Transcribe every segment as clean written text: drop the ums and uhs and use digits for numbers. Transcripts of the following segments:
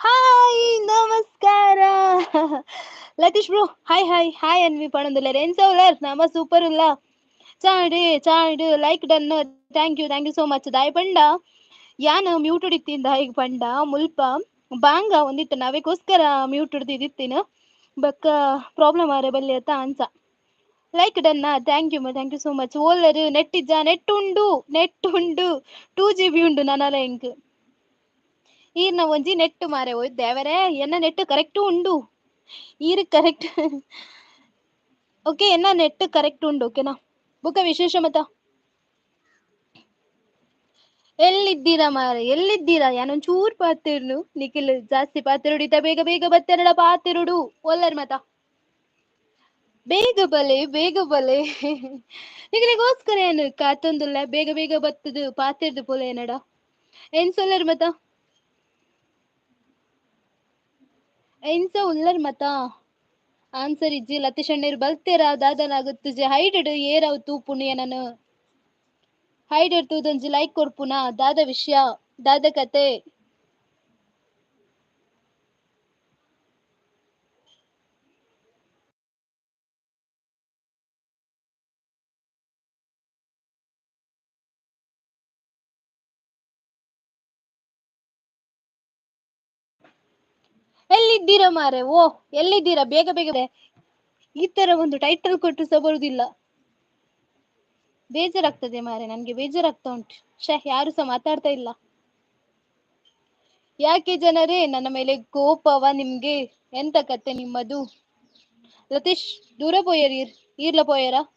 Hi ನಮಸ್ಕಾರ Latish bro, hi hi hi Anvi ಪಣೊಂದುಲ್ಲೆರ್ ಎಂಚ ಉಲ್ಲರ್ ನಮ ಸೂಪರ್ ಉಲ್ಲ Chad Chad like done thank you thank you so much ದಾಯೆ ಪಂಡ ಯಾನ್ ಮ್ಯೂಟೆಡ್ ಇತ್ತಿನ ದಾಯೆಗ್ ಪಂಡ ಮುಲ್ಪ ಬಾಂಗ ಒಂದಿತ್ತು ನಾವೇಗೋಸ್ಕರ ಮ್ಯೂಟ್ ಇತ್ತಿನ ಬೊಕ್ಕ ಪ್ರಾಬ್ಲಮ್ ಆರೆ ಬಲ್ಲಿ ಅತ್ತ ಅಂಚ like done thank you thank you so much ಓಲರ್ net ಇಜ್ಜಾ ನೆಟ್ ಉಂಡು ನೆಟ್ ಉಂಡು 2 GB ಉಂಡು ನನಲ ಎಂಕ್ ಈರ್ನ ಒಂಜಿ ನೆಟ್ ಮಾರೆ ಓಯ್ ದೇವರೇ ಎನ್ನ ನೆಟ್ ಕರೆಕ್ಟ್ ಉಂಡು ಈರ್ ಕರೆಕ್ಟ್ ಓಕೆ ಎನ್ನ ನೆಟ್ ಕರೆಕ್ಟ್ ಉಂಡು ಓಕೆನಾ ಬುಕ್ಕ ವಿಶೇಷ ಮತ ಎಲ್ಲಿದ್ದೀರಾ ಮಾರೆ ಎಲ್ಲಿದ್ದೀರಾ ಯಾನೊಂಚೂರು ಪಾತಿರ್ನು ನಿಖಿಲ್ ಜಾಸ್ತಿ ಪಾತಿರುಡು ಇತ್ತ ಬೇಗ ಬೇಗ ಬತ್ತೆರಡ ಪಾತಿರುಡು ಒಲ್ಲರ್ ಮತ ಬೇಗ ಬಲೆ ಬೇಗ ಬಲೆ ನಿಖಿಲಿಗೋಸ್ಕರ ಏನು ಕಾತೊಂದುಲ್ಲ ಬೇಗ ಬೇಗ ಬತ್ತದು ಪಾತಿರ್ದು ಪೋಲೆ ಏನಡ ಏನ್ ಸೊಲ್ಲರ್ ಮತ ಎಂಚ ಉಲ್ಲರ್ ಮತ ಆನ್ಸರ್ ಇಜ್ಜಿ ಲತೀಶ್ ಅಣ್ಣೇರ್ ಬಲ್ತೇರಾ ದಾದನಾಗುತ್ತುಜಿ ಹೈಡೆಡ್ ಏರಾವ್ ತೂಪುಣಿ ನಾನು ಹೈಡೆಡ್ ತೂದೊಂಜಿ ಲೈಕ್ ಕೊರ್ಪುನ ದಾದ ವಿಷಯ ದಾದ ಕತೆ ಎಲ್ಲಿದ್ದೀರಾ ಮಾರೆ ಓ ಎಲ್ಲಿದ್ದೀರಾ ಬೇಗ ಬೇಗ ಈ ತರ ಒಂದು ಟೈಟಲ್ ಕೊಟ್ಟು ಸಹ ಬರುದಿಲ್ಲ ಬೇಜಾರಾಗ್ತದೆ ಮಾರೆ ನನ್ಗೆ ಬೇಜಾರಾಗ್ತಾ ಉಂಟು ಶ್ಯೆ ಯಾರು ಸಹ ಮಾತಾಡ್ತಾ ಇಲ್ಲ ಯಾಕೆ ಜನರೇ ನನ್ನ ಮೇಲೆ ಕೋಪವ ನಿಮ್ಗೆ ಎಂತ ಕತೆ ನಿಮ್ಮದು ಲತೀಶ್ ದೂರ ಪೋಯರ್ ಈರ್ ಈರ್ಲ ಪೋಯರ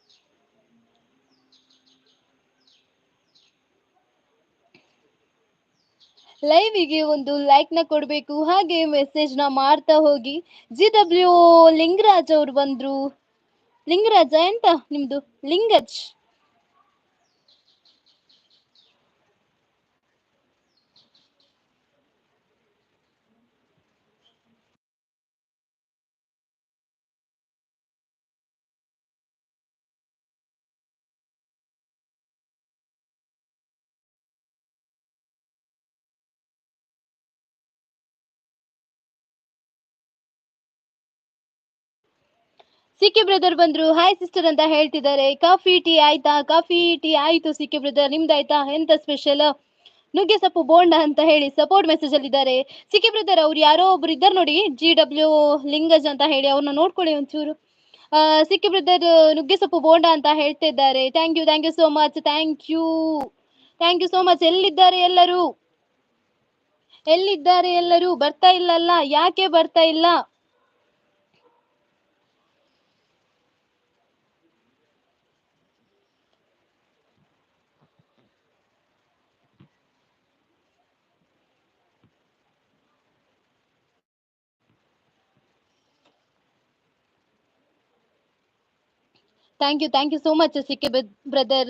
ಲೈವಿಗೆ ಒಂದು ಲೈಕ್ ನ ಕೊಡ್ಬೇಕು ಹಾಗೆ ಮೆಸೇಜ್ ನ ಮಾಡ್ತಾ ಹೋಗಿ. ಜಿ ಡಬ್ಲ್ಯೂ ಲಿಂಗರಾಜ್ ಅವ್ರು ಬಂದ್ರು. ಲಿಂಗರಾಜ ಎಂತ ನಿಮ್ದು ಲಿಂಗಜ್? ಸಿ ಕೆ ಬ್ರದರ್ ಬಂದ್ರು, ಹಾಯ್ ಸಿಸ್ಟರ್ ಅಂತ ಹೇಳ್ತಿದ್ದಾರೆ. ಕಾಫಿ ಟೀ ಆಯ್ತಾ? ಕಾಫಿ ಟೀ ಆಯ್ತು ಸಿ ಕೆ ಬ್ರದರ್, ನಿಮ್ದಾಯ್ತಾ? ಎಂತ ಸ್ಪೆಷಲ್? ನುಗ್ಗೆ ಸೊಪ್ಪು ಬೋಂಡ ಅಂತ ಹೇಳಿ ಸಪೋರ್ಟ್ ಮೆಸೇಜ್ ಅಲ್ಲಿ ಇದ್ದಾರೆ ಸಿ ಕೆ ಬ್ರದರ್. ಅವ್ರು ಯಾರೋ ಒಬ್ರು ಇದ್ದಾರೆ ನೋಡಿ, ಜಿ ಡಬ್ಲ್ಯೂ ಲಿಂಗಜ್ ಅಂತ ಹೇಳಿ, ಅವ್ರನ್ನ ನೋಡ್ಕೊಳ್ಳಿ ಒಂಚೂರು. ಸಿ ಕೆ ಬ್ರದರ್ ನುಗ್ಗೆ ಸೊಪ್ಪು ಬೋಂಡ ಅಂತ ಹೇಳ್ತಾ ಇದ್ದಾರೆ. Thank you, thank you so much, thank you, thank you so much. ಎಲ್ಲಿದ್ದಾರೆ ಎಲ್ಲರೂ? ಎಲ್ಲಿದ್ದಾರೆ ಎಲ್ಲರೂ? ಬರ್ತಾ ಇಲ್ಲಲ್ಲ, ಯಾಕೆ ಬರ್ತಾ ಇಲ್ಲ? Thank you, thank you so much C K brother.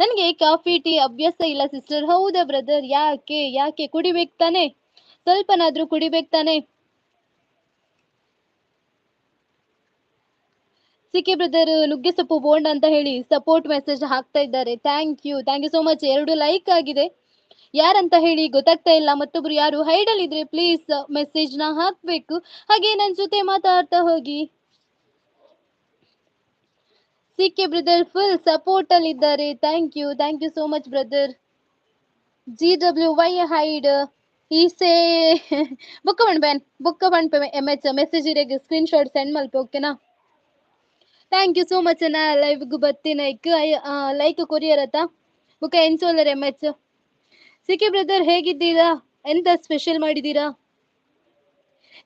ನನಗೆ ಕಾಫಿ ಟೀ ಅಭ್ಯಾಸ ಇಲ್ಲ ಸಿಸ್ಟರ್. ಹೌದಾ ಬ್ರದರ್? ಯಾಕೆ ಯಾಕೆ ಕುಡಿಬೇಕು ತಾನೆ, ಸ್ವಲ್ಪನಾದ್ರೂ ಕುಡಿಬೇಕು ತಾನೆ? ಸಿ ಕೆ ಬ್ರದರ್ ನುಗ್ಗೆ ಸೊಪ್ಪು ಬೋಂಡ್ ಅಂತ ಹೇಳಿ ಸಪೋರ್ಟ್ ಮೆಸೇಜ್ ಹಾಕ್ತಾ ಇದ್ದಾರೆ. Thank you, thank you so much. 2 like ಆಗಿದೆ, ಯಾರಂತ ಹೇಳಿ ಗೊತ್ತಾಗ್ತಾ ಇಲ್ಲ. ಮತ್ತೊಬ್ರು ಯಾರು ಹೈಡಲ್ ಇದ್ರೆ ಪ್ಲೀಸ್ ಮೆಸೇಜ್ ನ ಹಾಕ್ಬೇಕು. ಹಾಗೆ ನನ್ ಜೊತೆ ಮಾತಾಡ್ತಾ ಹೋಗಿ. C K brother full support ಅಲ್ಲಿ ಇದ್ದಾರೆ. Thank you, thank you so much brother. G W Y hide ಈಸೆ ಬುಕ್ಕ ಪಣ್ಪೆ, ಬುಕ್ಕ ಪಣ್ಪೆ ಎಮ್ ಎಚ್ ಮೆಸೇಜ್ ಇರೆಗ್ ಸ್ಕ್ರೀನ್ ಶಾಟ್ ಸೆಂಡ್ ಮಲ್ಪ, ಓಕೆನಾ? Thank you so much ಅಣ್ಣ. ಲೈವ್ಗ್ ಬತ್ತಿನೈಕ್ ಲೈಕ್ ಕೊರಿಯರ್ ಅತ್ತ ಬುಕ್ಕ ಎನ್ಸೋಲರ್ M H. C K brother ಹೇಗಿದ್ದೀರಾ? ಎಂತ ಸ್ಪೆಷಲ್ ಮಾಡಿದ್ದೀರಾ?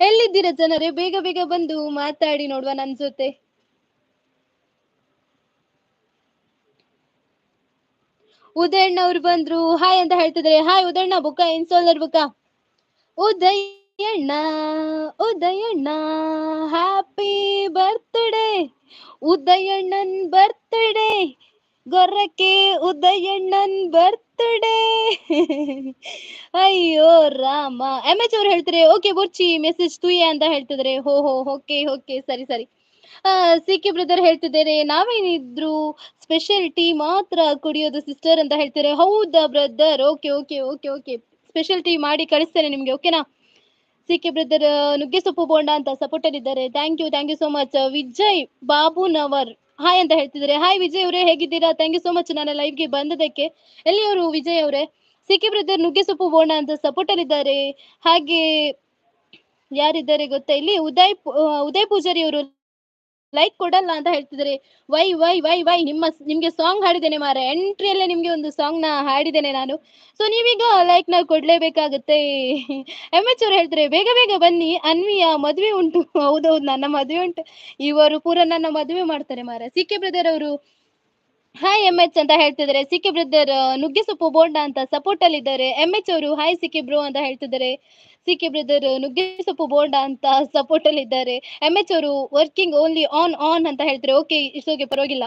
ಎಲ್ಲಿದ್ದೀರಾ ಜನರೇ? ಬೇಗ ಬೇಗ ಬಂದು ಮಾತಾಡಿ ನೋಡುವ ನನ್ ಜೊತೆ. ಉದಯಣ್ಣ ಅವ್ರು ಬಂದ್ರು, ಹಾಯ್ ಅಂತ ಹೇಳ್ತಿದ್ರೆ. ಹಾಯ್ ಉದಯಣ್ಣ, ಬುಕ್ಕ ಎನ್ಸೋಲರ್ ಬುಕ್ಕ. ಉದಯಣ್ಣ ಉದಯಣ್ಣ ಹ್ಯಾಪಿ ಬರ್ತ್ಡೇ, ಉದಯಣ್ಣನ್ ಬರ್ತ್ಡೇ, ಗೊರಕೆ ಉದಯಣ್ಣನ್ ಬರ್ತ್ಡೇ. ಅಯ್ಯೋ ರಾಮ. ಎಂ ಎಚ್ ಅವ್ರು ಹೇಳ್ತಾರೆ ಓಕೆ ಬುರ್ಚಿ ಮೆಸೇಜ್ ತುಯ್ಯ ಅಂತ ಹೇಳ್ತಿದ್ರೆ. ಹೋ ಹೋ, ಓಕೆ ಓಕೆ, ಸರಿ ಸರಿ. ಸಿ ಕೆ ಬ್ರದರ್ ಹೇಳ್ತಿದ್ದಾರೆ ನಾವೇನಿದ್ರು ಸ್ಪೆಷಲ್ ಟೀ ಮಾತ್ರ ಕುಡಿಯೋದು ಸಿಸ್ಟರ್ ಅಂತ ಹೇಳ್ತಾರೆ. ಹೌದಾ brother? Okay okay okay okay, special tea ಮಾಡಿ ಕಳಿಸ್ತೇನೆ ನಿಮ್ಗೆ, ಓಕೆನಾ? ಸಿ ಕೆ ಬ್ರದರ್ ನುಗ್ಗೆಸೊಪ್ಪು ಬೋಂಡ ಅಂತ ಸಪೋರ್ಟ್ ಅಲ್ಲಿ ಇದ್ದಾರೆ. Thank you, thank you so much. Vijay Babunavar hi ಅಂತ ಹೇಳ್ತಿದ್ದಾರೆ. ಹಾಯ್ ವಿಜಯ್ ಅವರೇ, ಹೇಗಿದ್ದೀರಾ? Thank you so much ನನ್ನ ಲೈವ್ ಗೆ ಬಂದದಕ್ಕೆ. ಎಲ್ಲಿಯವರು ವಿಜಯ್ ಅವರೇ? ಸಿ ಕೆ ಬ್ರದರ್ ನುಗ್ಗೆಸೊಪ್ಪು ಬೋಂಡ ಅಂತ ಸಪೋರ್ಟ್ ಅಲ್ಲಿ ಇದ್ದಾರೆ. ಹಾಗೆ ಯಾರಿದ್ದಾರೆ ಗೊತ್ತಾ ಇಲ್ಲಿ? ಉದಯ್ ಉದಯ್ ಪೂಜಾರಿ ಅವರು ಲೈಕ್ ಕೊಡಲ್ಲ ಅಂತ ಹೇಳ್ತಿದ್ದಾರೆ. ವೈ ವೈ ವೈ ವೈ, ನಿಮ್ಗೆ ಸಾಂಗ್ ಹಾಡಿದ್ದೇನೆ ಮಾರ, ಎಂಟ್ರಿಯಲ್ಲೇ ನಿಮ್ಗೆ ಒಂದು ಸಾಂಗ್ ನ ಹಾಡಿದ್ದೇನೆ ನಾನು. ಸೊ ನೀವೀಗ ಲೈಕ್ ನ ಕೊಡ್ಲೇಬೇಕಾಗತ್ತೆ. ಎಂ ಎಚ್ ಅವರು ಹೇಳ್ತಾರೆ ಬೇಗ ಬೇಗ ಬನ್ನಿ, ಅನ್ವಿಯ ಮದುವೆ ಉಂಟು. ಹೌದೌದು, ನನ್ನ ಮದುವೆ ಉಂಟು, ಇವರು ಪೂರ ನನ್ನ ಮದುವೆ ಮಾಡ್ತಾರೆ ಮಾರ. ಸಿ ಕೆ ಬ್ರದರ್ ಅವರು ಹಾಯ್ ಎಂ ಎಚ್ ಅಂತ ಹೇಳ್ತಿದ್ದಾರೆ. ಸಿ ಕೆ ಬ್ರದರ್ ನುಗ್ಗೆಸೊಪ್ಪು ಬೋಂಡ ಅಂತ ಸಪೋರ್ಟ್ ಅಲ್ಲಿ ಇದ್ದಾರೆ. ಎಂ ಎಚ್ ಅವರು ಹಾಯ್ ಸಿ ಕೆ ಬ್ರೋ ಅಂತ ಹೇಳ್ತಿದ್ದಾರೆ. ಸಿ ಕೆ ಬ್ರದರ್ ನುಗ್ಗೆಸೊಪ್ಪು ಬೋಂಡ ಅಂತ ಸಪೋರ್ಟ್ ಅಲ್ಲಿ ಇದ್ದಾರೆ. ಎಂ ಎಚ್ ಅವರು ವರ್ಕಿಂಗ್ ಓನ್ಲಿ ಆನ್ ಆನ್ ಅಂತ ಹೇಳ್ತಾರೆ. ಓಕೆ, it's okay, ಪರವಾಗಿಲ್ಲ.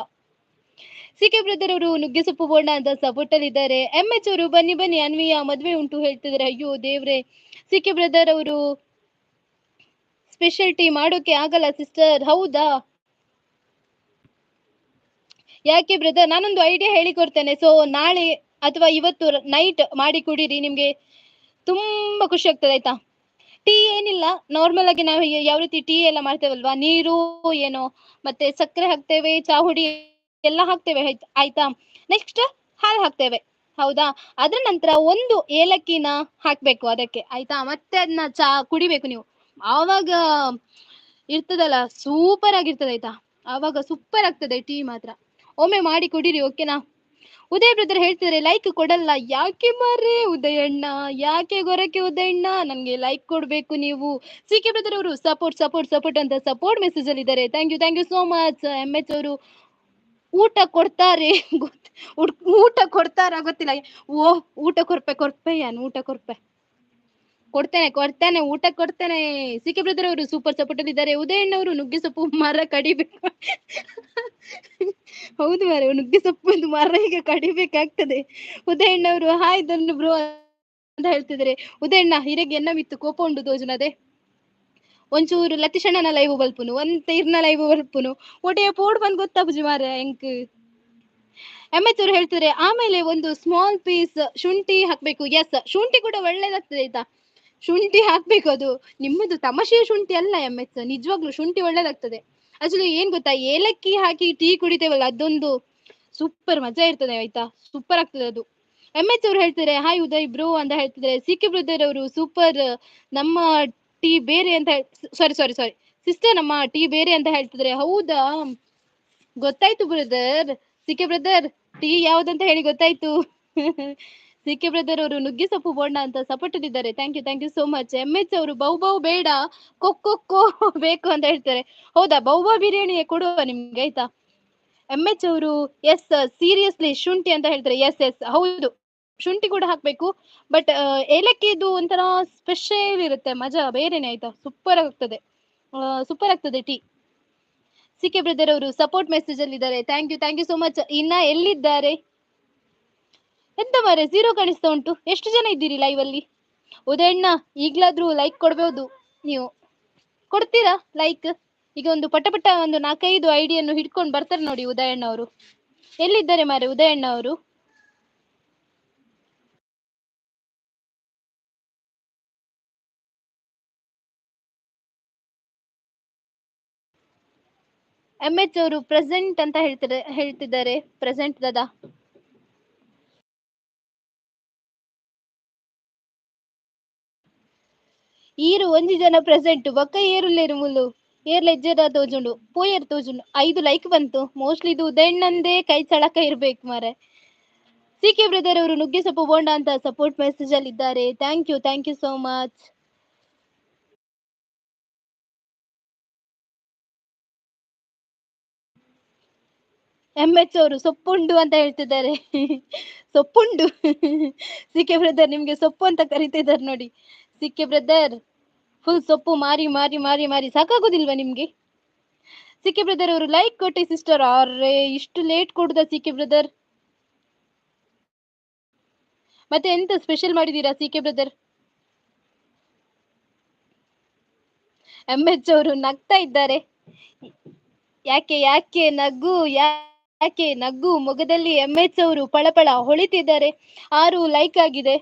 ಸಿ ಕೆ ಬ್ರದರ್ ಅವರು ನುಗ್ಗೆಸೊಪ್ಪು ಬೋಂಡ ಅಂತ ಸಪೋರ್ಟ್ ಅಲ್ಲಿ ಇದ್ದಾರೆ. ಎಂ ಎಚ್ ಅವರು ಬನ್ನಿ ಬನ್ನಿ ಅನ್ವಿಯ ಮದ್ವೆ ಉಂಟು ಹೇಳ್ತಿದ್ದಾರೆ. ಅಯ್ಯೋ ದೇವ್ರೆ. ಸಿ ಕೆ ಬ್ರದರ್ ಅವರು ಸ್ಪೆಷಲ್ ಟೀ ಮಾಡೋಕೆ ಆಗಲ್ಲ ಸಿಸ್ಟರ್. ಹೌದಾ, ಯಾಕೆ ಬ್ರದರ್? ನಾನೊಂದು ಐಡಿಯಾ ಹೇಳಿಕೊಡ್ತೇನೆ. ಸೊ ನಾಳೆ ಅಥವಾ ಇವತ್ತು ನೈಟ್ ಮಾಡಿ ಕುಡೀರಿ, ನಿಮ್ಗೆ ತುಂಬಾ ಖುಷಿ ಆಗ್ತದೆ ಆಯ್ತಾ. ಟೀ ಏನಿಲ್ಲ, ನಾರ್ಮಲ್ ಆಗಿ ನಾವು ಯಾವ ರೀತಿ ಟೀ ಎಲ್ಲ ಮಾಡ್ತೇವಲ್ವಾ, ನೀರು ಏನೋ ಮತ್ತೆ ಸಕ್ಕರೆ ಹಾಕ್ತೇವೆ, ಚಾ ಹುಡಿ ಎಲ್ಲ ಹಾಕ್ತೇವೆ ಆಯ್ತಾ. ನೆಕ್ಸ್ಟ್ ಹಾಲು ಹಾಕ್ತೇವೆ, ಹೌದಾ. ಅದ್ರ ನಂತರ ಒಂದು ಏಲಕ್ಕಿನ ಹಾಕ್ಬೇಕು ಅದಕ್ಕೆ, ಆಯ್ತಾ. ಮತ್ತೆ ಅದನ್ನ ಚಾ ಕುಡಿಬೇಕು ನೀವು, ಆವಾಗ ಇರ್ತದಲ್ಲ ಸೂಪರ್ ಆಗಿರ್ತದೆ ಆಯ್ತಾ. ಆವಾಗ ಸೂಪರ್ ಆಗ್ತದೆ ಟೀ ಮಾತ್ರ. ಒಮ್ಮೆ ಮಾಡಿ ಕುಡೀರಿ, ಓಕೆನಾ. ಉದಯ್ ಬ್ರದರ್ ಹೇಳ್ತಿದ್ರೆ ಲೈಕ್ ಕೊಡಲ್ಲ ಯಾಕೆ ಮಾರ್ರೆ ಉದಯಣ್ಣ, ಯಾಕೆ ಗೊರಕೆ ಉದಯಣ್ಣ, ನನ್ಗೆ ಲೈಕ್ ಕೊಡ್ಬೇಕು ನೀವು. ಸಿ ಕೆ ಬ್ರದರ್ ಅವರು ಸಪೋರ್ಟ್ ಸಪೋರ್ಟ್ ಸಪೋರ್ಟ್ ಅಂತ ಸಪೋರ್ಟ್ ಮೆಸೇಜ್ ಅಲ್ಲಿ ಇದ್ದಾರೆ. Thank you, thank you so much. M H ಅವರು ಊಟ ಕೊಡ್ತಾರೆ, ಊಟ ಕೊಡ್ತಾರ ಗೊತ್ತಿಲ್ಲ. ಓ ಊಟ ಕೊರ್ಪೆ ಕೊರ್ಪೆ ಯಾನ್ ಊಟ ಕೊರ್ಪೆ ಕೊಡ್ತೇನೆ ಕೊಡ್ತೇನೆ ಊಟ ಕೊಡ್ತೇನೆ. ಸಿ ಕೆ ಬ್ರದರ್ ಅವರು ಸೂಪರ್ ಸಪೋರ್ಟ್ ಅಲ್ಲಿ ಇದ್ದಾರೆ. ಉದಯಣ್ಣ ಅವರು ನುಗ್ಗೆ ಸೊಪ್ಪು ಮರ ಕಡಿಬೇಕು. ಹೌದು ಮಾರ್ರೆ, ನುಗ್ಗೆ ಸೊಪ್ಪು ಒಂದು ಮರ ಈಗ ಕಡಿಬೇಕಾಗ್ತದೆ. ಉದಯಣ್ಣ ಅವರು ಹಾಯ್ ದನ್ನು ಬ್ರೋ ಅಂತ ಹೇಳ್ತಿದ್ದಾರೆ. ಉದಯಣ್ಣ ಹಿರೇಗೆ ಎನ್ನ ಮಿತ್ತು ಕೋಪ ಉಂಡು ತೋಜುನದೆ. ಒಂಚೂರು ಲತಿಶಣ್ಣನ ಲೈವ್ ಬಲ್ಪುನು, ಒಂದ್ ಇರ್ನ ಲೈವ್ ಬಲ್ಪುನು, ಒಡೆಯ ಪೋಡ್ ಬಂದ್ ಗೊತ್ತಾಪುಜಿ ಮಾರ್ರೆ ಎಂಕ್. ಎಂ ಎಚ್ ಅವರು ಹೇಳ್ತಿದ್ರೆ ಆಮೇಲೆ ಒಂದು ಸ್ಮಾಲ್ ಪೀಸ್ ಶುಂಠಿ ಹಾಕ್ಬೇಕು. ಎಸ್, ಶುಂಠಿ ಕೂಡ ಒಳ್ಳೇದಾಗ್ತದೆ ಆಯ್ತಾ, ಶುಂಠಿ ಹಾಕ್ಬೇಕು. ಅದು ನಿಮ್ಮದು ತಮಾಷೆಯ ಶುಂಠಿ ಅಲ್ಲ ಎಂ ಎಚ್, ನಿಜವಾಗ್ಲೂ ಶುಂಠಿ ಒಳ್ಳೇದಾಗ್ತದೆ. ಆಕ್ಚುಲಿ ಏನ್ ಗೊತ್ತಾ, ಏಲಕ್ಕಿ ಹಾಕಿ ಟೀ ಕುಡಿತೇವಲ್ಲ, ಅದೊಂದು ಸೂಪರ್ ಮಜಾ ಇರ್ತದೆ ಆಯ್ತಾ, ಸೂಪರ್ ಆಗ್ತದೆ ಅದು. ಎಂ ಎಚ್ ಅವ್ರು ಹೇಳ್ತಾರೆ ಹಾಯ್ ಉದಯ್ ಬ್ರೋ ಅಂತ ಹೇಳ್ತಿದ್ರೆ. ಸಿ ಕೆ ಬ್ರದರ್ ಅವರು ಸೂಪರ್, ನಮ್ಮ ಟೀ ಬೇರೆ ಅಂತ ಸಾರಿ ಸಾರಿ ಸಾರಿ ಸಿಸ್ಟರ್, ನಮ್ಮ ಟೀ ಬೇರೆ ಅಂತ ಹೇಳ್ತಿದ್ರೆ. ಹೌದಾ, ಗೊತ್ತಾಯ್ತು brother. C K brother tea ಯಾವ್ದಂತ ಹೇಳಿ ಗೊತ್ತಾಯ್ತು. ಸಿ ಕೆ ಬ್ರದರ್ ಅವರು ನುಗ್ಗಿ ಸೊಪ್ಪು ಬೋಂಡ ಅಂತ ಸಪೋರ್ಟ್ ಇದ್ದಾರೆ. Thank you, thank you so much. M H ಅವರು ಬೌ ಬೌ ಬೇಡ ಕೊಕ್ಕೊ ಬೇಕು ಅಂತ ಹೇಳ್ತಾರೆ. ಹೌದಾ, ಬೌ ಬೌ ಬಿರಿಯಾನಿ ಕೊಡುವ ನಿಮ್ಗೆ ಆಯ್ತಾ. ಎಂ ಎಚ್ ಅವರು ಎಸ್ ಸೀರಿಯಸ್ಲಿ ಶುಂಠಿ ಅಂತ ಹೇಳ್ತಾರೆ. ಎಸ್ ಎಸ್ ಹೌದು, ಶುಂಠಿ ಕೂಡ ಹಾಕ್ಬೇಕು, ಬಟ್ ಏಲಕ್ಕಿದು ಒಂಥರ ಸ್ಪೆಷಲ್ ಇರುತ್ತೆ, ಮಜಾ ಬೇರೆನೆ ಆಯ್ತಾ, ಸೂಪರ್ ಆಗ್ತದೆ, ಸೂಪರ್ ಆಗ್ತದೆ ಟೀ. ಸಿ ಕೆ ಬ್ರದರ್ ಅವರು ಸಪೋರ್ಟ್ ಮೆಸೇಜ್ ಅಲ್ಲಿ ಇದ್ದಾರೆ. Thank you, thank you so much. ಇನ್ನ ಎಲ್ಲಿದ್ದಾರೆ ಎಂತ ಮಾರೆ, ಝೀರೋ ಕಾಣಿಸ್ತಾ ಉಂಟು. ಎಷ್ಟು ಜನ ಇದ್ದೀರಿ ಲೈವ್ ಅಲ್ಲಿ? ಉದಯಣ್ಣ ಈಗ್ಲಾದ್ರೂ ಲೈಕ್ ಕೊಡ್ಬೋದು, ನೀವು ಕೊಡ್ತೀರಾ ಲೈಕ್? ಈಗ ಒಂದು ಪಟ ಪಟ ಒಂದು 4-5 ಐಡಿಯನ್ನು ಹಿಡ್ಕೊಂಡು ಬರ್ತಾರೆ ನೋಡಿ ಉದಯಣ್ಣ ಅವರು. ಎಲ್ಲಿದ್ದಾರೆ ಮಾರೆ ಉದಯಣ್ಣ ಅವರು? ಎಂ ಎಚ್ ಅವರು ಪ್ರೆಸೆಂಟ್ ಅಂತ ಹೇಳ್ತಿದ್ದಾರೆ. ಪ್ರೆಸೆಂಟ್ ದಾದಾ. ಈರು ಒಂಜಿ ಜನ ಪ್ರೆಸೆಂಟ್, ಬೊಕ್ಕ ಏರುಲ್ಲೇರು ಮುಲ್ಲು ಏರ್ ಲೆಜ್ಜರ ತೋಜುಂಡು ಪೋಯರ್ ತೋಜುಂಡು. 5 ಲೈಕ್ ಬಂತು. ಮೋಸ್ಟ್ಲಿ ಇದು ಉದಯಣ್ಣಂದೇ ಕೈ ಚಳಕ ಇರ್ಬೇಕು ಮಾರೆ. ಸಿ ಕೆ ಬ್ರದರ್ ಅವರು ನುಗ್ಗೆ ಸೊಪ್ಪು ಬೋಂಡ ಅಂತ ಸಪೋರ್ಟ್ ಮೆಸೇಜ್ ಅಲ್ಲಿ ಇದ್ದಾರೆ. Thank you, thank you so much. M H ಅವರು ಸೊಪ್ಪುಂಡು ಅಂತ ಹೇಳ್ತಿದ್ದಾರೆ. ಸೊಪ್ಪುಂಡು ಸಿ ಕೆ ಬ್ರದರ್ ನಿಮ್ಗೆ ಸೊಪ್ಪು ಅಂತ ಕರಿತಿದ್ದಾರೆ ನೋಡಿ. ಸಿ ಕೆ ಬ್ರದರ್ ಫುಲ್ ಸೊಪ್ಪು ಮಾರಿ ಮಾರಿ ಮಾರಿ ಮಾರಿ ಸಾಕಾಗೋದಿಲ್ವಾ ನಿಮ್ಗೆ? ಸಿ ಕೆ ಬ್ರದರ್ ಅವರು ಲೈಕ್ ಕೊಟ್ಟೆ ಸಿಸ್ಟರ್. ಅರ್ರೆ ಇಷ್ಟು ಲೇಟ್ ಕೊಡುದ ಸಿ ಕೆ ಬ್ರದರ್? ಮತ್ತೆ ಎಂತ ಸ್ಪೆಷಲ್ ಮಾಡಿದೀರಾ C K brother? M H ಅವರು ನಗ್ತಾ ಇದ್ದಾರೆ. ಯಾಕೆ ಯಾಕೆ ನಗು, ಯಾಕೆ ನಗು? ಮೊಗದಲ್ಲಿ ಎಂ ಎಚ್ ಅವರು ಪಳಪಳ ಹೊಳಿತಿದ್ದಾರೆ. 6 ಲೈಕ್ ಆಗಿದೆ.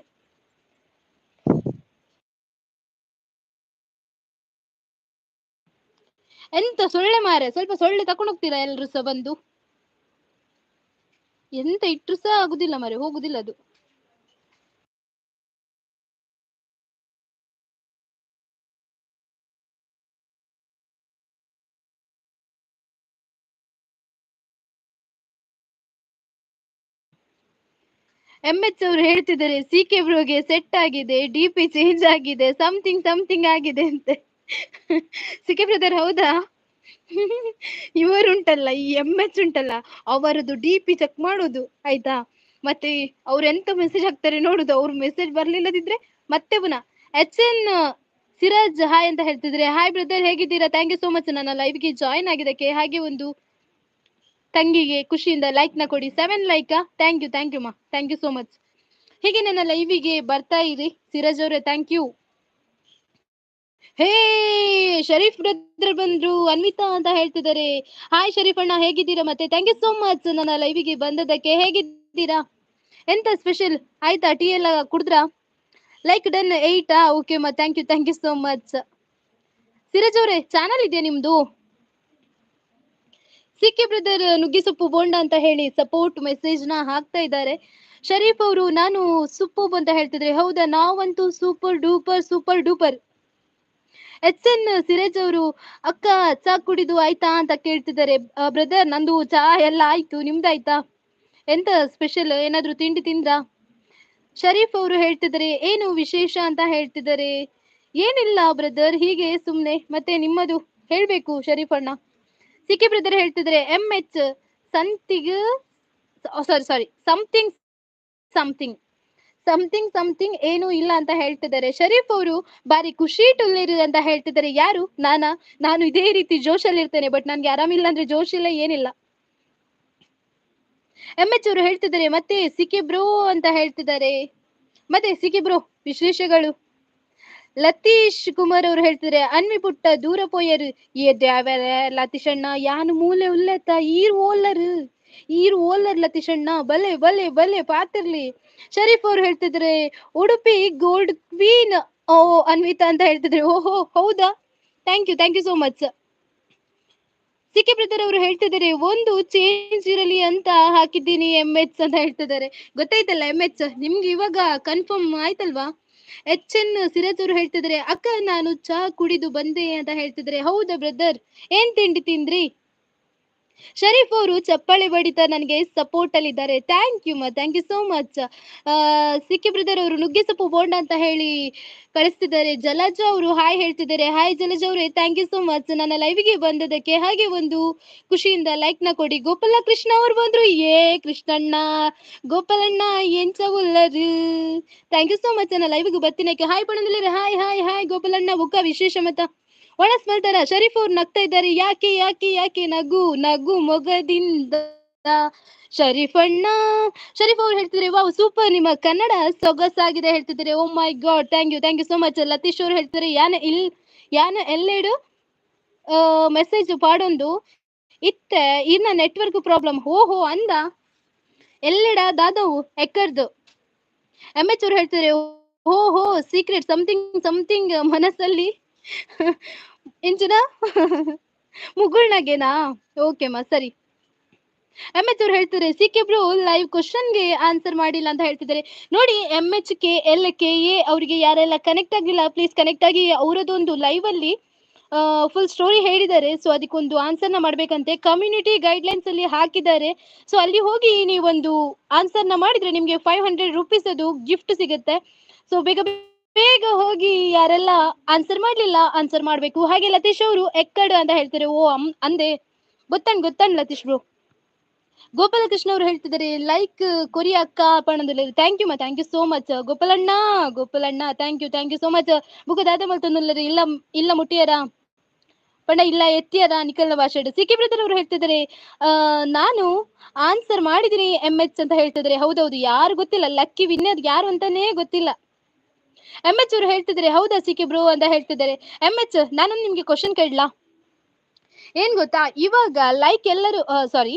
ಎಂತ ಸೊಳ್ಳೆ ಮಾರೆ, ಸ್ವಲ್ಪ ಸೊಳ್ಳೆ ತಕೊಂಡು ಹೋಗ್ತೀರಾ ಎಲ್ರು ಸಹ ಬಂದು? ಎಂತ ಇಟ್ರು ಸಹ ಆಗುದಿಲ್ಲ ಮಾರೆ, ಹೋಗುದಿಲ್ಲ ಅದು. ಎಂ ಎಚ್ ಅವರು ಹೇಳ್ತಿದ್ದಾರೆ ಸಿ ಕೆ ಬ್ರೋಗೆ ಸೆಟ್ ಆಗಿದೆ, ಡಿ ಪಿ ಚೇಂಜ್ ಆಗಿದೆ, ಸಮಥಿಂಗ್ ಸಮಥಿಂಗ್ ಆಗಿದೆ ಅಂತೆ. ಸಿ ಕೆ ಬ್ರದರ್ ಹೌದಾ? ಇವರುಂಟಲ್ಲ, ಈ ಎಂ ಎಚ್ ಉಂಟಲ್ಲ, ಅವರದ್ದು ಡಿ ಪಿ ಚೆಕ್ ಮಾಡೋದು ಆಯ್ತಾ, ಮತ್ತೆ ಅವ್ರು ಎಂತ ಮೆಸೇಜ್ ಹಾಕ್ತಾರೆ ನೋಡುದು, ಅವ್ರ ಮೆಸೇಜ್ ಬರ್ಲಿಲ್ಲದಿದ್ರೆ ಮತ್ತೆ ಪುನಃ. ಎಚ್ ಎನ್ ಸಿರಾಜ್ ಹಾಯ್ ಅಂತ ಹೇಳ್ತಿದ್ರೆ, ಹಾಯ್ ಬ್ರದರ್ ಹೇಗಿದ್ದೀರಾ? Thank you so much ನನ್ನ ಲೈವ್ಗೆ ಜಾಯಿನ್ ಆಗಿದ್ದಕ್ಕೆ. ಹಾಗೆ ಒಂದು ತಂಗಿಗೆ ಖುಷಿಯಿಂದ ಲೈಕ್ ನ ಕೊಡಿ, 7 like. Thank you, thank you ಮಾ, thank you so much. ಹೀಗೆ ನನ್ನ ಲೈವಿಗೆ ಬರ್ತಾ ಇರಿ ಸಿರಾಜ್ ಅವರೇ, thank you. Hey Sharif brother ಬಂದ್ರು, ಅನ್ವಿತಾ ಅಂತ ಹೇಳ್ತಿದ್ದಾರೆ. ಹಾಯ್ ಶರೀಫ್ ಅಣ್ಣ ಹೇಗಿದ್ದೀರಾ? ಮತ್ತೆ thank you so much ನನ್ನ ಲೈವಿಗೆ ಬಂದದಕ್ಕೆ. ಹೇಗಿದ್ದೀರಾ? ಎಂತ ಸ್ಪೆಷಲ್ ಆಯ್ತಾ? ಟೀ ಎಲ್ಲ ಕುಡಿದ್ರಾ? Like done 8. ಓಕೆ ಮಾ, thank you, thank you so much. Siraj ಅವರೇ ಚಾನಲ್ ಇದೆಯಾ ನಿಮ್ದು? ಸಿ ಕೆ ಬ್ರದರ್ ನುಗ್ಗಿಸೊಪ್ಪು ಬೋಂಡ ಅಂತ ಹೇಳಿ ಸಪೋರ್ಟ್ ಮೆಸೇಜ್ ನ ಹಾಕ್ತಾ ಇದ್ದಾರೆ. ಶರೀಫ್ ಅವರು ನಾನು ಸೂಪರ್ ಅಂತ ಹೇಳ್ತಿದ್ರೆ, ಹೌದಾ? ನಾವಂತೂ super duper super duper. H N Siraj ಅವರು ಅಕ್ಕ ಚಾ ಕುಡಿದು ಆಯ್ತಾ ಅಂತ ಕೇಳ್ತಿದ್ದಾರೆ. ಬ್ರದರ್ ನಂದು ಚಾ ಎಲ್ಲ ಆಯ್ತು, ನಿಮ್ದಾಯ್ತಾ? ಎಂತ ಸ್ಪೆಷಲ್, ಏನಾದ್ರು ತಿಂಡಿ ತಿಂದ್ರಾ? ಶರೀಫ್ ಅವರು ಹೇಳ್ತಿದ್ದಾರೆ ಏನು ವಿಶೇಷ ಅಂತ ಹೇಳ್ತಿದ್ದಾರೆ. ಏನಿಲ್ಲ ಬ್ರದರ್, ಹೀಗೆ ಸುಮ್ನೆ. ಮತ್ತೆ ನಿಮ್ಮದು ಹೇಳ್ಬೇಕು ಶರೀಫ್ ಅಣ್ಣ. ಸಿ ಕೆ ಬ್ರದರ್ ಹೇಳ್ತಿದ್ರೆ ಎಂ ಎಚ್ ಸಂತಿಗ್ sorry sorry something something something something ಏನೂ ಇಲ್ಲ ಅಂತ ಹೇಳ್ತಿದ್ದಾರೆ. ಶರೀಫ್ ಅವರು ಬಾರಿ ಖುಷಿ ಟುಲ್ಲಿರು ಅಂತ ಹೇಳ್ತಿದ್ದಾರೆ. ಯಾರು? ನಾನಾ? ನಾನು ಇದೇ ರೀತಿ ಜೋಶಲ್ಲಿ ಇರ್ತೇನೆ, ಬಟ್ ನನ್ಗೆ ಆರಾಮಿಲ್ಲ ಅಂದ್ರೆ ಜೋಶ್ ಇಲ್ಲ ಏನಿಲ್ಲ. ಎಂ ಎಚ್ ಅವರು ಹೇಳ್ತಿದ್ದಾರೆ ಮತ್ತೆ ಸಿ ಕೆ ಬ್ರೋ ಅಂತ ಹೇಳ್ತಿದ್ದಾರೆ. ಮತ್ತೆ ಸಿ ಕೆ ಬ್ರೋ ವಿಶೇಷಗಳು. ಲತೀಶ್ ಕುಮಾರ್ ಅವರು ಹೇಳ್ತಿದ್ದಾರೆ ಅನ್ವಿ ಪುಟ್ಟ ದೂರ ಪೋಯರು ಏ ದ್ಯಾವರೆ ಲತೀಶ್ ಅಣ್ಣ ಯಾನು ಮೂಲೆ ಉಲ್ಲೆತ್ತ ಈರ್ ಓಲರ್ ಈರ್ ಓಲರ್ ಲತೀಶ್ ಅಣ್ಣ ಬಲೆ ಬಲೆ ಬಲೆ ಪಾತಿರ್ಲಿ. ಶರೀಫ್ ಅವರು ಹೇಳ್ತಿದ್ರೆ ಉಡುಪಿ ಗೋಲ್ಡ್ ಕ್ವೀನ್ ಓ ಅನ್ವಿತಾ ಅಂತ ಹೇಳ್ತಿದ್ರೆ. ಓಹೋ ಹೌದಾ? Thank you, thank you so much. C K brother ಅವರು ಹೇಳ್ತಿದ್ದಾರೆ ಒಂದು ಚೇಂಜ್ ಇರಲಿ ಅಂತ ಹಾಕಿದ್ದೀನಿ ಎಂ ಎಚ್ ಅಂತ ಹೇಳ್ತಿದ್ದಾರೆ. ಗೊತ್ತಾಯ್ತಲ್ಲ ಎಂ ಎಚ್ ನಿಮ್ಗೆ ಇವಾಗ ಕನ್ಫರ್ಮ್ ಆಯ್ತಲ್ವಾ? ಎಚ್ ಎನ್ ಸಿರಾಜ್ ಅವರು ಹೇಳ್ತಿದ್ದಾರೆ ಅಕ್ಕ ನಾನು ಚಾ ಕುಡಿದು ಬಂದೆ ಅಂತ ಹೇಳ್ತಿದ್ದಾರೆ. ಹೌದಾ ಬ್ರದರ್, ಏನ್ ತಿಂಡಿ ತಿಂದ್ರಿ? ಶರೀಫ್ ಅವರು ಚಪ್ಪಾಳೆ ಬಡಿತಾ ನನಗೆ ಸಪೋರ್ಟ್ ಅಲ್ಲಿ ಇದ್ದಾರೆ. Thank you ಮಾ, thank you so much. C K brother ಅವರು ನುಗ್ಗೆ ಸೊಪ್ಪು ಬೋಂಡ ಅಂತ ಹೇಳಿ ಕಳಿಸ್ತಿದ್ದಾರೆ. ಜಲಜ ಅವರು ಹಾಯ್ ಹೇಳ್ತಿದ್ದಾರೆ. ಹಾಯ್ ಜಲಜ ಅವರೇ, thank you so much ನನ್ನ ಲೈವ್ಗೆ ಬಂದದಕ್ಕೆ. ಹಾಗೆ ಒಂದು ಖುಷಿಯಿಂದ ಲೈಕ್ ನ ಕೊಡಿ. ಗೋಪಾಲ ಕೃಷ್ಣ ಅವರು ಬಂದ್ರು. ಏ ಕೃಷ್ಣಣ್ಣ ಗೋಪಾಲಣ್ಣ ಎಂಚ ಉಲ್ಲರು, thank you so much ನನ್ನ ಲೈವ್ಗೆ ಬರ್ತೀನಕ್ಕೆ. ಹಾಯ್ ಪಣಂದಿಲ್ಲ, ಹಾಯ್ ಹಾಯ್ ಹಾಯ್ ಗೋಪಾಲಣ್ಣ. ಬುಕ್ಕ ವಿಶೇಷ ಮತ ಒಣಸ್ ಮಲ್ತಾರ. ಶರೀಫ್ ಅವ್ರು ನಗ್ತಾ ಇದ್ದಾರೆ. ಯಾಕೆ ಯಾಕೆ ಯಾಕೆ ನಗು ನಗು ಮೊಗದಿಂದ ಶರೀಫ್ ಅಣ್ಣ. ಶರೀಫ್ ಅವ್ರು ಹೇಳ್ತಿದ್ರೆ ವಾವ್ ಸೂಪರ್, ನಿಮ್ಮ ಕನ್ನಡ ಸೊಗಸಾಗಿದೆ ಹೇಳ್ತಿದ್ದಾರೆ. Oh my god, thank you, thank you so much. Latish ಅವ್ರು ಹೇಳ್ತಿದ್ದಾರೆ ಯಾನ ಇಲ್ ಯಾನ ಎಲ್ಲೆಡು ಮೆಸೇಜ್ ಪಾಡೊಂದು ಇತ್ತೆ ಇನ್ನ ನೆಟ್ವರ್ಕ್ ಪ್ರಾಬ್ಲಮ್. ಹೋ ಅಂದ ಎಲ್ಲೆಡ ದಾದವು ಎಕ್ಕರ್ದು. ಎಂ ಎಚ್ ಅವ್ರು ಹೇಳ್ತಿದ್ದಾರೆ ಹೋ ಹೋ ಸೀಕ್ರೆಟ್ ಸಮಥಿಂಗ್ ಸಮಥಿಂಗ್ ಮನಸ್ಸಲ್ಲಿ ಇಂಚಿನ ಮುಗುಳ್ನಗೆನಾ? ಓಕೆ ಮಾ ಸರಿ. ಎಂ ಎಚ್ ಅವ್ರು ಹೇಳ್ತಾರೆ ಸಿ ಕೆ ಬ್ರೋ ಲೈವ್ ಕ್ವಶನ್ಗೆ ಆನ್ಸರ್ ಮಾಡಿಲ್ಲ ಅಂತ ಹೇಳ್ತಿದ್ದಾರೆ. ನೋಡಿ M H K L K A ಅವರಿಗೆ ಯಾರೆಲ್ಲ ಕನೆಕ್ಟ್ ಆಗಿಲ್ಲ ಪ್ಲೀಸ್ ಕನೆಕ್ಟ್ ಆಗಿ. ಅವರದೊಂದು ಲೈವ್ ಅಲ್ಲಿ ಫುಲ್ ಸ್ಟೋರಿ ಹೇಳಿದ್ದಾರೆ. ಸೊ ಅದಕ್ಕೊಂದು ಆನ್ಸರ್ನ ಮಾಡ್ಬೇಕಂತೆ ಕಮ್ಯುನಿಟಿ ಗೈಡ್ಲೈನ್ಸ್ ಅಲ್ಲಿ ಹಾಕಿದ್ದಾರೆ. ಸೊ ಅಲ್ಲಿ ಹೋಗಿ ನೀವೊಂದು ಆನ್ಸರ್ನ ಮಾಡಿದ್ರೆ ನಿಮ್ಗೆ 500 ರುಪೀಸ್ ಅದು ಗಿಫ್ಟ್ ಸಿಗುತ್ತೆ. ಸೊ ಬೇಗ ಬೇಗ ಹೋಗಿ ಯಾರೆಲ್ಲ ಆನ್ಸರ್ ಮಾಡ್ಲಿಲ್ಲ ಆನ್ಸರ್ ಮಾಡ್ಬೇಕು. ಹಾಗೆ ಲತೀಶ್ ಅವರು ಎಕ್ಕಡು ಅಂತ ಹೇಳ್ತಾರೆ. ಓ ಅಂದೆ ಗೊತ್ತಣ್ ಗೊತ್ತಣ್ ಲತೀಶ್ ಬ್ರೋ. ಗೋಪಾಲಕೃಷ್ಣ ಅವರು ಹೇಳ್ತಿದ್ದಾರೆ ಲೈಕ್ ಕೊರಿಯಾ ಅಕ್ಕ ಪಣದಲ್ಲಿ. Thank you ಮಾ, thank you so much ಗೋಪಾಲಣ್ಣ. ಗೋಪಾಲಣ್ಣ thank you, thank you so much. ಬುಕ್ಕ ದಾದ ಮಲ್ತೊಂದುಲ್ಲರಿ ಇಲ್ಲ ಇಲ್ಲ ಮುಟ್ಟಿಯರ ಪಂಡ ಇಲ್ಲ ಎತ್ತಿಯರ ನಿಖಲ್ನ ಭಾಷೆ. ಸಿ ಕೆ ಬ್ರದರ್ ಅವರು ಹೇಳ್ತಿದ್ದಾರೆ ನಾನು ಆನ್ಸರ್ ಮಾಡಿದೀನಿ ಎಂ ಎಚ್ ಅಂತ ಹೇಳ್ತಿದ್ದಾರೆ. ಹೌದೌದು, ಯಾರು ಗೊತ್ತಿಲ್ಲ ಲಕ್ಕಿ ವಿನ್ನರ್ ಯಾರು ಅಂತಾನೇ ಗೊತ್ತಿಲ್ಲ. ಎಂ ಎಚ್ ಅವರು ಹೇಳ್ತಿದ್ದಾರೆ ಹೌದಾ ಸಿ ಕೆ ಬ್ರೋ ಅಂತ ಹೇಳ್ತಿದ್ದಾರೆ. ಎಂ ಎಚ್ ನಾನು ನಿಮ್ಗೆ ಕ್ವಶನ್ ಕೇಳಲಾ? ಏನ್ ಗೊತ್ತಾ, ಇವಾಗ ಲೈಕ್ ಎಲ್ಲರೂ ಸಾರಿ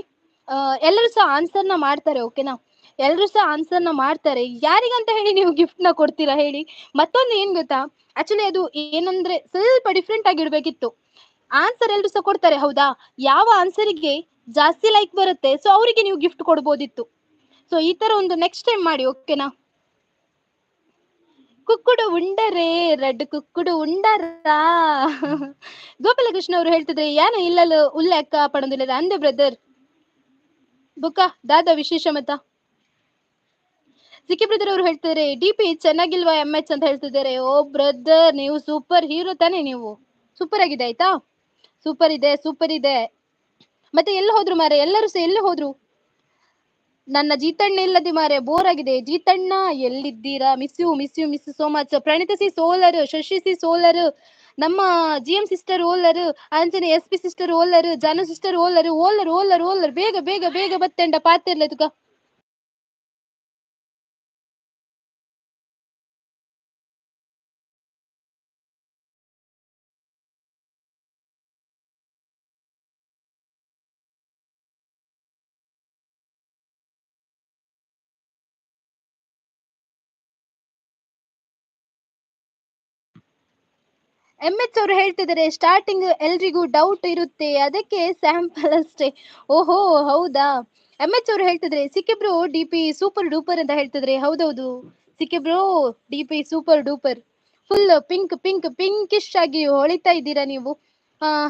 ಎಲ್ಲರೂ ಸಹ ಆನ್ಸರ್ನ ಮಾಡ್ತಾರೆ, ಓಕೆನಾ? ಎಲ್ಲರೂ ಸಹ ಆನ್ಸರ್ನ ಮಾಡ್ತಾರೆ. ಯಾರಿಗಂತ ಹೇಳಿ ನೀವು ಗಿಫ್ಟ್ ನ ಕೊಡ್ತೀರಾ ಹೇಳಿ? ಮತ್ತೊಂದು ಏನ್ ಗೊತ್ತಾ, ಆಕ್ಚುಲಿ ಅದು ಏನಂದ್ರೆ ಸ್ವಲ್ಪ ಡಿಫ್ರೆಂಟ್ ಆಗಿಡ್ಬೇಕಿತ್ತು. ಆನ್ಸರ್ ಎಲ್ರು ಸಹ ಕೊಡ್ತಾರೆ ಹೌದಾ? ಯಾವ ಆನ್ಸರಿಗೆ ಜಾಸ್ತಿ ಲೈಕ್ ಬರುತ್ತೆ ಸೊ ಅವರಿಗೆ ನೀವು ಗಿಫ್ಟ್ ಕೊಡ್ಬೋದಿತ್ತು. ಸೊ ಈ ತರ ಒಂದು ನೆಕ್ಸ್ಟ್ ಟೈಮ್ ಮಾಡಿ, ಓಕೆನಾ? ಕುಕ್ಕುಡು ಉಂಡರೇ ರೆಡ್ ಕುಕ್ಕುಡು ಉಂಡರಾ. ಗೋಪಾಲಕೃಷ್ಣ ಅವರು ಹೇಳ್ತಿದ್ರೆ ಯಾನು ಇಲ್ಲಲು ಉಲ್ಲೆ ಅಕ್ಕ ಪಡೊಂದಿಲ್ಲ ಅಂದೆ ಬ್ರದರ್. ಬುಕ್ಕ ದಾದಾ ವಿಶೇಷ ಮತ. ಸಿಕ್ಕಿ ಬ್ರದರ್ ಅವರು ಹೇಳ್ತಿದ್ದಾರೆ ಡಿ ಪಿ ಚೆನ್ನಾಗಿಲ್ವಾ ಎಂ ಎಚ್ ಅಂತ ಹೇಳ್ತಿದ್ದಾರೆ. ಓ ಬ್ರದರ್, ನೀವು ಸೂಪರ್ ಹೀರೋ ತಾನೆ, ನೀವು ಸೂಪರ್ ಆಗಿದೆ ಆಯ್ತಾ? ಸೂಪರ್ ಇದೆ, ಸೂಪರ್ ಇದೆ. ಮತ್ತೆ ಎಲ್ಲಿ ಹೋದ್ರು ಮಾರೆ? ಎಲ್ಲರೂ ಸಹ ಎಲ್ಲಿ ಹೋದ್ರು? ನನ್ನ ಜೀತಣ್ಣ ಇಲ್ಲದೆ ಮಾರೆ ಬೋರ್ ಆಗಿದೆ. ಜೀತಣ್ಣ ಎಲ್ಲಿದ್ದೀರಾ? Miss you, miss you, miss you so much. Praneetha C solar, Shashi C solar, ನಮ್ಮ ಜಿ ಎಂ ಸಿಸ್ಟರ್ ಓಲರ್, ಅಂಜನೆ ಎಸ್ ಪಿ ಸಿಸ್ಟರ್ ಓಲರ್, ಜಾನು ಸಿಸ್ಟರ್ ಓಲರ್, ಓಲರ್ ಓಲರ್ ಓಲರ್, ಬೇಗ ಬೇಗ ಬೇಗ ಬತ್ತೆಂಡ ಪಾತಿರ್ಲ ತುಕ. ಎಂ ಎಚ್ ಅವರು ಹೇಳ್ತಿದ್ದಾರೆ ಸ್ಟಾರ್ಟಿಂಗ್ ಎಲ್ರಿಗೂ ಡೌಟ್ ಇರುತ್ತೆ, ಅದಕ್ಕೆ ಸ್ಯಾಂಪಲ್ ಅಷ್ಟೇ. ಓಹೋ ಹೌದಾ? ಎಂ ಎಚ್ ಅವರು ಹೇಳ್ತಿದ್ರೆ ಸಿಕ್ಕಿಬ್ರು ಡಿ ಪಿ ಸೂಪರ್ ಡೂಪರ್ ಅಂತ ಹೇಳ್ತಿದ್ರೆ. ಹೌದೌದು, ಸಿಕ್ಕಿಬ್ರು D P super duper, full pink pink pinkish ಆಗಿ ಹೊಳಿತಾ ಇದ್ದೀರಾ ನೀವು.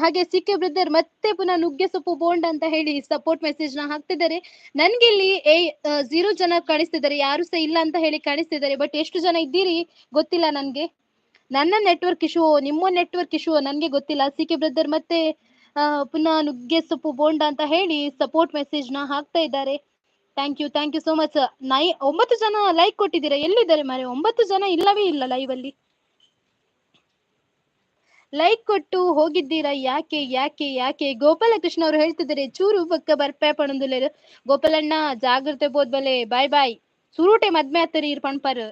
ಹಾಗೆ ಸಿಕ್ಕೆ ಬ್ರದರ್ ಮತ್ತೆ ಪುನಃ ನುಗ್ಗೆ ಸೊಪ್ಪು ಬೋಂಡ್ ಅಂತ ಹೇಳಿ ಸಪೋರ್ಟ್ ಮೆಸೇಜ್ ನ ಹಾಕ್ತಿದ್ದಾರೆ. ನನ್ಗೆ ಇಲ್ಲಿ 0 ಜನ ಕಾಣಿಸ್ತಿದ್ದಾರೆ, ಯಾರು ಸಹ ಇಲ್ಲ ಅಂತ ಹೇಳಿ ಕಾಣಿಸ್ತಿದ್ದಾರೆ. ಬಟ್ ಎಷ್ಟು ಜನ ಇದ್ದೀರಿ ಗೊತ್ತಿಲ್ಲ ನನ್ಗೆ. ನನ್ನ ನೆಟ್ವರ್ಕ್ ಇಶ್ಯೂ ನಿಮ್ಮ ನೆಟ್ವರ್ಕ್ ಇಶ್ಯೂ ನನ್ಗೆ ಗೊತ್ತಿಲ್ಲ. ಸಿ ಕೆ ಬ್ರದರ್ ಮತ್ತೆ ಪುನಃ ನುಗ್ಗೆ ಸೊಪ್ಪು ಬೋಂಡ ಅಂತ ಹೇಳಿ ಸಪೋರ್ಟ್ ಮೆಸೇಜ್ ನ ಹಾಕ್ತಾ ಇದ್ದಾರೆ. Thank you, thank you so much. 9 ಜನ ಲೈಕ್ ಕೊಟ್ಟಿದ್ದೀರಾ, ಎಲ್ಲಿದ್ದಾರೆ ಮಾರೆ? 9 ಜನ ಇಲ್ಲವೇ ಇಲ್ಲ ಲೈವ್ ಅಲ್ಲಿ. ಲೈಕ್ ಕೊಟ್ಟು ಹೋಗಿದ್ದೀರಾ, ಯಾಕೆ ಯಾಕೆ ಯಾಕೆ? ಗೋಪಾಲಕೃಷ್ಣ ಅವರು ಹೇಳ್ತಿದ್ದಾರೆ ಚೂರು ಬಕ್ಕ ಬರ್ಪೆ ಪಣಂದುಲೇರು. ಗೋಪಾಲಣ್ಣ ಜಾಗ್ರತೆ ಬೋದ್ ಬಲೆ, ಬಾಯ್ ಬಾಯ್. ಸುರೂಟೆ ಮದ್ಮೆ ಆತರಿ ಇರ್ ಪಣ್ಪರ್.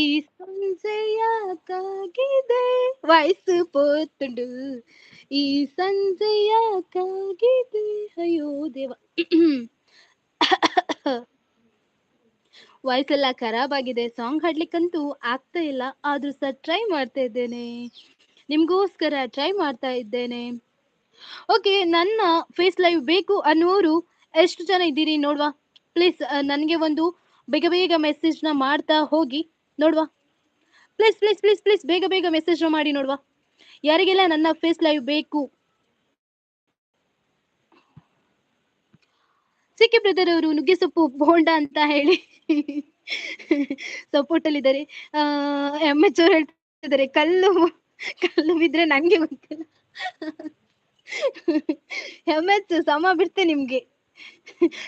ಈ ಸಂಜೆಯಾಕಾಗಿದೆ ವಯಸ್ಸು ಪೋತುಂಡು, ಈ ಸಂಜೆಯಾಕಾಗಿದೆ ಅಯ್ಯೋ ದೇವ. ವಾಯ್ಸ್ ಎಲ್ಲ ಖರಾಬ್ ಆಗಿದೆ, ಸಾಂಗ್ ಹಾಡ್ಲಿಕ್ಕಂತೂ ಆಗ್ತಾ ಇಲ್ಲ, ಆದ್ರೂ ಸಹ ಟ್ರೈ ಮಾಡ್ತಾ ಇದ್ದೇನೆ, ನಿಮ್ಗೋಸ್ಕರ ಟ್ರೈ ಮಾಡ್ತಾ ಇದ್ದೇನೆ. ಓಕೆ, ನನ್ನ ಫೇಸ್ ಲೈವ್ ಬೇಕು ಅನ್ನುವರು ಎಷ್ಟು ಜನ ಇದ್ದೀರಿ ನೋಡುವ. ಪ್ಲೀಸ್ ನನಗೆ ಒಂದು ಬೇಗ ಬೇಗ ಮೆಸೇಜ್ ನ ಮಾಡ್ತಾ ಹೋಗಿ ನೋಡುವ. ಪ್ಲೀಸ್ ಪ್ಲೀಸ್ ಪ್ಲೀಸ್ ಪ್ಲೀಸ್ ಬೇಗ ಬೇಗ ಮೆಸೇಜ್ ನ ಮಾಡಿ ನೋಡುವ ಯಾರಿಗೆಲ್ಲ ನನ್ನ ಫೇಸ್ ಲೈವ್ ಬೇಕು. ಸಿಕ್ಕಿ ಬ್ರದರ್ ಅವರು ನುಗ್ಗೆಸೊಪ್ಪು ಬೋಂಡ ಅಂತ ಹೇಳಿ ಸಪೋರ್ಟ್ ಅಲ್ಲಿ ಇದ್ದಾರೆ. ಎಂ ಎಚ್ ಅವರು ಹೇಳ್ತಿದ್ದಾರೆ ಕಲ್ಲು ಕಲ್ಲು ಬಿದ್ರೆ ನಂಗೆ ಗೊತ್ತಿಲ್ಲ. ಎಂ ಎಚ್ ಸಮ ಬಿಡ್ತೆ ನಿಮ್ಗೆ.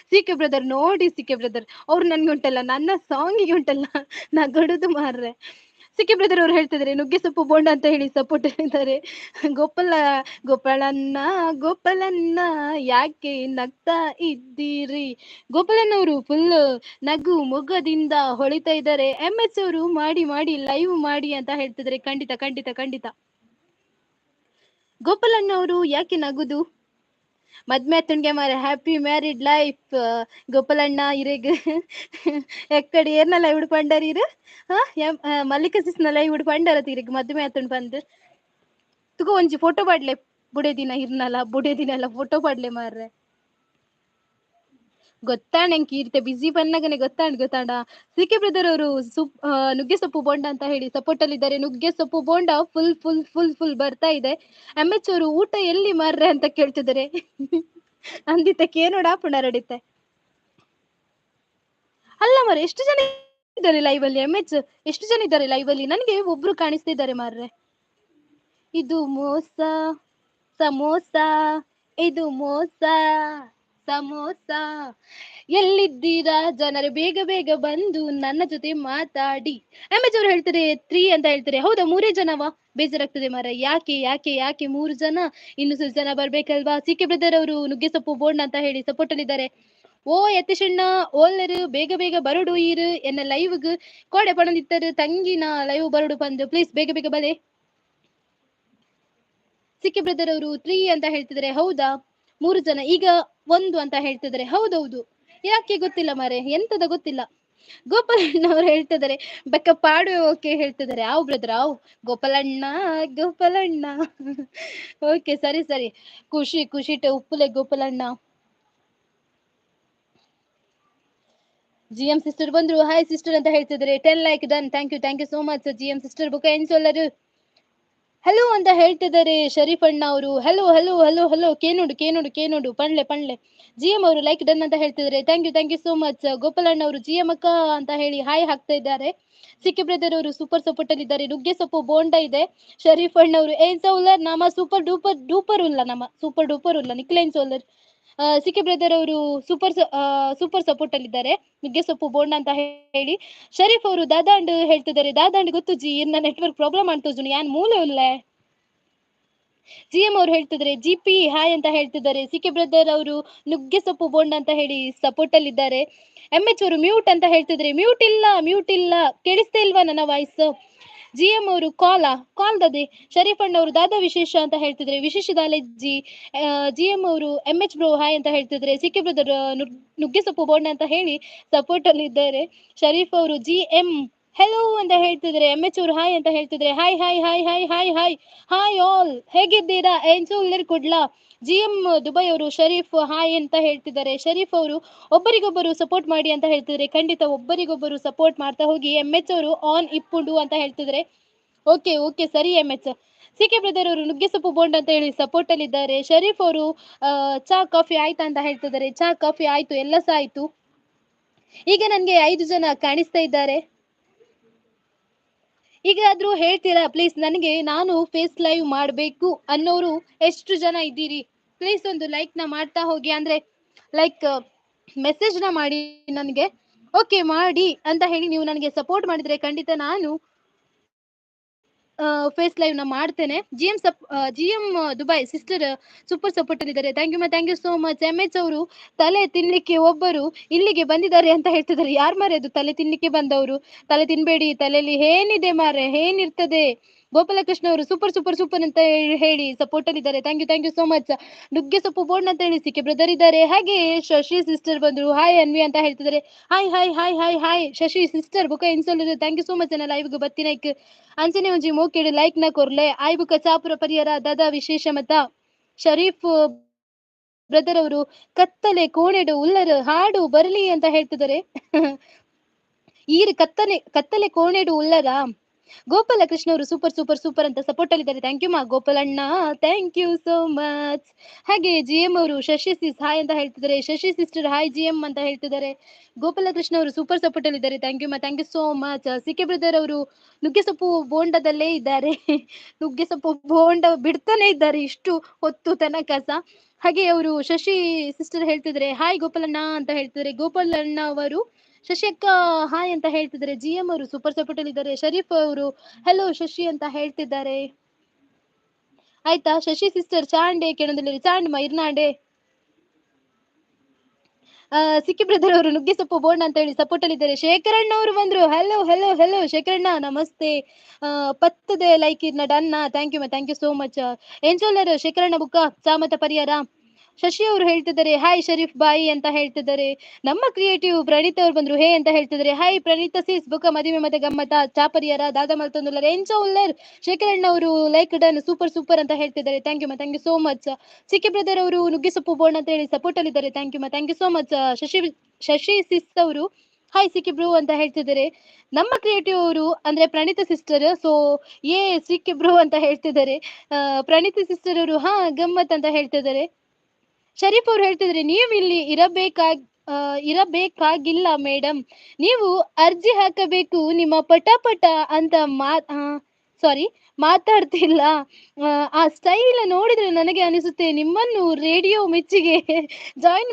ಸಿ ಕೆ ಬ್ರದರ್ ನೋಡಿ, ಸಿ ಕೆ ಬ್ರದರ್ ಅವ್ರು ನನ್ಗೆ ಉಂಟಲ್ಲ, ನನ್ನ ಸಾಂಗಿಗೆ ಉಂಟಲ್ಲ ನಗಡುದು ಮಾರ್ರೆ. ಸಿ ಕೆ ಬ್ರದರ್ ಅವ್ರು ಹೇಳ್ತಿದ್ದಾರೆ ನುಗ್ಗೆ ಸೊಪ್ಪು ಬೋಂಡ ಅಂತ ಹೇಳಿ ಸಪೋರ್ಟ್ ಇದ್ದಾರೆ. ಗೋಪಾಲ ಗೋಪಾಲಣ್ಣ ಗೋಪಾಲಣ್ಣ ಯಾಕೆ ನಗ್ತಾ ಇದ್ದೀರಿ? ಗೋಪಾಲಣ್ಣ ಅವರು ಫುಲ್ ನಗು ಮೊಗದಿಂದ ಹೊಳಿತಾ ಇದ್ದಾರೆ. ಎಂ ಎಚ್ ಅವರು ಮಾಡಿ ಮಾಡಿ ಲೈವ್ ಮಾಡಿ ಅಂತ ಹೇಳ್ತಿದ್ದಾರೆ. ಖಂಡಿತ ಖಂಡಿತ ಖಂಡಿತ. ಗೋಪಾಲಣ್ಣ ಅವರು ಯಾಕೆ ನಗುದು? ಮದ್ಮೆ ಆತುಂಡ್ಗೆ ಮಾರೆ, ಹ್ಯಾಪಿ ಮ್ಯಾರಿಡ್ ಲೈಫ್ ಗೋಪಾಲಣ್ಣ ಇರೆಗ್. ಎಕ್ಕಡಿ ಏರ್ನ ಲೈವ್ ಪಂಡರ್ ಇರು, ಮಲ್ಲಿಕ ಸಿಸ್ನ ಲೈವ್ ಪಂಡರ ಇರೆಗ್ ಮದ್ಮೆ ಆತುಂಡ್ ಬಂದ್ ತುಗೋ ಒಂಜಿ ಫೋಟೋ ಪಾಡ್ಲೆ ಬುಡೆ ದಿನ ಇರ್ನಲ್ಲ, ಬುಡೆ ದಿನ ಎಲ್ಲ ಫೋಟೋ ಪಾಡ್ಲೆ ಮಾರ್ರೆ. ಗೊತ್ತಾಂಡ್ ಎಂಕ್ ಈರ್ತೆ ಬಿಸಿ ಬನ್ನಗನೆ ಗೊತ್ತಾಂಡ್ ಗೊತ್ತಾಂಡ. ಸಿ ಕೆ ಬ್ರದರ್ ಅವರು ನುಗ್ಗೆ ಸೊಪ್ಪು ಬೋಂಡ ಅಂತ ಹೇಳಿ ಸಪೋರ್ಟ್ ಅಲ್ಲಿ ಇದ್ದಾರೆ. ನುಗ್ಗೆ ಸೊಪ್ಪು bonda full full full full ಬರ್ತಾ ಇದೆ. ಎಂ ಎಚ್ ಅವರು ಊಟ ಎಲ್ಲಿ ಮಾರ್ರೆ ಅಂತ ಕೇಳ್ತಿದ್ದಾರೆ. ಅಂದಿತ್ತಕ್ಕೆ ಏನೋಡ ಪುನರಡಿತೆ ಅಲ್ಲ ಮಾರ್ರೆ. ಎಷ್ಟು ಜನ ಇದ್ದಾರೆ ಲೈವ್ ಅಲ್ಲಿ? ಎಂ ಎಚ್ ಎಷ್ಟು ಜನ ಇದ್ದಾರೆ ಲೈವ್ ಅಲ್ಲಿ? ನನ್ಗೆ ಒಬ್ರು ಕಾಣಿಸ್ತಿದ್ದಾರೆ ಮಾರ್ರೆ. ಇದು ಮೋಸ ಸಮೋಸ, ಇದು ಮೋಸ ಸಮೋಸ. ಎಲ್ಲಿದ್ದೀರಾ ಜನರೇ? ಬೇಗ ಬೇಗ ಬಂದು ನನ್ನ ಜೊತೆ ಮಾತಾಡಿ. ಎಂ ಎಚ್ ಅವರು ಹೇಳ್ತಾರೆ 3 ಅಂತ ಹೇಳ್ತಾರೆ. ಹೌದಾ, 3 ಜನವಾ? ಬೇಜಾರಾಗ್ತದೆ ಮಾರ. ಯಾಕೆ ಯಾಕೆ ಯಾಕೆ 3 ಜನ? ಇನ್ನು ಸ್ವಲ್ಪ ಜನ ಬರ್ಬೇಕಲ್ವಾ? ಸಿ ಕೆ ಬ್ರದರ್ ಅವರು ನುಗ್ಗೆ ಸೊಪ್ಪು ಬೋಂಡ್ ಅಂತ ಹೇಳಿ ಸಪೋರ್ಟ್ ಅಲ್ಲಿ ಇದ್ದಾರೆ. ಓ ಯತೀಶಣ್ಣ ಓಲ್ಲರು ಬೇಗ ಬೇಗ ಬರಡು ಈರು ಎನ್ನ ಲೈವ್ಗ್ ಕೋಡೆ ಪಣದಿತ್ತರು ತಂಗಿನ ಲೈವ್ ಬರಡು ಬಂದು ಪ್ಲೀಸ್ ಬೇಗ ಬೇಗ ಬಲೆ. ಸಿ ಕೆ ಬ್ರದರ್ ಅವರು 3 ಅಂತ ಹೇಳ್ತಿದ್ದಾರೆ. ಹೌದಾ, 3 ಜನ, ಈಗ 1 ಅಂತ ಹೇಳ್ತಿದ್ದಾರೆ. ಹೌದೌದು, ಯಾಕೆ ಗೊತ್ತಿಲ್ಲ ಮಾರೆ, ಎಂತದ ಗೊತ್ತಿಲ್ಲ. ಗೋಪಾಲಣ್ಣ ಅವ್ರು ಹೇಳ್ತಿದ್ದಾರೆ ಬೆಕ್ಕ ಪಾಡು ಓಕೆ ಹೇಳ್ತಿದ್ದಾರೆ. ಆವ್ ಬ್ರದರ್ ಆವ್ ಗೋಪಾಲಣ್ಣ ಗೋಪಾಲಣ್ಣ. ಓಕೆ ಸರಿ ಸರಿ, ಖುಷಿ ಖುಷಿ ಉಪ್ಪುಲೆ ಗೋಪಾಲಣ್ಣ. ಜಿ ಎಂ ಸಿಸ್ಟರ್ ಬಂದ್ರು, ಹಾಯ್ ಸಿಸ್ಟರ್ ಅಂತ ಹೇಳ್ತಿದ್ದಾರೆ. 10 like done, thank you thank you so much G M sister. ಬುಕ್ಕ ಎನ್ಸೋಲ್ಲರು ಹಲೋ ಅಂತ ಹೇಳ್ತಿದ್ದಾರೆ ಶರೀಫ್ ಅಣ್ಣ ಅವರು. ಹಲೋ ಹಲೋ ಹಲೋ ಹಲೋ, ಕೇನೋಡು ಕೇನೋಡು ಕೇನೋಡು, ಪಣ್ಲೆ ಪಣ್ಲೆ. ಜಿ ಎಂ ಅವರು ಲೈಕ್ ಡನ್ ಅಂತ ಹೇಳ್ತಿದ್ದಾರೆ. Thank you thank you so much. ಗೋಪಾಲಣ್ಣ ಅವರು ಜಿ ಎಂ ಅಕ್ಕ ಅಂತ ಹೇಳಿ ಹಾಯ್ ಹಾಕ್ತಾ ಇದ್ದಾರೆ. ಸಿಕ್ಕಿ ಬ್ರದರ್ ಅವರು ಸೂಪರ್ ಸಪೋರ್ಟ್ ಅಲ್ಲಿ ಇದ್ದಾರೆ. ನುಗ್ಗೆ ಸೊಪ್ಪು ಬೋಂಡ ಇದೆ. ಶರೀಫ್ ಅಣ್ಣ ಅವರು ಏನ್ ಸೌಲರ್ ನಮ್ಮ ಸೂಪರ್ ಡೂಪರ್ ಡೂಪರ್ ಉಲ್ಲ, ನಮ್ಮ ಸೂಪರ್ ಡೂಪರ್ ಉಲ್ಲ ನಿಕ್ಲೇನ್ ಸೋಲರ್. ಸಿಕ್ಕಿ ಬ್ರದರ್ ಅವರು ಸೂಪರ್ ಸೂಪರ್ ಸಪೋರ್ಟ್ ಅಲ್ಲಿ ಇದ್ದಾರೆ, ನುಗ್ಗೆ ಸೊಪ್ಪು ಬೋಂಡ ಅಂತ ಹೇಳಿ. ಶರೀಫ್ ಅವರು ದಾದಾಂಡ್ ಹೇಳ್ತಿದ್ದಾರೆ. ದಾದಾಂಡ್ ಗೊತ್ತು ಜಿ, ಇನ್ನ ನೆಟ್ವರ್ಕ್ ಪ್ರಾಬ್ಲಮ್ ಅಂತೋಜು ಯಾನ್ ಮೂಲ ಉಲ್ಲೆ. ಜಿ ಎಂ ಅವರು ಹೇಳ್ತಿದ್ದಾರೆ ಜಿ ಪಿ ಹಾಯ್ ಅಂತ ಹೇಳ್ತಿದ್ದಾರೆ. ಸಿ ಕೆ ಬ್ರದರ್ ಅವರು ನುಗ್ಗೆ ಸೊಪ್ಪು ಬೋಂಡ ಅಂತ ಹೇಳಿ ಸಪೋರ್ಟ್ ಅಲ್ಲಿ ಇದ್ದಾರೆ. ಎಂ ಎಚ್ ಅವರು ಮ್ಯೂಟ್ ಅಂತ ಹೇಳ್ತಿದ್ದಾರೆ. ಮ್ಯೂಟ್ ಇಲ್ಲ ಮ್ಯೂಟ್ ಇಲ್ಲ, ಕೇಳಿಸ್ತಾ ಇಲ್ವಾ ನನ್ನ ವಾಯ್ಸ್? ಜಿ ಎಂ ಅವರು ಕಾಲ ಕಾಲ್ದದೆ. ಶರೀಫ್ ಅಣ್ಣ ಅವರು ದಾದಾ ವಿಶೇಷ ಅಂತ ಹೇಳ್ತಿದ್ರೆ, ವಿಶೇಷ ದಾಲೆ ಜಿ. ಜಿ ಎಂ ಅವರು ಎಂ ಎಚ್ ಬ್ರೋ ಹಾಯ್ ಅಂತ ಹೇಳ್ತಿದ್ರೆ. ಸಿ ಕೆ ಬ್ರದರ್ ನುಗ್ಗೆ ಸೊಪ್ಪು ಬೋಂಡ ಅಂತ ಹೇಳಿ ಸಪೋರ್ಟ್ ಅಲ್ಲಿ ಇದ್ದಾರೆ. ಶರೀಫ್ ಅವರು ಜಿ ಎಂ ಹೆಲೋ ಅಂತ ಹೇಳ್ತಿದ್ರೆ. ಎಂ ಎಚ್ ಅವರು ಹಾಯ್ ಅಂತ ಹೇಳ್ತಿದ್ರೆ. Hi hi hi hi hi hi hi all, ಹೇಗಿದ್ದೀರಾ? ಏನ್ಸು ಕುಡ್ಲಾ. ಜಿ ಎಂ ದುಬೈ ಅವರು ಶರೀಫ್ ಹಾಯ್ ಅಂತ ಹೇಳ್ತಿದ್ದಾರೆ. ಶರೀಫ್ ಅವರು ಒಬ್ಬರಿಗೊಬ್ಬರು ಸಪೋರ್ಟ್ ಮಾಡಿ ಅಂತ ಹೇಳ್ತಿದ್ರೆ. ಖಂಡಿತ ಒಬ್ಬರಿಗೊಬ್ಬರು ಸಪೋರ್ಟ್ ಮಾಡ್ತಾ ಹೋಗಿ. ಎಂ ಎಚ್ ಅವರು ಆನ್ ಇಪ್ಪುಂಡು ಅಂತ ಹೇಳ್ತಿದ್ರೆ. ಓಕೆ ಓಕೆ ಸರಿ M H. C K brother ಅವರು ನುಗ್ಗೆ ಸೊಪ್ಪು ಬೋಂಡ್ ಅಂತ ಹೇಳಿ ಸಪೋರ್ಟ್ ಅಲ್ಲಿ ಇದ್ದಾರೆ. ಶರೀಫ್ ಅವರು ಚಾ ಕಾಫಿ ಆಯ್ತಾ ಅಂತ ಹೇಳ್ತಿದ್ದಾರೆ. ಚಾ ಕಾಫಿ ಆಯ್ತು, ಎಲ್ಲ ಸಹ ಆಯ್ತು. ಈಗ ನನ್ಗೆ 5 ಜನ ಕಾಣಿಸ್ತಾ ಇದ್ದಾರೆ. ಈಗ ಆದ್ರೂ ಹೇಳ್ತೀರಾ ಪ್ಲೀಸ್ ನನಗೆ, ನಾನು ಫೇಸ್ ಲೈವ್ ಮಾಡಬೇಕು ಅನ್ನೋರು ಎಷ್ಟು ಜನ ಇದ್ದೀರಿ? ಪ್ಲೀಸ್ ಒಂದು ಲೈಕ್ ನ ಮಾಡ್ತಾ ಹೋಗಿ, ಅಂದ್ರೆ ಲೈಕ್ ಮೆಸೇಜ್ ನ ಮಾಡಿ ನನಗೆ. ಓಕೆ ಮಾಡಿ ಅಂತ ಹೇಳಿ ನೀವು ನನಗೆ ಸಪೋರ್ಟ್ ಮಾಡಿದ್ರೆ ಖಂಡಿತ ನಾನು ಫೇಸ್ ಲೈವ್ ನ ಮಾಡ್ತೇನೆ. G M Dubai sister super support ಅಲ್ಲಿ ಇದ್ದಾರೆ. Thank you ಮಾ, thank you so much. M H ಅವರು ತಲೆ ತಿನ್ಲಿಕ್ಕೆ ಒಬ್ಬರು ಇಲ್ಲಿಗೆ ಬಂದಿದ್ದಾರೆ ಅಂತ ಹೇಳ್ತಿದ್ದಾರೆ. ಯಾರ್ ಮಾರೆ ಅದು ತಲೆ ತಿನ್ಲಿಕ್ಕೆ ಬಂದವರು? ತಲೆ ತಿನ್ಬೇಡಿ, ತಲೆಯಲ್ಲಿ ಏನಿದೆ ಮಾರೆ, ಏನಿರ್ತದೆ? ಗೋಪಾಲಕೃಷ್ಣ ಅವರು ಸೂಪರ್ ಸೂಪರ್ ಸೂಪರ್ ಅಂತ ಹೇಳಿ ಸಪೋರ್ಟ್ ಅಲ್ಲಿ ಇದ್ದಾರೆ. Thank you thank you so much. ನುಗ್ಗೆ ಸೊಪ್ಪು ಬೋರ್ಡ್ ಅಂತ ಹೇಳಿ ಸಿಕ್ಕೆ ಬ್ರದರ್ ಇದ್ದಾರೆ. ಹಾಗೆ ಶಶಿ ಸಿಸ್ಟರ್ ಬಂದ್ರು, ಹಾಯ್ ಅನ್ವಿ ಅಂತ ಹೇಳ್ತಿದ್ದಾರೆ. Hi hi hi hi hi Shashi sister, ಬುಕ್ಕ insole thank you so much. ಅನ್ನ ಲೈವ್ ಬತ್ತಿನೈಕ್ ಅಂಚನೆ ಒಂಜಿ ಮೋಕೆಡು ಲೈಕ್ ನ ಕೊರ್ಲೆ. ಆಯ್ ಬುಕ್ಕ ಚಾಪುರ ಪರಿಯರ ದಾದಾ ವಿಶೇಷ ಮತ. ಶರೀಫ್ ಬ್ರದರ್ ಅವರು ಕತ್ತಲೆ ಕೋಣೆಡು ಉಲ್ಲರ್ ಹಾಡು ಬರಲಿ ಅಂತ ಹೇಳ್ತಿದ್ದಾರೆ. ಈರು ಕತ್ತಲೆ ಕತ್ತಲೆ ಕೋಣೆಡು ಉಲ್ಲರ. ಗೋಪಾಲಕೃಷ್ಣ ಅವರು ಸೂಪರ್ ಸೂಪರ್ ಸೂಪರ್ ಅಂತ ಸಪೋರ್ಟ್ ಅಲ್ಲಿ ಇದ್ದಾರೆ. Thank you ಮಾ ಗೋಪಾಲಣ್ಣ, thank you so much. ಹಾಗೆ ಜಿ ಎಂ ಅವರು ಶಶಿ ಸಿಸ್ ಹಾಯ್ ಅಂತ ಹೇಳ್ತಿದ್ದಾರೆ. Shashi sister hi G M ಅಂತ ಹೇಳ್ತಿದ್ದಾರೆ. ಗೋಪಾಲಕೃಷ್ಣ ಅವರು ಸೂಪರ್ ಸಪೋರ್ಟ್ ಅಲ್ಲಿ ಇದ್ದಾರೆ. Thank you ಮಾ, thank you so much. C K brother ಅವರು ನುಗ್ಗೆ ಸೊಪ್ಪು ಬೋಂಡದಲ್ಲೇ ಇದ್ದಾರೆ. ನುಗ್ಗೆ ಸೊಪ್ಪು ಬೋಂಡ ಬಿಡ್ತಾನೆ ಇದ್ದಾರೆ ಇಷ್ಟು ಹೊತ್ತು ತನಕ ಸಹ. ಹಾಗೆ ಅವರು ಶಶಿ ಸಿಸ್ಟರ್ ಹೇಳ್ತಿದ್ರೆ ಹಾಯ್ ಗೋಪಾಲಣ್ಣ ಅಂತ ಹೇಳ್ತಿದ್ದಾರೆ. ಗೋಪಾಲಣ್ಣ ಅವರು ಶಶಿ ಅಕ್ಕ ಹಾಯ್ ಅಂತ ಹೇಳ್ತಿದ್ದಾರೆ. ಜಿ ಎಂ ಅವರು ಸೂಪರ್ ಸಪೋರ್ಟ್ ಅಲ್ಲಿ ಇದ್ದಾರೆ. ಶರೀಫ್ ಅವರು ಹಲೋ ಶಶಿ ಅಂತ ಹೇಳ್ತಿದ್ದಾರೆ. ಆಯ್ತಾ ಶಶಿ ಸಿಸ್ಟರ್, ಚಾಂಡೆ ಕೇಳೋದಿಲ್ಲ ಚಾಂಡ್ ಮೈರ್ನಾಂಡೆ. ಸಿಕ್ಕಿ ಬ್ರದರ್ ಅವರು ನುಗ್ಗೆ ಸೊಪ್ಪು ಬೋಂಡ ಅಂತ ಹೇಳಿ ಸಪೋರ್ಟ್ ಅಲ್ಲಿ ಇದ್ದಾರೆ. ಶೇಖರಣ್ಣ ಅವರು ಬಂದ್ರು, ಹಲೋ ಹಲೋ ಹಲೋ ಶೇಖರಣ್ಣ ನಮಸ್ತೆ. ಪತ್ತದೆ ಲೈಕ್ ಇರ್ನ ಡನ್ನ, thank you ಮಾ, thank you so much. ಏನ್ಸೋಲರ್ ಶೇಖರಣ್ಣ ಬುಕ್ಕ ಚಾಮತ ಪರಿಹಾರ. ಶಶಿ ಅವರು ಹೇಳ್ತಿದ್ದಾರೆ ಹಾಯ್ ಶರೀಫ್ ಬಾಯಿ ಅಂತ ಹೇಳ್ತಿದ್ದಾರೆ. ನಮ್ಮ ಕ್ರಿಯೇಟಿವ್ ಪ್ರಣೀತ್ ಅವರು ಬಂದ್ರು ಹೇ ಅಂತ ಹೇಳ್ತಿದ್ದಾರೆ. ಹಾಯ್ ಪ್ರಣೀತ ಸಿಸ್, ಬುಕ್ಕ ಮದುವೆ ಮತ್ತೆ ಗಮ್ಮತ ಚಾಪರಿಯರ ದಾದಾ ಮಲ್ತೊಂದುಲ್ಲರ್ ಎಂಚೋ ಉಲ್ಲರ್. ಶೇಖರಣ್ಣ ಅವರು ಲೈಕ್ ಡನ್ ಸೂಪರ್ ಸೂಪರ್ ಅಂತ ಹೇಳ್ತಿದ್ದಾರೆ. Thank you ಮಾ, thank you so much. ಸಿಕ್ಕಿ ಬ್ರದರ್ ಅವರು ನುಗ್ಗೆ ಸೊಪ್ಪು ಬೋಂಡ್ ಅಂತ ಹೇಳಿ ಸಪೋರ್ಟ್ ಅಲ್ಲಿ ಇದ್ದಾರೆ. Thank you ಮಾ, thank you so much. Shashi Shashi sis ಅವರು ಹಾಯ್ ಸಿಕ್ಕಿ ಬ್ರೋ ಅಂತ ಹೇಳ್ತಿದ್ದಾರೆ. ನಮ್ಮ ಕ್ರಿಯೇಟಿವ್ ಅವರು ಅಂದ್ರೆ ಪ್ರಣೀತ ಸಿಸ್ಟರ್, ಸೊ ಏ ಸಿಕ್ಕಿ ಬ್ರೋ ಅಂತ ಹೇಳ್ತಿದ್ದಾರೆ. ಪ್ರಣೀತ ಸಿಸ್ಟರ್ ಅವರು ಹಾ ಗಮ್ಮತ್ ಅಂತ ಹೇಳ್ತಿದ್ದಾರೆ. ಶರೀಫ್ ಅವ್ರು ಹೇಳ್ತಿದ್ರೆ ನೀವು ಇಲ್ಲಿ ಇರಬೇಕಾಗಿಲ್ಲ ಮೇಡಮ್, ನೀವು ಅರ್ಜಿ ಹಾಕಬೇಕು, ನಿಮ್ಮ ಪಟ ಪಟ ಅಂತ ಸಾರಿ ಮಾತಾಡ್ತಿಲ್ಲ, ಆ ಸ್ಟೈಲ್ ನೋಡಿದ್ರೆ ನನಗೆ ಅನಿಸುತ್ತೆ ನಿಮ್ಮನ್ನು ರೇಡಿಯೋ ಮೆಚ್ಚಿಗೆ ಜಾಯಿನ್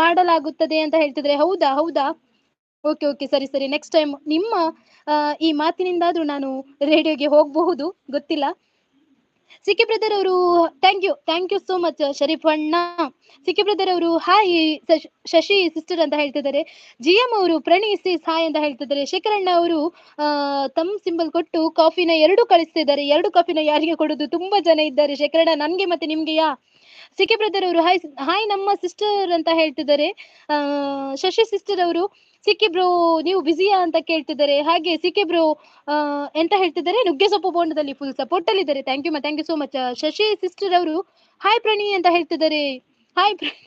ಮಾಡಲಾಗುತ್ತದೆ ಅಂತ ಹೇಳ್ತಿದ್ರೆ. ಹೌದಾ ಹೌದಾ, ಓಕೆ ಓಕೆ ಸರಿ ಸರಿ, ನೆಕ್ಸ್ಟ್ ಟೈಮ್ ನಿಮ್ಮ ಈ ಮಾತಿನಿಂದಾದ್ರೂ ನಾನು ರೇಡಿಯೋಗೆ ಹೋಗಬಹುದು, ಗೊತ್ತಿಲ್ಲ. ಸಿಕ್ಕಿ ಬ್ರದರ್ ಅವರು thank you thank you so much Sharif ಅಣ್ಣ. ಸಿಕ್ಕಿ ಬ್ರದರ್ ಅವರು ಹಾಯ್ ಶಶಿ ಸಿಸ್ಟರ್ ಅಂತ ಹೇಳ್ತಿದ್ದಾರೆ. ಜಿ ಎಂ ಅವರು ಪ್ರಣಿ ಸಿಸ್ ಹಾಯ್ ಅಂತ ಹೇಳ್ತಿದ್ದಾರೆ. ಶೇಖರಣ್ಣ ಅವರು ತಮ್ ಸಿಂಬಲ್ ಕೊಟ್ಟು ಕಾಫಿನ ಎರಡು ಕಳಿಸ್ತಿದ್ದಾರೆ. ಎರಡು ಕಾಫಿನ ಯಾರಿಗೆ ಕೊಡುದು? ತುಂಬಾ ಜನ ಇದ್ದಾರೆ ಶೇಖರಣ್ಣ, ನನ್ಗೆ ಮತ್ತೆ ನಿಮ್ಗೆ ಯಾ. ಸಿಕೆ ಬ್ರದರ್ ಅವರು ಹಾಯ್ ಹಾಯ್ ನಮ್ಮ ಸಿಸ್ಟರ್ ಅಂತ ಹೇಳ್ತಿದ್ದಾರೆ. ಶಶಿ ಸಿಸ್ಟರ್ ಅವರು ಸಿಕೆ ಬ್ರೋ ನೀವು ಬಿಸಿಯಾ ಅಂತ ಕೇಳ್ತಿದ್ದಾರೆ. ಹಾಗೆ ಸಿಕೆ ಬ್ರೋ ಎಂತ ಹೇಳ್ತಿದ್ದಾರೆ, ನುಗ್ಗೆ ಸೊಪ್ಪು ಬೋಂಡದಲ್ಲಿ ಫುಲ್ ಸಪೋರ್ಟ್ ಅಲ್ಲಿ ಇದ್ದಾರೆ. Thank you ಮಾ, thank you so much. Shashi sister ಅವರು ಹಾಯ್ ಪ್ರಣಿ ಅಂತ ಹೇಳ್ತಿದ್ದಾರೆ. ಹಾಯ್ ಪ್ರಾಣಿ,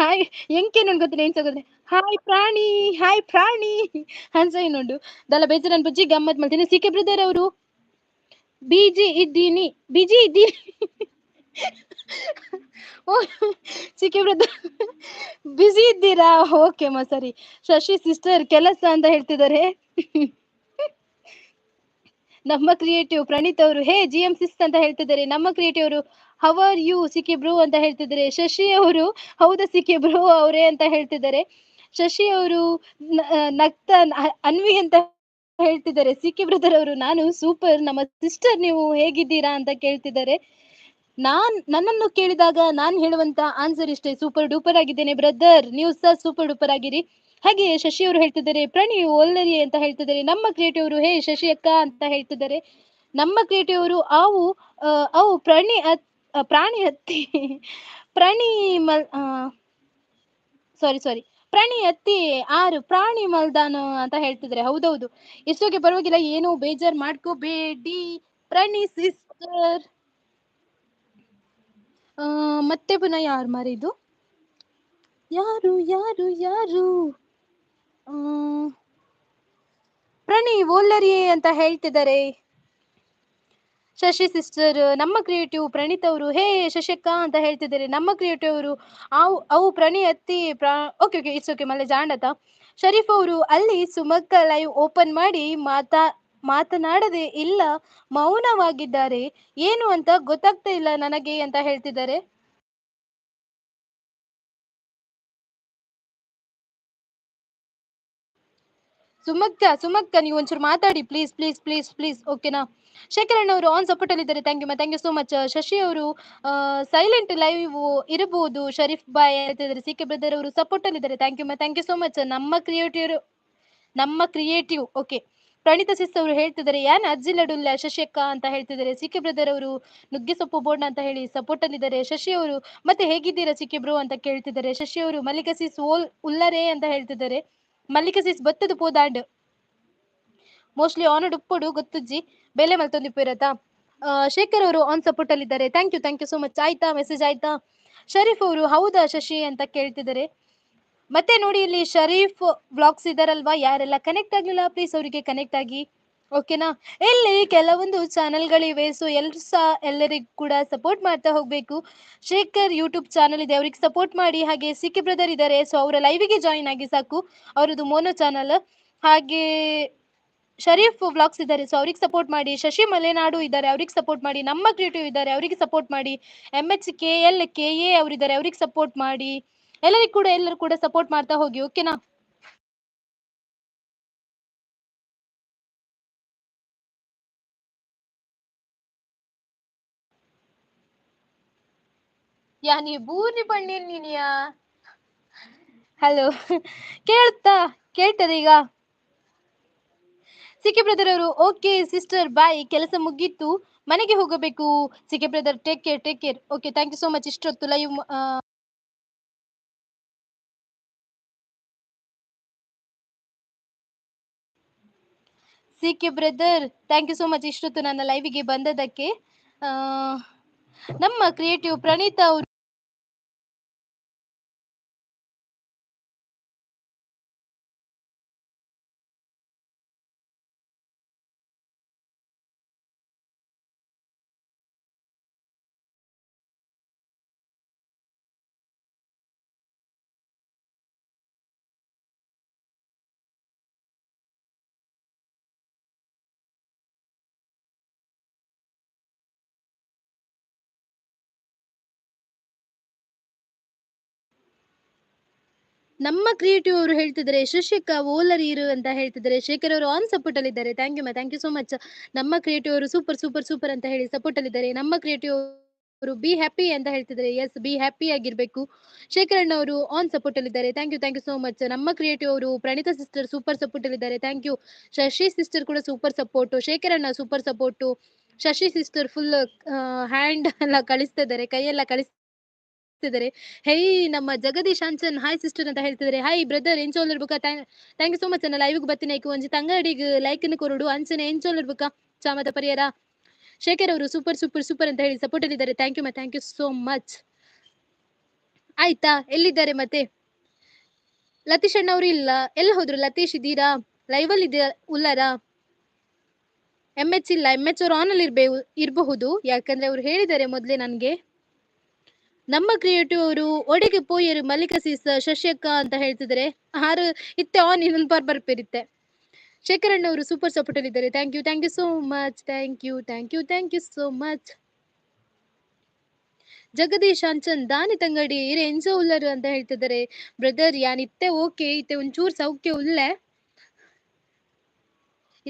ಹಾಯ್ ಎಂಕೆ ನೋಡ್ ಗೊತ್ತಿಲ್ಲ ಏನ್ ಸಗೋದ್ರೆ. ಹಾಯ್ ಪ್ರಾಣಿ, ಹಾಯ್ ಪ್ರಾಣಿ ಹನ್ಸ ಇನ್ನೊಂಡು ದಲ ಬೇಜಾರನ್ ಬುಜ್ಜಿ ಗಮ್ಮತ್ ಮಾಡ್ತೀನಿ. ಸಿಕೆ ಬ್ರದರ್ ಅವರು ಬಿಜಿ ಇದ್ದೀನಿ, ಬಿಜಿ ಇದ್ದೀನಿ. ಓ ಸಿಕೆ ಬ್ರದರ್ ಬಿಸಿ ಇದ್ದೀರಾ? ಓಕೆ ಮಾ ಸರಿ. ಶಶಿ ಸಿಸ್ಟರ್ ಕೆಲಸ ಅಂತ ಹೇಳ್ತಿದ್ದಾರೆ. ನಮ್ಮ ಕ್ರಿಯೇಟಿವ್ ಪ್ರಣೀತ್ ಅವರು ಹೇ ಜಿ ಎಂ ಸಿಸ್ ಅಂತ ಹೇಳ್ತಿದ್ದಾರೆ. ನಮ್ಮ ಕ್ರಿಯೇಟಿವ್ ಅವರು how are you CK bro ಅಂತ ಹೇಳ್ತಿದ್ದಾರೆ. ಶಶಿ ಅವರು ಹೌದಾ ಸಿಕೆ ಬ್ರೋ ಅವರೇ ಅಂತ ಹೇಳ್ತಿದ್ದಾರೆ. ಶಶಿ ಅವರು ನಗ್ತಾ ಅನ್ವಿ ಅಂತ ಹೇಳ್ತಿದ್ದಾರೆ. ಸಿಕೆ ಬ್ರದರ್ ಅವರು ನಾನು ಸೂಪರ್, ನಮ್ಮ ಸಿಸ್ಟರ್ ನೀವು ಹೇಗಿದ್ದೀರಾ ಅಂತ ಕೇಳ್ತಿದ್ದಾರೆ. ನನ್ನನ್ನು ಕೇಳಿದಾಗ ನಾನ್ ಹೇಳುವಂತ ಆನ್ಸರ್ ಇಷ್ಟೇ, ಸೂಪರ್ ಡೂಪರ್ ಆಗಿದ್ದೇನೆ ಬ್ರದರ್, ನೀವು ಸಹ ಸೂಪರ್ ಡೂಪರ್ ಆಗಿರಿ. ಹಾಗೆ ಶಶಿ ಅವರು ಹೇಳ್ತಿದ್ದಾರೆ ಪ್ರಣಿ ಒಲ್ಲರಿ ಅಂತ ಹೇಳ್ತಿದ್ದಾರೆ. ನಮ್ಮ ಕ್ರಿಯೇಟಿವ್ ಅವರು ಹೇ ಶಶಿ ಅಕ್ಕ ಅಂತ ಹೇಳ್ತಿದ್ದಾರೆ. ನಮ್ಮ ಕ್ರಿಯೇಟಿವ್ ಅವರು ಅವು ಅವು ಪ್ರಣಿ ಪ್ರಾಣಿ ಹತ್ತಿ ಪ್ರಣಿ ಮಲ್ ಸಾರಿ ಸಾರಿ ಪ್ರಾಣಿ ಹತ್ತಿ ಆರು ಪ್ರಾಣಿ ಮಲ್ದಾನು ಅಂತ ಹೇಳ್ತಿದ್ದಾರೆ. ಹೌದೌದು, ಎಷ್ಟೋಕೆ ಪರವಾಗಿಲ್ಲ, ಏನು ಬೇಜಾರ್ ಮಾಡ್ಕೋಬೇಡಿ ಪ್ರಣಿ ಸಿಸ್ಟರ್. ಮತ್ತೆ ಪುನಃ ಯಾರು ಮಾರಿ ಇದು? ಯಾರು ಯಾರು ಯಾರು? ಪ್ರಣಿ ಓಲ್ಲರಿ ಅಂತ ಹೇಳ್ತಿದ್ದಾರೆ. ಶಶಿ ಸಿಸ್ಟರ್ ನಮ್ಮ ಕ್ರಿಯೇಟಿವ್ ಪ್ರಣೀತ್ ಅವರು ಹೇ ಶಶಿಯಕ್ಕ ಅಂತ ಹೇಳ್ತಿದ್ದಾರೆ. ನಮ್ಮ ಕ್ರಿಯೇಟಿವ್ ಅವರು ಅವು ಅವು ಪ್ರಣಿ ಅತ್ತಿ ಓಕೆ ಓಕೆ it's okay ಮಲ್ಲೆ ಜಾಂಡತ. ಶರೀಫ್ ಅವರು ಅಲ್ಲಿ ಸುಮಕ್ಕ ಲೈವ್ ಓಪನ್ ಮಾಡಿ ಮಾತನಾಡದೆ ಇಲ್ಲ, ಮೌನವಾಗಿದ್ದಾರೆ, ಏನು ಅಂತ ಗೊತ್ತಾಗ್ತಾ ಇಲ್ಲ ನನಗೆ ಅಂತ ಹೇಳ್ತಿದ್ದಾರೆ. ಸುಮಕ್ಕ ಸುಮಕ್ಕ ನೀವು ಒಂಚೂರು ಮಾತಾಡಿ ಪ್ಲೀಸ್ ಪ್ಲೀಸ್ ಪ್ಲೀಸ್ ಪ್ಲೀಸ್, ಓಕೆನಾ? ಶೇಖರಣ್ಣ ಅವರು ಆನ್ ಸಪೋರ್ಟ್ ಅಲ್ಲಿ ಇದ್ದಾರೆ. Thank you thank you so much. Shashi ಅವರು ಸೈಲೆಂಟ್ ಲೈವ್ ಇರಬಹುದು ಶರೀಫ್ ಬಾಯ್ ಹೇಳ್ತಿದ್ದಾರೆ. ಸಿ ಕೆ ಬ್ರದರ್ ಅವರು ಸಪೋರ್ಟ್ ಅಲ್ಲಿ ಇದ್ದಾರೆ. Thank you thank you so much. ನಮ್ಮ ಕ್ರಿಯೇಟಿವ್ ಓಕೆ ಪ್ರಣೀತ ಸಿಸ್ ಅವರು ಹೇಳ್ತಿದ್ದಾರೆ ಯಾನ್ ಅಜ್ಜಿ ಲಡುಲ್ಲ ಶಶಿ ಅಕ್ಕ ಅಂತ ಹೇಳ್ತಿದ್ದಾರೆ. ಸಿ ಕೆ ಬ್ರದರ್ ಅವರು ನುಗ್ಗೆ ಸೊಪ್ಪು ಬೋರ್ಡ್ ಅಂತ ಹೇಳಿ ಸಪೋರ್ಟ್ ಅಲ್ಲಿದ್ದಾರೆ. ಶಶಿ ಅವರು ಮತ್ತೆ ಹೇಗಿದ್ದೀರಾ ಸಿ ಕೆ ಬ್ರೋ ಅಂತ ಕೇಳ್ತಿದ್ದಾರೆ. ಶಶಿ ಅವರು ಮಲ್ಲಿಕಾ ಸಿಸ್ ಓಲ್ ಉಲ್ಲರೇ ಅಂತ ಹೇಳ್ತಿದ್ದಾರೆ. ಮಲ್ಲಿಕಾ ಸಿಸ್ ಬತ್ತದ ಪೋದಾಂಡ್ ಮೋಸ್ಟ್ಲಿ ಆನ್ ಉಪ್ಪುಡು ಗೊತ್ತುಜ್ಜಿ ಬೆಲೆ ಮಲ್ತೊಂದಿಪ್ಪು. ಶೇಖರ್ ಅವರು ಆನ್ ಸಪೋರ್ಟ್ ಅಲ್ಲಿದ್ದಾರೆ. Thank you thank you so much. ಆಯ್ತಾ ಮೆಸೇಜ್ ಆಯ್ತಾ? ಶರೀಫ್ ಅವರು ಹೌದಾ ಶಶಿ ಅಂತ ಕೇಳ್ತಿದ್ದಾರೆ. ಮತ್ತೆ ನೋಡಿ ಇಲ್ಲಿ ಶರೀಫ್ ಬ್ಲಾಗ್ಸ್ ಇದಾರಲ್ವಾ, ಯಾರೆಲ್ಲ ಕನೆಕ್ಟ್ ಆಗ್ಲಿಲ್ಲ ಪ್ಲೀಸ್ ಅವರಿಗೆ ಕನೆಕ್ಟ್ ಆಗಿ, ಓಕೆನಾ? ಇಲ್ಲಿ ಕೆಲವೊಂದು ಚಾನೆಲ್ಗಳಿವೆ, ಸೊ ಎಲ್ರು ಸಹ ಎಲ್ಲರಿಗೂ ಕೂಡ ಸಪೋರ್ಟ್ ಮಾಡ್ತಾ ಹೋಗ್ಬೇಕು. ಶೇಖರ್ ಯೂಟ್ಯೂಬ್ ಚಾನಲ್ ಇದೆ, ಅವ್ರಿಗೆ ಸಪೋರ್ಟ್ ಮಾಡಿ. ಹಾಗೆ ಸಿ ಕೆ ಬ್ರದರ್ ಇದ್ದಾರೆ, ಸೊ ಅವರ ಲೈವಿಗೆ ಜಾಯಿನ್ ಆಗಿ ಸಾಕು, ಅವರದ್ದು ಮೋನೋ ಚಾನಲ್. ಹಾಗೆ ಶರೀಫ್ ವ್ಲಾಗ್ಸ್ ಇದ್ದಾರೆ, ಸೊ ಅವ್ರಿಗೆ ಸಪೋರ್ಟ್ ಮಾಡಿ. ಶಶಿ ಮಲೆನಾಡು ಇದ್ದಾರೆ, ಅವ್ರಿಗೆ ಸಪೋರ್ಟ್ ಮಾಡಿ. ನಮ್ಮ ಕ್ರಿಯೇಟಿವ್ ಇದ್ದಾರೆ, ಅವರಿಗೆ ಸಪೋರ್ಟ್ ಮಾಡಿ. M H K L K A ಅವರಿದ್ದಾರೆ, ಅವ್ರಿಗೆ ಸಪೋರ್ಟ್ ಮಾಡಿ. ಎಲ್ಲರಿಗೂ ಕೂಡ ಎಲ್ಲರೂ ಕೂಡ ಸಪೋರ್ಟ್ ಮಾಡ್ತಾ ಹೋಗಿ, ಓಕೆನಾ? ಯಾ ನೀ ಬೂರ್ನಿ ಪಣ್ಣೀನಿಯಾ? ಹಲೋ, ಕೇಳ್ತಾ ಕೇಳ್ತದೆ ಈಗ? ಸಿಕೆ ಬ್ರದರ್ ಅವರು ಓಕೆ ಸಿಸ್ಟರ್ ಬಾಯ್, ಕೆಲಸ ಮುಗೀತು ಮನೆಗೆ ಹೋಗಬೇಕು. CK brother take care take care, okay thank you so much. ಇಷ್ಟೊತ್ತು live C K brother thank you so much ಇಷ್ಟೊತ್ತು ನನ್ನ ಲೈವಿಗೆ ಬಂದದಕ್ಕೆ. ನಮ್ಮ ಕ್ರಿಯೇಟಿವ್ ಪ್ರಣೀತಾ ಅವರು ನಮ್ಮ ಕ್ರಿಯೇಟಿವ್ ಅವರು ಹೇಳ್ತಿದ್ದಾರೆ ಶಶಿಕ ಓಲರ್ ಇರು ಅಂತ ಹೇಳ್ತಿದ್ದಾರೆ. ಶೇಖರ್ ಅವರು ಆನ್ ಸಪೋರ್ಟ್ ಅಲ್ಲಿ ಇದ್ದಾರೆ. Thank you ಮಾ, thank you so much. ನಮ್ಮ ಕ್ರಿಯೇಟಿವ್ ಅವರು ಸೂಪರ್ ಸೂಪರ್ ಸೂಪರ್ ಅಂತ ಹೇಳಿ ಸಪೋರ್ಟ್ ಅಲ್ಲಿ ಇದ್ದಾರೆ. ನಮ್ಮ ಕ್ರಿಯೇಟಿವ್ ಅವರು ಬಿ ಹ್ಯಾಪಿ ಅಂತ ಹೇಳ್ತಿದ್ದಾರೆ. ಎಸ್, ಬಿ ಹ್ಯಾಪಿ ಆಗಿರ್ಬೇಕು. ಶೇಖರಣ್ಣ ಅವರು ಆನ್ ಸಪೋರ್ಟ್ ಅಲ್ಲಿ ಇದ್ದಾರೆ. Thank you, thank you so much. ನಮ್ಮ ಕ್ರಿಯೇಟಿವ್ ಅವರು ಪ್ರಣೀತಾ ಸಿಸ್ಟರ್ ಸೂಪರ್ ಸಪೋರ್ಟ್ ಅಲ್ಲಿ ಇದ್ದಾರೆ. Thank you. Shashi sister ಕೂಡ ಸೂಪರ್ ಸಪೋರ್ಟ್. ಶೇಖರಣ್ಣ super support. Shashi sister full hand ಎಲ್ಲ ಕಳಿಸ್ತಾ ಇದ್ದಾರೆ, ಕೈಯೆಲ್ಲ ಕಳಿಸ್ತಿದ್ದಾರೆ. ಹೇ ನಮ್ಮ ಜಗದೀಶ್ ಅಂಚನ್ ಹಾಯ್ ಸಿಸ್ಟರ್ ಅಂತ ಹೇಳ್ತಿದ್ದಾರೆ. ಹಾಯ್ ಬ್ರದರ್, ಎಂಚೋಲ್ ಇರ್ಬೇಕಾ? Thank you so much. ಅನ್ನ ಲೈವ್ ಬತ್ತಿನ ಒಂಜಿ ತಂಗಡಿಗೆ ಲೈಕ್ ಕೊರಡು ಅಂಚನೆ ಎಂಚೋಲ್ ಇರ್ಬೇಕಾ ಚಾಮದ ಪರಿಯರ. ಶೇಖರ್ ಅವರು ಸೂಪರ್ ಸೂಪರ್ ಸೂಪರ್ ಅಂತ ಹೇಳಿ ಸಪೋರ್ಟ್ ಅಲ್ಲಿ ಇದ್ದಾರೆ. Thank you ಮಾ, thank you so much. ಆಯ್ತಾ, ಎಲ್ಲಿದ್ದಾರೆ ಮತ್ತೆ ಲತೀಶ್ ಅಣ್ಣ ಅವರು? ಇಲ್ಲ, ಎಲ್ಲ ಹೋದ್ರು. ಲತೀಶ್ ಇದ್ದೀರಾ? ಲೈವ್ ಅಲ್ಲಿ ಇದ್ದೀರಾ? ಉಲ್ಲಾರಾ? ಎಂ ಎಚ್ ಇಲ್ಲ, ಎಂ ಎಚ್ ಅವರು ಆನ್ ಅಲ್ಲಿ ಇರಬಹುದು, ಯಾಕಂದ್ರೆ ಅವ್ರು ಹೇಳಿದ್ದಾರೆ ಮೊದ್ಲೇ ನನ್ಗೆ. ನಮ್ಮ ಕ್ರಿಯೇಟಿವ್ ಅವರು ಒಡೆಗೆ ಪೋಯರು ಮಲ್ಲಿಕ ಸೀಸ್ ಶಶಿಯಕ್ಕ ಅಂತ ಹೇಳ್ತಿದ್ದಾರೆ. ಆರು ಇತ್ತೆ ಆನ್ ಇನ್ನೊಂದು ಬಾರ್ ಬರ್ಪೇರಿತ್ತೆ. ಶೇಖರಣ್ಣ ಅವರು ಸೂಪರ್ ಸಪೋರ್ಟ್ ಅಲ್ಲಿ ಇದ್ದಾರೆ. Thank you, thank you so much. Thank you, thank you, thank you so much. Jagadish Anchan ದಾನಿ ತಂಗಡಿ ಇರೆ ಎಂಜೋ ಉಲ್ಲರು ಅಂತ ಹೇಳ್ತಿದ್ದಾರೆ. ಬ್ರದರ್ ಯಾನ್ ಇತ್ತೆ ಓಕೆ, ಇತ್ತೆ ಒಂಚೂರ್ ಸೌಖ್ಯ ಉಲ್ಲೆ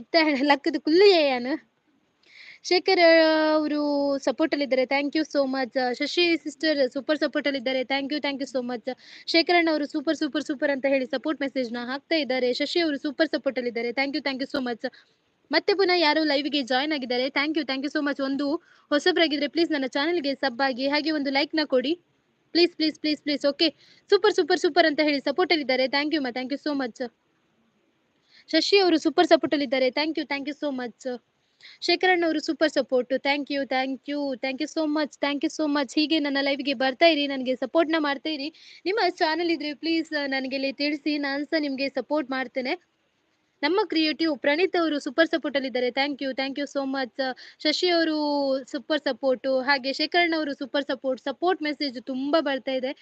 ಇತ್ತ ಲಕ್ಕದ ಕುಲ್ಲಿಯೇ ಯಾನು. ಶೇಖರ್ ಅವರು ಸಪೋರ್ಟ್ ಅಲ್ಲಿ ಇದ್ದಾರೆ. Thank you so much. Shashi sister super support ಅಲ್ಲಿ ಇದ್ದಾರೆ. Thank you, thank you so much. ಶೇಖರಣ್ಣ ಅವರು ಸೂಪರ್ ಸೂಪರ್ ಸೂಪರ್ ಅಂತ ಹೇಳಿ ಸಪೋರ್ಟ್ ಮೆಸೇಜ್ ನ ಹಾಕ್ತಾ ಇದ್ದಾರೆ. ಶಶಿ ಅವರು ಸೂಪರ್ ಸಪೋರ್ಟ್ ಅಲ್ಲಿ ಇದ್ದಾರೆ. Thank you, thank you so much. ಮತ್ತೆ ಪುನಃ ಯಾರು ಲೈವ್ ಗೆ ಜಾಯ್ನ್ ಆಗಿದ್ದಾರೆ, thank you, thank you so much. ಒಂದು ಹೊಸಬರಾಗಿದ್ರೆ ಪ್ಲೀಸ್ ನನ್ನ ಚಾನೆಲ್ಗೆ ಸಬ್ ಆಗಿ, ಹಾಗೆ ಒಂದು ಲೈಕ್ ನ ಕೊಡಿ please please please please. Okay, super super super ಅಂತ ಹೇಳಿ ಸಪೋರ್ಟ್ ಅಲ್ಲಿ ಇದ್ದಾರೆ. Thank you ಮಾ, thank you so much. Shashi ಅವರು ಸೂಪರ್ ಸಪೋರ್ಟ್ ಅಲ್ಲಿ ಇದ್ದಾರೆ. Thank you, thank you so much. ಶೇಖರಣ್ಣ ಅವರು super support. Thank you, thank you, thank you so much, thank you so much. ಹೀಗೆ ನನ್ನ ಲೈವ್ಗೆ ಬರ್ತಾ ಇರಿ, ನನಗೆ ಸಪೋರ್ಟ್ನ ಮಾಡ್ತಾ ಇರಿ. ನಿಮ್ಮ ಚಾನಲ್ ಇದ್ರೆ ಪ್ಲೀಸ್ ನನಗೆ ಇಲ್ಲಿ ತಿಳಿಸಿ, ನಾನು ಸಹ ನಿಮಗೆ ಸಪೋರ್ಟ್ ಮಾಡ್ತೇನೆ. ನಮ್ಮ ಕ್ರಿಯೇಟಿವ್ ಪ್ರಣೀತ್ ಅವರು ಸೂಪರ್ ಸಪೋರ್ಟ್ ಅಲ್ಲಿ ಇದ್ದಾರೆ. Thank you, thank you so much. Shashi ಅವರು ಸೂಪರ್ ಸಪೋರ್ಟ್, ಹಾಗೆ ಶೇಖರಣ್ಣ ಅವರು ಸೂಪರ್ ಸಪೋರ್ಟ್. ಸಪೋರ್ಟ್ ಮೆಸೇಜ್ ತುಂಬಾ ಬರ್ತಾ ಇದೆ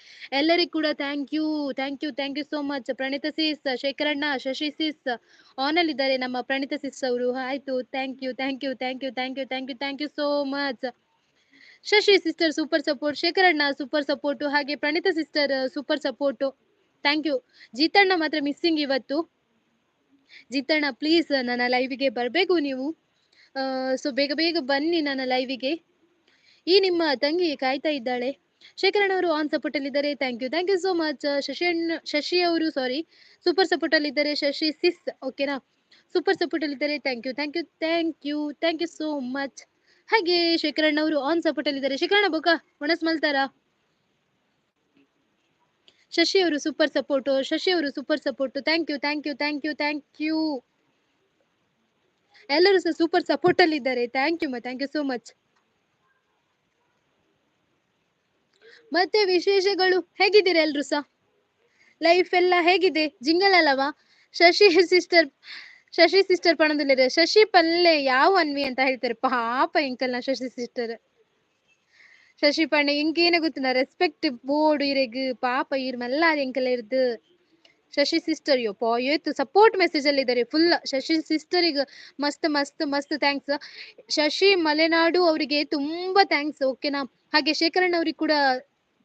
ಎಲ್ಲರಿಗೂ ಕೂಡ. Thank you, thank you, thank you so much. Praneetha sis, ಶೇಖರಣ್ಣ, ಶಶಿ ಸಿಸ್ ಆನ್ ಅಲ್ಲಿ ಇದ್ದಾರೆ. ನಮ್ಮ ಪ್ರಣೀತಾ ಸಿಸ್ ಅವರು ಆಯ್ತು. Thank you, thank you, thank you, thank you, thank you, thank you so much. Shashi sister super support, ಶೇಖರಣ್ಣ super support, ಹಾಗೆ Praneetha sister super support. Thank you. ಜೀತಣ್ಣ ಮಾತ್ರ missing ಇವತ್ತು. ಜೀತಣ್ಣ please ನನ್ನ ಲೈವಿಗೆ ಬರಬೇಕು ನೀವು. ಸೊ ಬೇಗ ಬೇಗ ಬನ್ನಿ ನನ್ನ ಲೈವಿಗೆ. ಈ ನಿಮ್ಮ ತಂಗಿ ಕಾಯ್ತಾ ಇದ್ದಾಳೆ. ಶೇಖರಣ್ಣ ಅವರು ಆನ್ ಸಪೋರ್ಟ್ ಅಲ್ಲಿ ಇದ್ದಾರೆ. Thank you, thank you so much. Shashi ಅಣ್ಣ, ಶಶಿ ಅವರು ಸಾರಿ ಸೂಪರ್ ಸಪೋರ್ಟ್ ಅಲ್ಲಿ ಇದ್ದಾರೆ. ಶಶಿ ಸಿಸ್ ಓಕೆನಾ, ಸೂಪರ್ ಸಪೋರ್ಟ್ ಅಲ್ಲಿ ಇದ್ದಾರೆ. Thank you, thank you, thank you, thank you so much. ಹಾಗೆ ಶೇಖರಣ್ಣ ಅವರು ಆನ್ ಸಪೋರ್ಟ್ ಅಲ್ಲಿ ಇದ್ದಾರೆ. ಶೇಖರಣ್ಣ ಬೊಕ ಒಣಸ್ ಮಲ್ತಾರಾ? ಶಶಿ ಅವರು ಸೂಪರ್ ಸಪೋರ್ಟ್, ಶಶಿ ಅವರು super support. Thank you, thank you, thank you, thank you. ಎಲ್ಲರೂ ಸಹ ಸೂಪರ್ ಸಪೋರ್ಟ್ ಅಲ್ಲಿ ಇದ್ದಾರೆ. Thank you ಮಾ, thank you so much. ಮತ್ತೆ ವಿಶೇಷಗಳು ಹೇಗಿದ್ದೀರಾ ಎಲ್ರು ಸಹ? ಲೈಫ್ ಎಲ್ಲ ಹೇಗಿದೆ? ಜಿಂಗಲ್ ಅಲ್ಲವಾ? ಶಶಿ ಸಿಸ್ಟರ್, ಶಶಿ ಸಿಸ್ಟರ್ ಪಣದಲ್ಲಿದೆ. ಶಶಿ ಪಲ್ಲೆ ಯಾವ ಅನ್ವಿ ಅಂತ ಹೇಳ್ತಾರೆ ಪಾಪ ಎಂಕಲ್ನ ಶಶಿ ಸಿಸ್ಟರ್. ಶಶಿ ಪಣ್ಣೆ ಇಂಕೇನ ಗೊತ್ತಿಲ್ಲ ರೆಸ್ಪೆಕ್ಟ್ ಬೋರ್ಡ್ ಇರೆಗ್ ಪಾಪ ಇರ್ ಮಲ್ಲಾರ್ ಎಂಕಲ್ ಇರ್ದು. ಶಶಿ ಸಿಸ್ಟರ್ ಯಪ್ಪ ಏತು ಸಪೋರ್ಟ್ ಮೆಸೇಜ್ ಅಲ್ಲಿ ಇದ್ದಾರೆ ಫುಲ್. ಶಶಿ ಸಿಸ್ಟರ್ ಮಸ್ತ್ ಮಸ್ತ್ ಮಸ್ತ್ thanks. Shashi Malenadu ಅವರಿಗೆ ತುಂಬಾ thanks ಓಕೆನಾ. ಹಾಗೆ ಶೇಖರಣ್ಣ ಅವ್ರಿಗೆ ಕೂಡ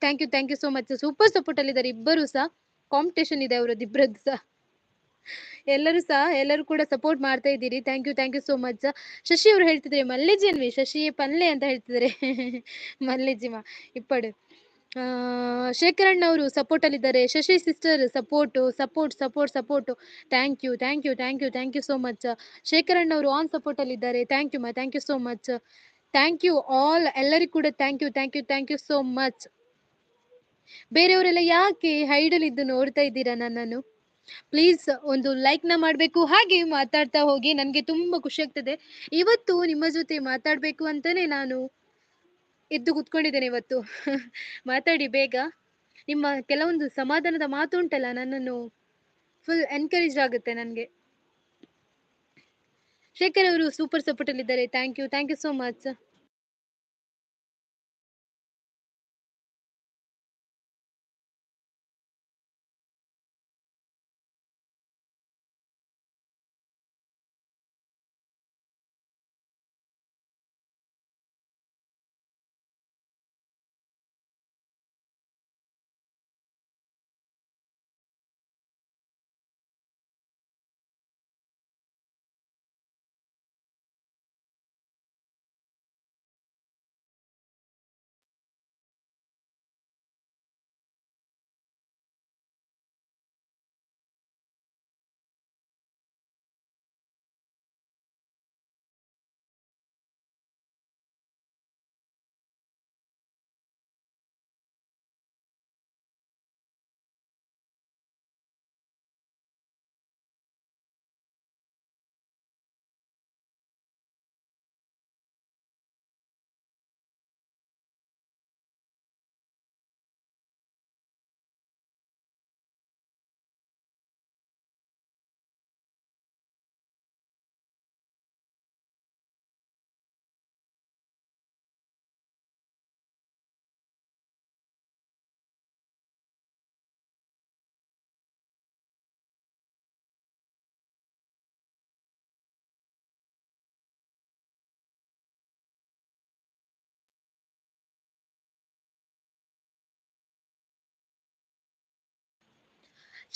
thank you, thank you so much. Super support ಅಲ್ಲಿ ಇದ್ದಾರೆ ಇಬ್ಬರು ಸಹ. ಕಾಂಪಿಟೇಷನ್ ಇದೆ ಅವರದ್ದು ಇಬ್ಬರದ್ದು ಸಹ. ಎಲ್ಲರೂ ಸಹ ಎಲ್ಲರೂ ಕೂಡ ಸಪೋರ್ಟ್ ಮಾಡ್ತಾ ಇದ್ದೀರಿ. Thank you, thank you so much. Shashi ಅವರು ಹೇಳ್ತಿದ್ದಾರೆ ಮಲ್ಲೆಜಿ ಅನ್ವಿ, ಶಶಿ ಪಲ್ಲೆ ಅಂತ ಹೇಳ್ತಿದ್ದಾರೆ. ಮಲ್ಲೆಜಿಮ ಇಪ್ಪಡು. ಶೇಖರಣ್ಣ ಅವರು ಸಪೋರ್ಟ್ ಅಲ್ಲಿ ಇದ್ದಾರೆ. Shashi sister support, support, support, support. Thank you, thank you, thank you, thank you so much. ಶೇಖರಣ್ಣ ಅವರು ಆನ್ ಸಪೋರ್ಟ್ ಅಲ್ಲಿ ಇದ್ದಾರೆ. Thank you ಮಾ, thank you so much. Thank you all ಎಲ್ಲರಿಗೂ ಕೂಡ thank you, thank you, thank you so much. ಬೇರೆಯವರೆಲ್ಲ ಯಾಕೆ hydel ಇದ್ದು ನೋಡ್ತಾ ಇದ್ದೀರಾ ನನ್ನನ್ನು? ಪ್ಲೀಸ್ ಒಂದು ಲೈಕ್ ನ ಮಾಡ್ಬೇಕು, ಹಾಗೆ ಮಾತಾಡ್ತಾ ಹೋಗಿ, ನನ್ಗೆ ತುಂಬಾ ಖುಷಿ ಆಗ್ತದೆ. ಇವತ್ತು ನಿಮ್ಮ ಜೊತೆ ಮಾತಾಡ್ಬೇಕು ಅಂತಾನೆ ನಾನು ಎದ್ದು ಕುತ್ಕೊಂಡಿದ್ದೇನೆ ಇವತ್ತು. ಮಾತಾಡಿ ಬೇಗ. ನಿಮ್ಮ ಕೆಲವೊಂದು ಸಮಾಧಾನದ ಮಾತು ಉಂಟಲ್ಲ, ನನ್ನನ್ನು ಫುಲ್ ಎನ್ಕರೇಜ್ ಆಗುತ್ತೆ ನನ್ಗೆ. ಶೇಖರ್ ಅವರು ಸೂಪರ್ ಸಪೋರ್ಟ್ ಅಲ್ಲಿ ಇದ್ದಾರೆ. Thank you, thank you so much.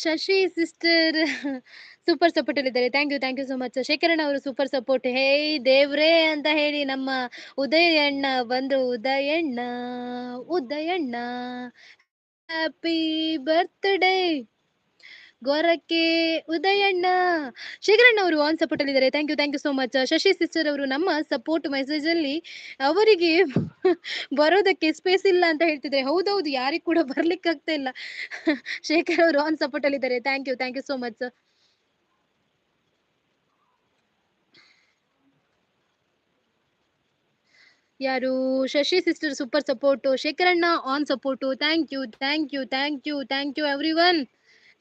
Shashi sister super support ಅಲ್ಲಿದ್ದಾರೆ. Thank you, thank you so much. ಶೇಖರಣ್ಣ ಅವರು ಸೂಪರ್ ಸಪೋರ್ಟ್. ಹೇ ದೇವ್ರೇ ಅಂತ ಹೇಳಿ ನಮ್ಮ ಉದಯಣ್ಣ ಬಂದ್ರು. ಉದಯಣ್ಣ, ಉದಯಣ್ಣ ಹ್ಯಾಪಿ ಬರ್ತ್ಡೇ ಗೊರಕೆ ಉದಯಣ್ಣ. ಶೇಖರಣ್ಣ ಅವರು ಆನ್ ಸಪೋರ್ಟ್ ಅಲ್ಲಿದ್ದಾರೆ. Thank you, thank you so much. Shashi sister ಅವರು ನಮ್ಮ ಸಪೋರ್ಟ್ ಮೆಸೇಜ್ ಅಲ್ಲಿ ಅವರಿಗೆ ಬರೋದಕ್ಕೆ ಸ್ಪೇಸ್ ಇಲ್ಲ ಅಂತ ಹೇಳ್ತಿದ್ದಾರೆ. ಹೌದೌದು, ಯಾರಿಗೂ ಕೂಡ ಬರ್ಲಿಕ್ಕೆ ಆಗ್ತಾ ಇಲ್ಲ. ಶೇಖರ್ ಅವರು ಆನ್ ಸಪೋರ್ಟ್ ಅಲ್ಲಿದ್ದಾರೆ. Thank you, thank you so much. ಯಾರು? ಶಶಿ ಸಿಸ್ಟರ್ ಸೂಪರ್ ಸಪೋರ್ಟ್, ಶೇಖರಣ್ಣ on support. Thank you, thank you, thank you, thank you every one,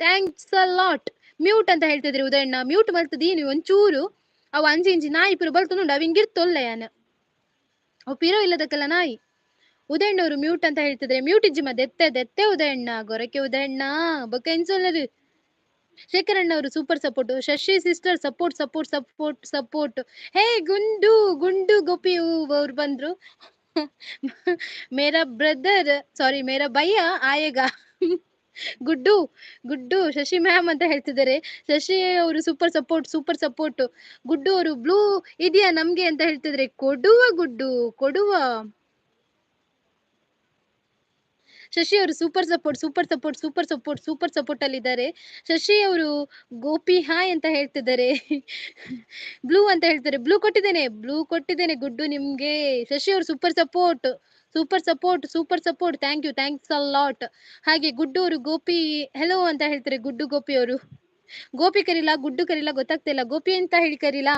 thanks a lot. Mute ಅಂತ ಹೇಳ್ತಿದ್ರಿ ಉದಯಣ್ಣ, ಮ್ಯೂಟ್ ಮಲ್ತದಿ ನೀವು ಒಂಚೂರು. ಅವು ಅಂಜಿ ಇಂಜಿ ನಾಯಿ ಪುರ ಬಲ್ತುಂಡು, ಅವ್ ಹಿಂಗಿರ್ತೊಲ್ಲ ಯಾನ್, ಅವು ಪಿರೋ ಇಲ್ಲದಕ್ಕಲ್ಲ ನಾಯಿ. ಉದಯಣ್ಣ ಅವರು ಮ್ಯೂಟ್ ಅಂತ ಹೇಳ್ತಿದ್ರೆ, ಮ್ಯೂಟ್ ಇಜ್ಜಿ ದೆತ್ತೆ ದೆತ್ತೆ ಉದಯಣ್ಣ, ಗೊರಕೆ ಉದಯಣ್ಣ ಬೊಕ್ಕ ಎಂಚೊಲ್ಲರು. ಶೇಖರಣ್ಣ ಅವರು super support. Shashi sister support support support support. Hey ಗುಂಡು ಗುಂಡು ಗೋಪಿ ಅವ್ರು ಬಂದ್ರು. ಮೇರಾ ಬ್ರದರ್ ಸಾರಿ ಮೇರಾ ಭಯ್ಯ ಆಯೇಗಾ ಗುಡ್ಡು ಗುಡ್ಡು ಶಶಿ ಮ್ಯಾಮ್ ಅಂತ ಹೇಳ್ತಿದ್ದಾರೆ. ಶಶಿ ಅವರು ಸೂಪರ್ ಸಪೋರ್ಟ್, ಸೂಪರ್ ಸಪೋರ್ಟ್. ಗುಡ್ಡು ಅವರು ಬ್ಲೂ ಇದೆಯಾ ನಮ್ಗೆ ಅಂತ ಹೇಳ್ತಿದ್ರೆ, ಕೊಡುವ ಗುಡ್ಡು ಕೊಡುವ. ಶಶಿ ಅವರು super support, super support, super support, super support ಅಲ್ಲಿ ಇದ್ದಾರೆ. ಶಶಿ ಅವರು ಗೋಪಿ ಹಾಯ್ ಅಂತ ಹೇಳ್ತಿದ್ದಾರೆ. ಬ್ಲೂ ಅಂತ ಹೇಳ್ತಾರೆ, ಬ್ಲೂ ಕೊಟ್ಟಿದ್ದೇನೆ, ಬ್ಲೂ ಕೊಟ್ಟಿದ್ದೇನೆ ಗುಡ್ಡು ನಿಮ್ಗೆ. ಶಶಿ ಅವರು super support, super support, super support. Thank you, thanks a lot. ಹಾಗೆ ಗುಡ್ಡು ಅವರು ಗೋಪಿ ಹೆಲೋ ಅಂತ ಹೇಳ್ತಾರೆ. ಗುಡ್ಡು ಗೋಪಿ ಅವರು, ಗೋಪಿ ಕರೀಲಾ ಗುಡ್ಡು ಕರೀಲಾ ಗೊತ್ತಾಗ್ತಾ ಇಲ್ಲ, ಗೋಪಿ ಅಂತ ಹೇಳಿ ಕರೀಲಾ.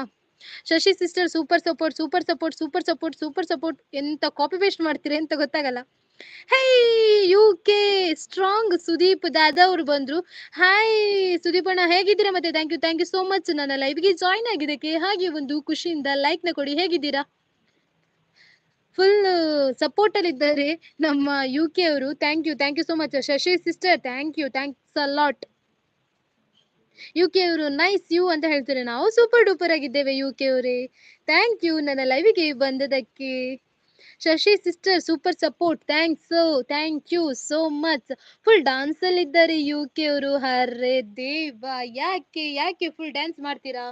Shashi sister super support, super support, super support, super support. ಎಂತ ಕಾಪಿ ಪೇಸ್ಟ್ ಮಾಡ್ತೀರಾ ಅಂತ ಗೊತ್ತಾಗಲ್ಲ. Hey U K strong Sudeep Dada ಅವರು ಬಂದ್ರು. ಹಾಯ್ ಸುದೀಪ್ ಅಣ್ಣ, ಹೇಗಿದ್ದೀರಾ? ಮತ್ತೆ thank you, thank you so much ನನ್ನ ಲೈವ್ಗೆ ಜಾಯಿನ್ ಆಗಿದ್ದಕ್ಕೆ. ಹಾಗೆ ಒಂದು ಖುಷಿಯಿಂದ ಲೈಕ್ ನ ಕೊಡಿ. ಹೇಗಿದ್ದೀರಾ? ಫುಲ್ ಸಪೋರ್ಟ್ ಅಲ್ಲಿ ಇದ್ದಾರೆ ನಮ್ಮ ಯು ಕೆ ಅವರು. Thank you, thank you so much. Shashi sister thank you, thanks a lot. U K ಅವರು ನೈಸ್ you ಅಂತ ಹೇಳ್ತಾರೆ. ನಾವು ಸೂಪರ್ ಡೂಪರ್ ಆಗಿದ್ದೇವೆ ಯು ಕೆ ಅವರೇ. Thank you ನನ್ನ ಲೈವ್ಗೆ ಬಂದದಕ್ಕೆ. Shashi sister super support, thanks, thank you so much. Full dance ಅಲ್ಲಿ ಇದ್ದಾರೆ U K ಅವರು. ಹರೇ ದೇವ, ಯಾಕೆ ಯಾಕೆ ಫುಲ್ ಡ್ಯಾನ್ಸ್ ಮಾಡ್ತೀರಾ?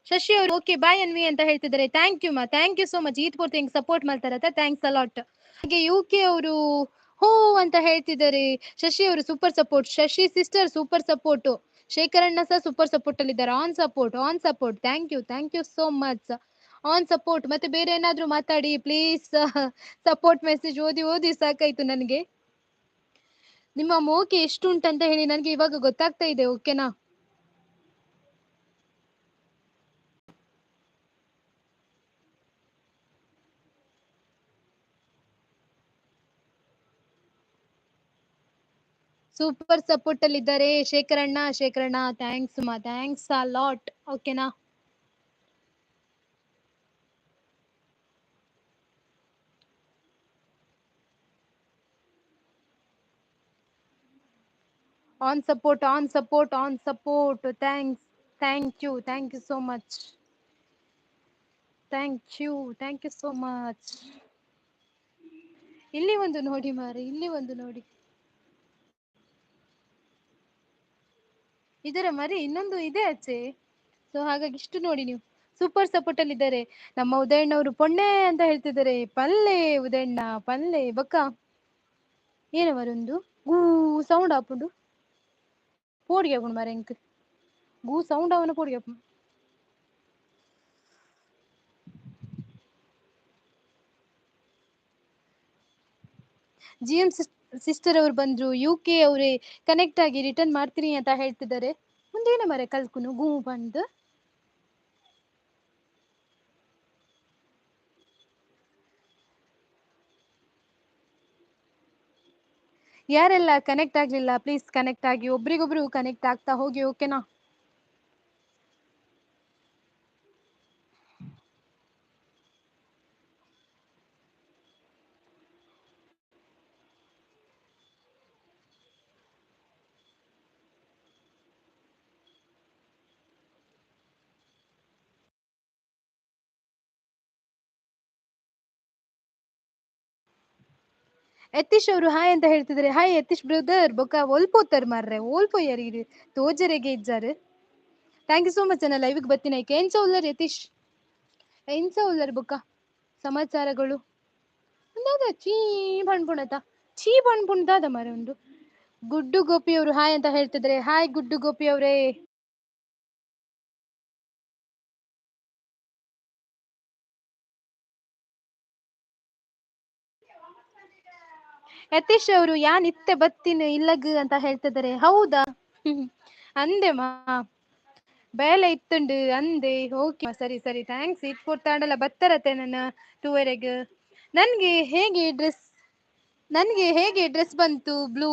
ಶಶಿ ಅವರು ಓಕೆ ಬಾಯ್ ಅನ್ವಿ ಅಂತ ಹೇಳ್ತಿದ್ದಾರೆ. Thank you ಮಾ, thank you so much. Eid ಪೂರ್ತಿ ಹಿಂಗ್ ಸಪೋರ್ಟ್ ಮಾಡ್ತಾರತ್ತ, thanks a lot. ಹಾಗೆ ಯು ಕೆ ಅವರು ಹೋ ಅಂತ ಹೇಳ್ತಿದ್ದಾರೆ. ಶಶಿ ಅವರು super support, Shashi sister super support, ಶೇಖರಣ್ಣ ಸಹ ಸೂಪರ್ ಸಪೋರ್ಟ್ ಅಲ್ಲಿ ಇದ್ದಾರೆ. On support, on support, thank you, thank you so much. On support. ಮತ್ತೆ ಬೇರೆ ಏನಾದ್ರೂ ಮಾತಾಡಿ ಪ್ಲೀಸ್. ಸಪೋರ್ಟ್ ಮೆಸೇಜ್ ಓದಿ ಓದಿ ಸಾಕಾಯ್ತು ನನ್ಗೆ. ನಿಮ್ಮ ಮೋಕೆ ಎಷ್ಟು ಉಂಟಂತ ಹೇಳಿ ನನ್ಗೆ ಇವಾಗ ಗೊತ್ತಾಗ್ತಾ ಇದೆ. ಓಕೆನಾ? ಸೂಪರ್ ಸಪೋರ್ಟ್ ಅಲ್ಲಿ ಇದ್ದಾರೆ ಶೇಖರಣ್ಣ. ಶೇಖರಣ್ಣ thanks ಮಾ, thanks a lot. ಓಕೆನಾ? On support, on support, on support. Thanks, thank you, thank you so much, thank you, thank you so much. ಇಲ್ಲಿ ಒಂದು ನೋಡಿ ಮಾರೆ, ಇಲ್ಲಿ ಒಂದು ನೋಡಿ. ಇದರ ಮರಿ ಇನ್ನೊಂದು ಇದೆ ಆಚೆ. ಸೊ ಹಾಗಾಗಿ ಇಷ್ಟು ನೋಡಿ ನೀವು. ಸೂಪರ್ ಸಪೋರ್ಟ್ ಅಲ್ಲಿ ಇದ್ದಾರೆ ನಮ್ಮ ಉದಯಣ್ಣ ಅವರು. ಪೊಣ್ಣೆ ಅಂತ ಹೇಳ್ತಿದ್ದಾರೆ. ಪಲ್ಲೆ ಉದಯಣ್ಣ ಪಲ್ಲೆ ಬಕ್ಕ ಏನವರೊಂದು ಗೂ ಸೌಂಡ್ ಆಪುಂಡು ಪೋಡಿಗೆ ಆಪುಂಡು ಮಾರೆ ಎಂಕ್ ಗೂ ಸೌಂಡ್ ಅವನ ಪೋಡಿಗೆ ಆಪುಂಡು. ಜಿ ಎಂ ಸಿಸ್ಟರ್ ಅವರು ಬಂದ್ರು. ಯು ಕೆ ಅವರೇ ಕನೆಕ್ಟ್ ಆಗಿ ರಿಟರ್ನ್ ಮಾಡ್ತೀನಿ ಅಂತ ಹೇಳ್ತಿದ್ದಾರೆ. ಮುಂದೇನ ಮರೆ ಕಲ್ಕುನು ಗೂ ಬಂದು ಯಾರೆಲ್ಲ ಕನೆಕ್ಟ್ ಆಗ್ಲಿಲ್ಲ ಪ್ಲೀಸ್ ಕನೆಕ್ಟ್ ಆಗಿ, ಒಬ್ರಿಗೊಬ್ರು ಕನೆಕ್ಟ್ ಆಗ್ತಾ ಹೋಗಿ. ಓಕೆನಾ? ಯತೀಶ್ ಅವರು ಹಾಯ್ ಅಂತ ಹೇಳ್ತಿದ್ದಾರೆ. ಹಾಯ್ ಯತೀಶ್ ಬ್ರದರ್, ಬೊಕ್ಕ ಒಲ್ಪೋತರ್ ಮಾರ್ರೆ, ಓಲ್ಪೋಯರ್ ಇರು ತೋಜರೆಗೆ ಇಜ್ಜಾರು. Thank you so much ಅಣ್ಣ ಲೈವ್ಗೆ ಬತ್ತಿನ ಐಕೆ. ಎಂಚ ಉಲ್ಲರ್ ಯತೀಶ್, ಎಂಚ ಉಲ್ಲರ್ ಬೊಕ್ಕ ಸಮಾಚಾರಗಳು? ದಾದ ಚೀ ಪಣ್ಪುಣತ ಚೀ ಪಣ್ಪುಣ್ ದಾದ ಮಾರೆ ಉಂಡು. ಗುಡ್ಡು ಗೋಪಿ ಅವರು ಹಾಯ್ ಅಂತ ಹೇಳ್ತಿದ್ರೆ. ಹಾಯ್ ಗುಡ್ಡು ಗೋಪಿ ಅವರೇ. ಯತೀಶ್ ಅವರು ಯಾನ್ ಇತ್ತೆ ಬತ್ತಿನ ಇಲ್ಲಗ್ ಅಂತ ಹೇಳ್ತಿದ್ದಾರೆ. ಹೌದಾ? ಅಂದೆ ಮಾ ಬೇಲೆ ಇತ್ತುಂಡು ಅಂದೆ. ಓಕೆ ಸರಿ ಸರಿ thanks. It ಕೊಡ್ತಾಂಡಲ್ಲ ಬತ್ತರತೆ ನನ್ನ ಟೂವರೆಗ್. ನನ್ಗೆ ಹೇಗೆ ಡ್ರೆಸ್, ನನ್ಗೆ ಹೇಗೆ ಡ್ರೆಸ್ ಬಂತು ಬ್ಲೂ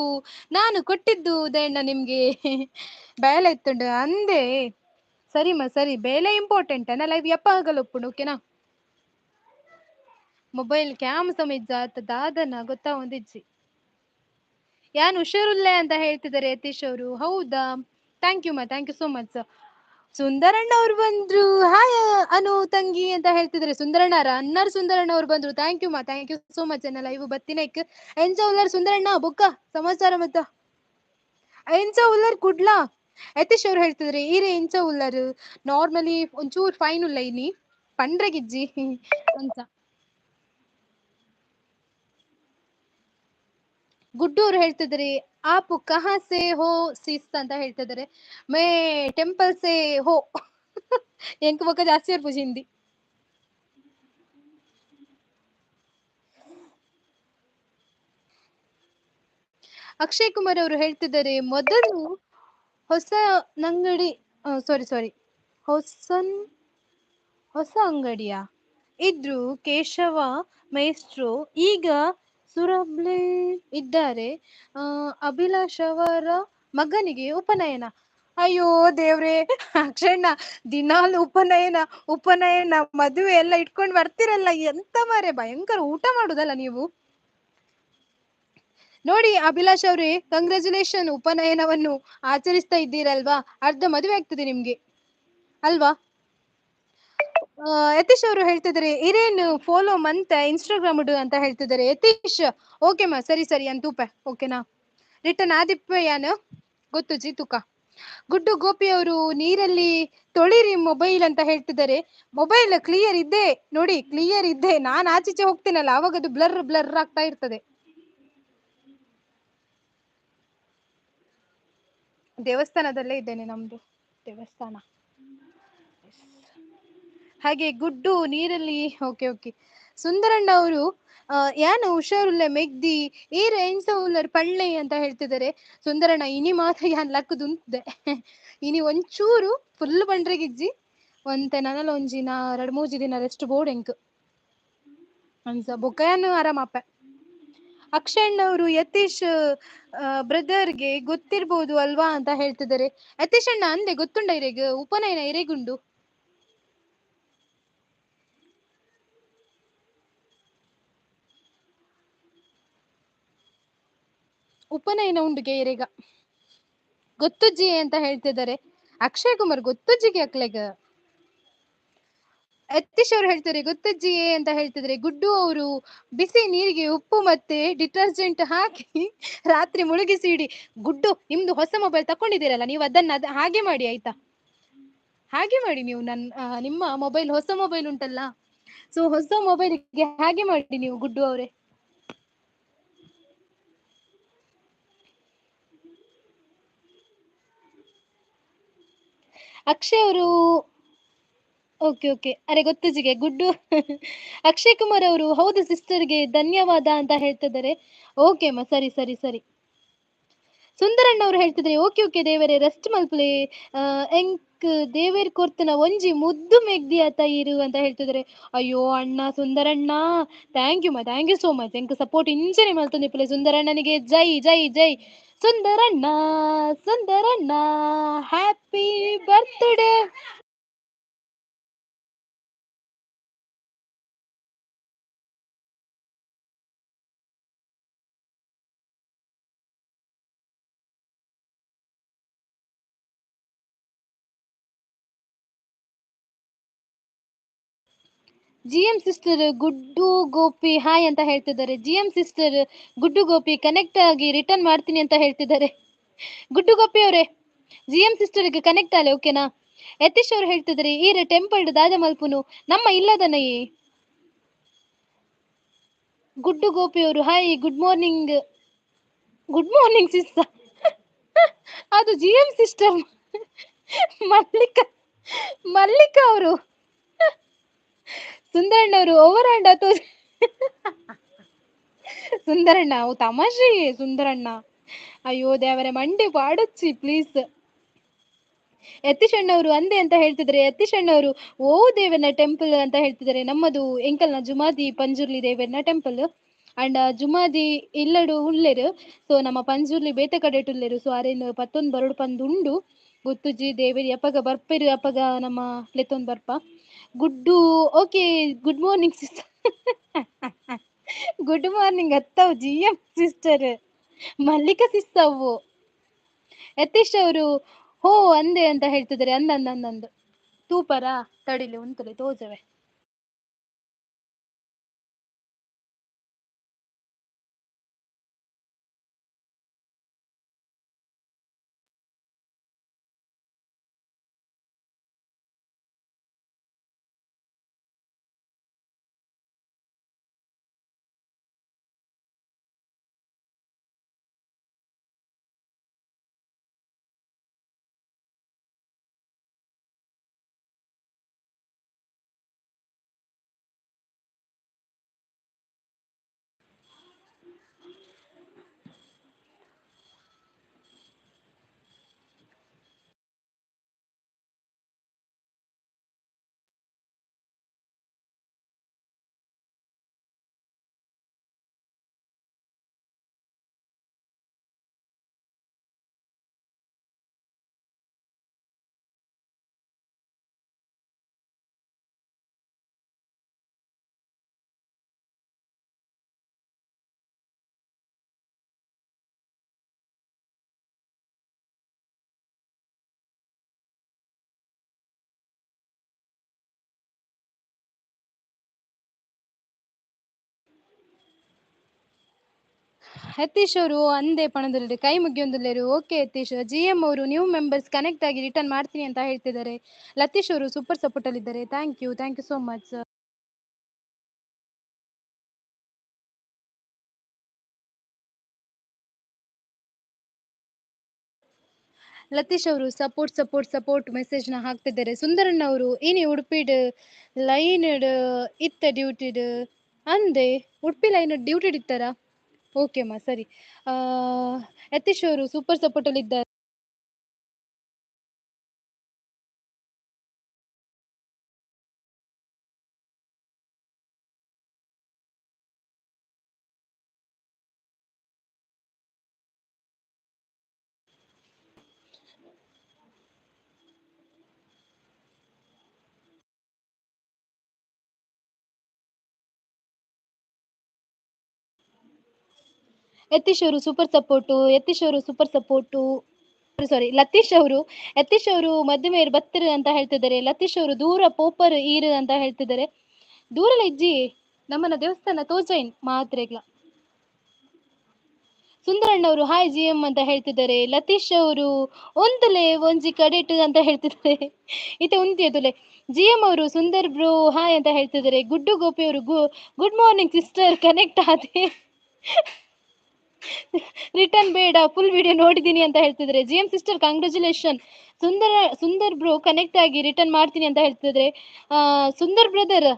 ನಾನು ಕೊಟ್ಟಿದ್ದು ಉದಯಣ್ಣ ನಿಮ್ಗೆ. ಬೇಲೆ ಇತ್ತುಂಡು ಅಂದೆ. ಸರಿಮ್ಮ ಸರಿ, ಬೇಲೆ ಇಂಪಾರ್ಟೆಂಟ್ ಅಣ್ಣ ಲೈವ್ ಯಪ್ಪ ಆಗಲ್ಲ ಒಪ್ಪುಂಡು ಓಕೆನಾ. ಮೊಬೈಲ್ ಕ್ಯಾಮ್ ಸಮೇತ ಜಾತ ದಾದನ ಗೊತ್ತಾ ಒಂದಿಜ್ಜಿ. ಯಾನ್ ಹುಷಾರುಲ್ಲೆ ಅಂತ ಹೇಳ್ತಿದ್ದಾರೆ ಯತೀಶ್ ಅವರು. ಹೌದಾ? Thank you ಮಾ, thank you so much. ಸುಂದರಣ್ಣ ಅವ್ರು ಬಂದ್ರು. ಹಾಯ್ ಅನು ತಂಗಿ ಅಂತ ಹೇಳ್ತಿದ್ದಾರೆ. ಸುಂದರಣ್ಣ ಅನ್ನಾರ್ ಸುಂದರಣ್ಣ ಅವ್ರು ಬಂದ್ರು. Thank you ಮಾ, thank you so much ಅನ್ನ ಲೈವ್ ಬತ್ತಿನೈಕ್. ಎಂಚ ಉಲ್ಲರ್ ಸುಂದರಣ್ಣ ಬೊಕ್ಕ ಸಮಾಚಾರ ಮತ್ತ ಎಂಚ ಉಲ್ಲರ್ ಕುಡ್ಲಾ? ಯತೀಶ್ ಅವ್ರು ಹೇಳ್ತಿದ್ರೆ ಈರೆ ಎಂಚ ಉಲ್ಲರ್ ನಾರ್ಮಲಿ ಒಂಚೂರ್ ಫೈನ್ ಉಲ್ಲ ಇನಿ ಪಂಡ್ರೆಗಿಜ್ಜಿ ಅಂತ. ಗುಡ್ಡು ಅವ್ರು ಹೇಳ್ತಿದ್ರೆ ಆಪು ಕಹಾ ಸೆ ಹೋ ಸಿಸ್ ಅಂತ ಹೇಳ್ತಿದ್ದಾರೆ. ಮೇ ಟೆಂಪಲ್ ಸೆ ಹೋ ಎಂಕ್ ಬೊಕ್ಕ ಜಾಸ್ತಿ ಇರ್ಪುಜಿ ಹಿಂದಿ. ಅಕ್ಷಯ್ ಕುಮಾರ್ ಅವರು ಹೇಳ್ತಿದ್ದಾರೆ ಮೊದಲು ಹೊಸ ನಂಗಡಿ ಸಾರಿ ಸಾರಿ ಹೊಸನ್ ಹೊಸ ಅಂಗಡಿಯ ಇದ್ರು ಕೇಶವ ಮೇಸ್ಟ್ರು, ಈಗ ಸುರಬ್ಲೆ ಇದ್ದಾರೆ. ಅಭಿಲಾಷ್ ಅವರ ಮಗನಿಗೆ ಉಪನಯನ. ಅಯ್ಯೋ ದೇವ್ರೆ ಅಕ್ಷಯಣ್ಣ, ದಿನಾಲು ಉಪನಯನ ಉಪನಯನ ಮದುವೆ ಎಲ್ಲ ಇಟ್ಕೊಂಡ್ ಬರ್ತಿರಲ್ಲ ಎಂತ ಮಾರೆ, ಭಯಂಕರ ಊಟ ಮಾಡುದಲ್ಲ ನೀವು. ನೋಡಿ ಅಭಿಲಾಷ್ ಅವ್ರೆ, ಕಂಗ್ರಾಚುಲೇಷನ್, ಉಪನಯನವನ್ನು ಆಚರಿಸ್ತಾ ಇದ್ದೀರಲ್ವಾ, ಅರ್ಧ ಮದುವೆ ಆಗ್ತದೆ ನಿಮ್ಗೆ ಅಲ್ವಾ. ಯತೀಶ್ ಅವರು ಹೇಳ್ತಿದ್ದಾರೆ ಇರೇನ್ ಫಾಲೋ ಮಂತ ಇನ್ಸ್ಟಾಗ್ರಾಮ್ ಅಂತ ಹೇಳ್ತಿದ್ದಾರೆ. ಯತೀಶ್ ಓಕೆ ಮಾ, ಸರಿ ಸರಿ ಅಂತೂಪ ಓಕೆನಾ. ರಿಟರ್ನ್ ಆದಿಪ್ಪ ಯಾನ್ ಗೊತ್ತು ಜಿ ತುಕ. ಗುಡ್ಡು ಗೋಪಿ ಅವರು ನೀರಲ್ಲಿ ತೊಳಿರಿ ಮೊಬೈಲ್ ಅಂತ ಹೇಳ್ತಿದ್ದಾರೆ. ಮೊಬೈಲ್ ಕ್ಲಿಯರ್ ಇದ್ದೆ ನೋಡಿ, ಕ್ಲಿಯರ್ ಇದ್ದೆ. ನಾನ್ ಆಚೀಚೆ ಹೋಗ್ತೀನಲ್ಲ ಅವಾಗ ಅದು ಬ್ಲರ್ ಬ್ಲರ್ ಆಗ್ತಾ ಇರ್ತದೆ. ದೇವಸ್ಥಾನದಲ್ಲೇ ಇದ್ದೇನೆ, ನಮ್ದು ದೇವಸ್ಥಾನ. ಹಾಗೆ ಗುಡ್ಡು ನೀರಲ್ಲಿ ಓಕೆ ಓಕೆ. ಸುಂದರಣ್ಣ ಅವರು ಯಾನು ಹುಷಾರುಲ್ಲ ಮೆಗ್ದಿ ಏರ ಎಂಚ ಉಲ್ಲರ್ ಪಳ್ಳೆ ಅಂತ ಹೇಳ್ತಿದ್ದಾರೆ. ಸುಂದರಣ್ಣ ಇನಿ ಮಾತ್ರ ಯಾನ್ ಲಕ್ಕದುಂತೆ ಇನಿ ಒಂಚೂರು ಫುಲ್ ಬಂಡ್ರೆಗಿಜ್ಜಿ ಒಂತೆ ನನಲ ಒಂಜಿ ನಾ ರಡ್ ಮೂಜಿ ದಿನ ರೆಸ್ಟ್ ಬೋರ್ಡ್ ಎಂಕ್ ಅನ್ಸ ಬೊಕ್ಕಯಾನು ಆರಾಮಪ್ಪ. ಅಕ್ಷಯಣ್ಣ ಅವರು ಯತೀಶ್ ಬ್ರದರ್ಗೆ ಗೊತ್ತಿರ್ಬೋದು ಅಲ್ವಾ ಅಂತ ಹೇಳ್ತಿದ್ದಾರೆ. ಯತೀಶ್ ಅಣ್ಣ ಅಂದೆ ಗೊತ್ತುಂಡ ಇರೆಗ್ ಉಪನಯನ ಇರೆಗುಂಡು. ಉಪನಯನ ಉಂಡುಗೆ ಇರೆಗ ಗೊತ್ತುಜ್ಜಿ ಅಂತ ಹೇಳ್ತಿದ್ದಾರೆ. ಅಕ್ಷಯ್ ಕುಮಾರ್ ಗೊತ್ತುಜ್ಜಿಗೆ ಅಕ್ಲೆಗ. ಯತೀಶ್ ಅವ್ರು ಹೇಳ್ತಾರೆ ಗೊತ್ತಜ್ಜಿ ಅಂತ ಹೇಳ್ತಿದ್ರೆ. ಗುಡ್ಡು ಅವರು ಬಿಸಿ ನೀರಿಗೆ ಉಪ್ಪು ಮತ್ತೆ ಡಿಟರ್ಜೆಂಟ್ ಹಾಕಿ ರಾತ್ರಿ ಮುಳುಗಿಸಿ ಇಡಿ. ಗುಡ್ಡು ನಿಮ್ದು ಹೊಸ ಮೊಬೈಲ್ ತಕೊಂಡಿದ್ದೀರಲ್ಲ ನೀವು, ಅದನ್ನ ಹಾಗೆ ಮಾಡಿ ಆಯ್ತಾ, ಹಾಗೆ ಮಾಡಿ ನೀವು. ನಿಮ್ಮ ಮೊಬೈಲ್ ಹೊಸ ಮೊಬೈಲ್ ಉಂಟಲ್ಲ, ಸೊ ಹೊಸ ಮೊಬೈಲ್ಗೆ ಹಾಗೆ ಮಾಡಿ ನೀವು ಗುಡ್ಡು ಅವರೇ. ಅಕ್ಷಯ್ ಅವರು ಓಕೆ ಓಕೆ, ಅರೆ ಗೊತ್ತುಜಿಗೆ ಗುಡ್ಡು. ಅಕ್ಷಯ್ ಕುಮಾರ್ ಅವರು ಹೌದು ಸಿಸ್ಟರ್ಗೆ ಧನ್ಯವಾದ ಅಂತ ಹೇಳ್ತಿದ್ದಾರೆ. ಓಕೆ ಅಮ್ಮ ಸರಿ ಸರಿ ಸರಿ. ಸುಂದರಣ್ಣ ಅವರು ಹೇಳ್ತಿದ್ರೆ ಓಕೆ ಓಕೆ ದೇವರೇ ರೆಸ್ಟ್ ಮಲ್ಪಲೆ ಎಂಕ್ ದೇವೇರ್ ಕೊರ್ತನ ಒಂಜಿ ಮುದ್ದು ಮೆಗ್ದಿ ಆತ ಇರು ಅಂತ ಹೇಳ್ತಿದ್ದಾರೆ. ಅಯ್ಯೋ ಅಣ್ಣ ಸುಂದರಣ್ಣ thank you ಮಾ, thank you so much. ಎಂಕ್ ಸಪೋರ್ಟ್ ಇಂಚನೆ ಮಲ್ತೊಂದಿಪ್ಪುಲೆ ಸುಂದರಣ್ಣನಿಗೆ. ಜೈ ಜೈ ಜೈ ಸುಂದರಣ್ಣ, ಸುಂದರಣ್ಣ happy birthday. G M sister Guddu Gopi hi ಅಂತ ಹೇಳ್ತಿದ್ದಾರೆ. G M sister Guddu Gopi connect ಆಗಿ ರಿಟರ್ನ್ ಮಾಡ್ತೀನಿ ಅಂತ ಹೇಳ್ತಿದ್ದಾರೆ. ಗುಡ್ಡು ಗೋಪಿ ಅವರೇ, ಜಿ ಎಂ ಸಿಸ್ಟರ್ಗೆ ಕನೆಕ್ಟ್ ಆಲೆ, ಓಕೆನಾ? ಯತೀಶ್ ಅವರು ಹೇಳ್ತಿದ್ದಾರೆ ಈರ ಟೆಂಪಲ್ ದಾದ ಮಲ್ಪುನು ನಮ್ಮ ಇಲ್ಲದನಯೇ. ಗುಡ್ಡು ಗೋಪಿ ಅವರು hi, good morning, good morning sister. ಅದು G M sister Mallika, Mallika ಅವರು. ಸುಂದರಣ್ಣವರು ಓವರ್ ಹ್ಯಾಂಡ್ ಆತು. ಸುಂದರಣ್ಣ ಅವು ತಮಾಷೆ ಸುಂದರಣ್ಣ. ಅಯ್ಯೋ ದೇವರೇ, ಮಂಡೆ ಪಾಡೊಚ್ಚಿ ಪ್ಲೀಸ್. ಯತೀಶ್ ಅಣ್ಣವರು ಅಂದೆ ಅಂತ ಹೇಳ್ತಿದ್ದಾರೆ. ಯತೀಶ್ ಅಣ್ಣವರು ಓ ದೇವನ ಟೆಂಪಲ್ ಅಂತ ಹೇಳ್ತಿದ್ದಾರೆ. ನಮ್ಮದು ಎಂಕಲ್ನ ಜುಮಾದಿ ಪಂಜುರ್ಲಿ ದೇವನ ಟೆಂಪಲ್ ಅಂಡ್ ಜುಮಾದಿ ಇಲ್ಲಡು ಉಲ್ಲೆರು. ಸೊ ನಮ್ಮ ಪಂಜುರ್ಲಿ ಬೇತೆ ಕಡೆ ಉಲ್ಲೆರು. ಸೊ ಅರೇನು ಪತ್ತೊಂದು ಬರಡು ಪಂದು ಉಂಡು ಗೊತ್ತುಜಿ ದೇವೇರಿ ಅಪ್ಪಗ ಬರ್ಪೆರು ಅಪ್ಪಗ ನಮ್ಮ ಲೆತ್ತೊಂದು ಬರ್ಪ. Guddu okay, good morning sister. Good morning ಅತ್ತವು G M sister Mallika ಸಿಸ್ತವು. Yatish ಅವರು ಹೋ ಅಂದೆ ಅಂತ ಹೇಳ್ತಿದ್ದಾರೆ. ಅಂದ ಅಂದ ಅಂದಂದು ತೂಪರ ತಡಿಲಿ ಉಂತಲೆ ತೋಜವೆ. ಯತೀಶ್ ಅವರು ಅಂದೆ ಪಣದಲ್ಲಿರು ಕೈ ಮುಗಿಯೊಂದುಲ್ಲೇರು. ಓಕೆ ಯತೀಶ್. ಜಿ ಎಂ ಅವರು ನ್ಯೂ ಮೆಂಬರ್ಸ್ ಕನೆಕ್ಟ್ ಆಗಿ ರಿಟರ್ನ್ ಮಾಡ್ತೀನಿ ಅಂತ ಹೇಳ್ತಿದ್ದಾರೆ. ಲತೀಶ್ ಅವರು ಸೂಪರ್ ಸಪೋರ್ಟ್ ಅಲ್ಲಿ ಇದ್ದಾರೆ. Thank you, thank you so much. Latish ಅವರು ಸಪೋರ್ಟ್ ಸಪೋರ್ಟ್ ಸಪೋರ್ಟ್ ಮೆಸೇಜ್ ನ ಹಾಕ್ತಿದ್ದಾರೆ. ಸುಂದರಣ್ಣ ಅವರು ಏನೇ ಉಡುಪಿಡ್ ಲೈನ್ ಇತ್ತ ಡ್ಯೂಟಿಡ್ ಅಂದೆ, ಉಡುಪಿ ಲೈನ್ ಡ್ಯೂಟಿಡ್ ಇತ್ತಾರ? ಓಕೆ ಅಮ್ಮ ಸರಿ. ಯತೀಶ್ ಅವರು ಸೂಪರ್ ಸಪೋರ್ಟ್ ಅಲ್ಲಿ ಇದ್ದಾರೆ. ಯತೀಶ್ ಅವರು ಸೂಪರ್ ಸಪೋರ್ಟು, ಯತೀಶ್ ಅವರು ಸೂಪರ್ ಸಪೋರ್ಟು, ಸಾರಿ ಲತೀಶ್ ಅವರು, ಯತೀಶ್ ಅವರು ಮಧ್ಯಮೇರ್ ಬತ್ತರು ಅಂತ ಹೇಳ್ತಿದ್ದಾರೆ. ಲತೀಶ್ ಅವರು ದೂರ ಪೋಪರ್ ಈರು ಅಂತ ಹೇಳ್ತಿದ್ದಾರೆ. ದೂರಲ ಇಜ್ಜಿ ನಮ್ಮನ್ನ ದೇವಸ್ಥಾನ ತೋಜೈನ್ ಮಾತ್ರೆಗ್ಲ. ಸುಂದರಣ್ಣವರು ಹಾಯ್ ಜಿ ಎಂ ಅಂತ ಹೇಳ್ತಿದ್ದಾರೆ. ಲತೀಶ್ ಅವರು ಒಂದುಲೆ ಒಂಜಿ ಕಡೆಟ್ ಅಂತ ಹೇಳ್ತಿದ್ದಾರೆ. ಇತ್ತೆ ಉಂತಿಯದುಲೆ. ಜಿ ಎಂ ಅವರು ಸುಂದರ್ ಬ್ರೋ ಹಾಯ್ ಅಂತ ಹೇಳ್ತಿದ್ದಾರೆ. ಗುಡ್ಡು ಗೋಪಿ ಅವರು ಗುಡ್ ಮಾರ್ನಿಂಗ್ ಸಿಸ್ಟರ್ ಕನೆಕ್ಟ್ ಆದೆ, ರಿಟರ್ನ್ ಬೇಡ ಫುಲ್ ವಿಡಿಯೋ ನೋಡಿದೀನಿ ಅಂತ ಹೇಳ್ತಿದ್ರೆ. G M sister congratulation. Sundar bro connect ಆಗಿ ರಿಟರ್ನ್ ಮಾಡ್ತೀನಿ ಅಂತ ಹೇಳ್ತಿದ್ರೆ. ಸುಂದರ್ ಬ್ರದರ್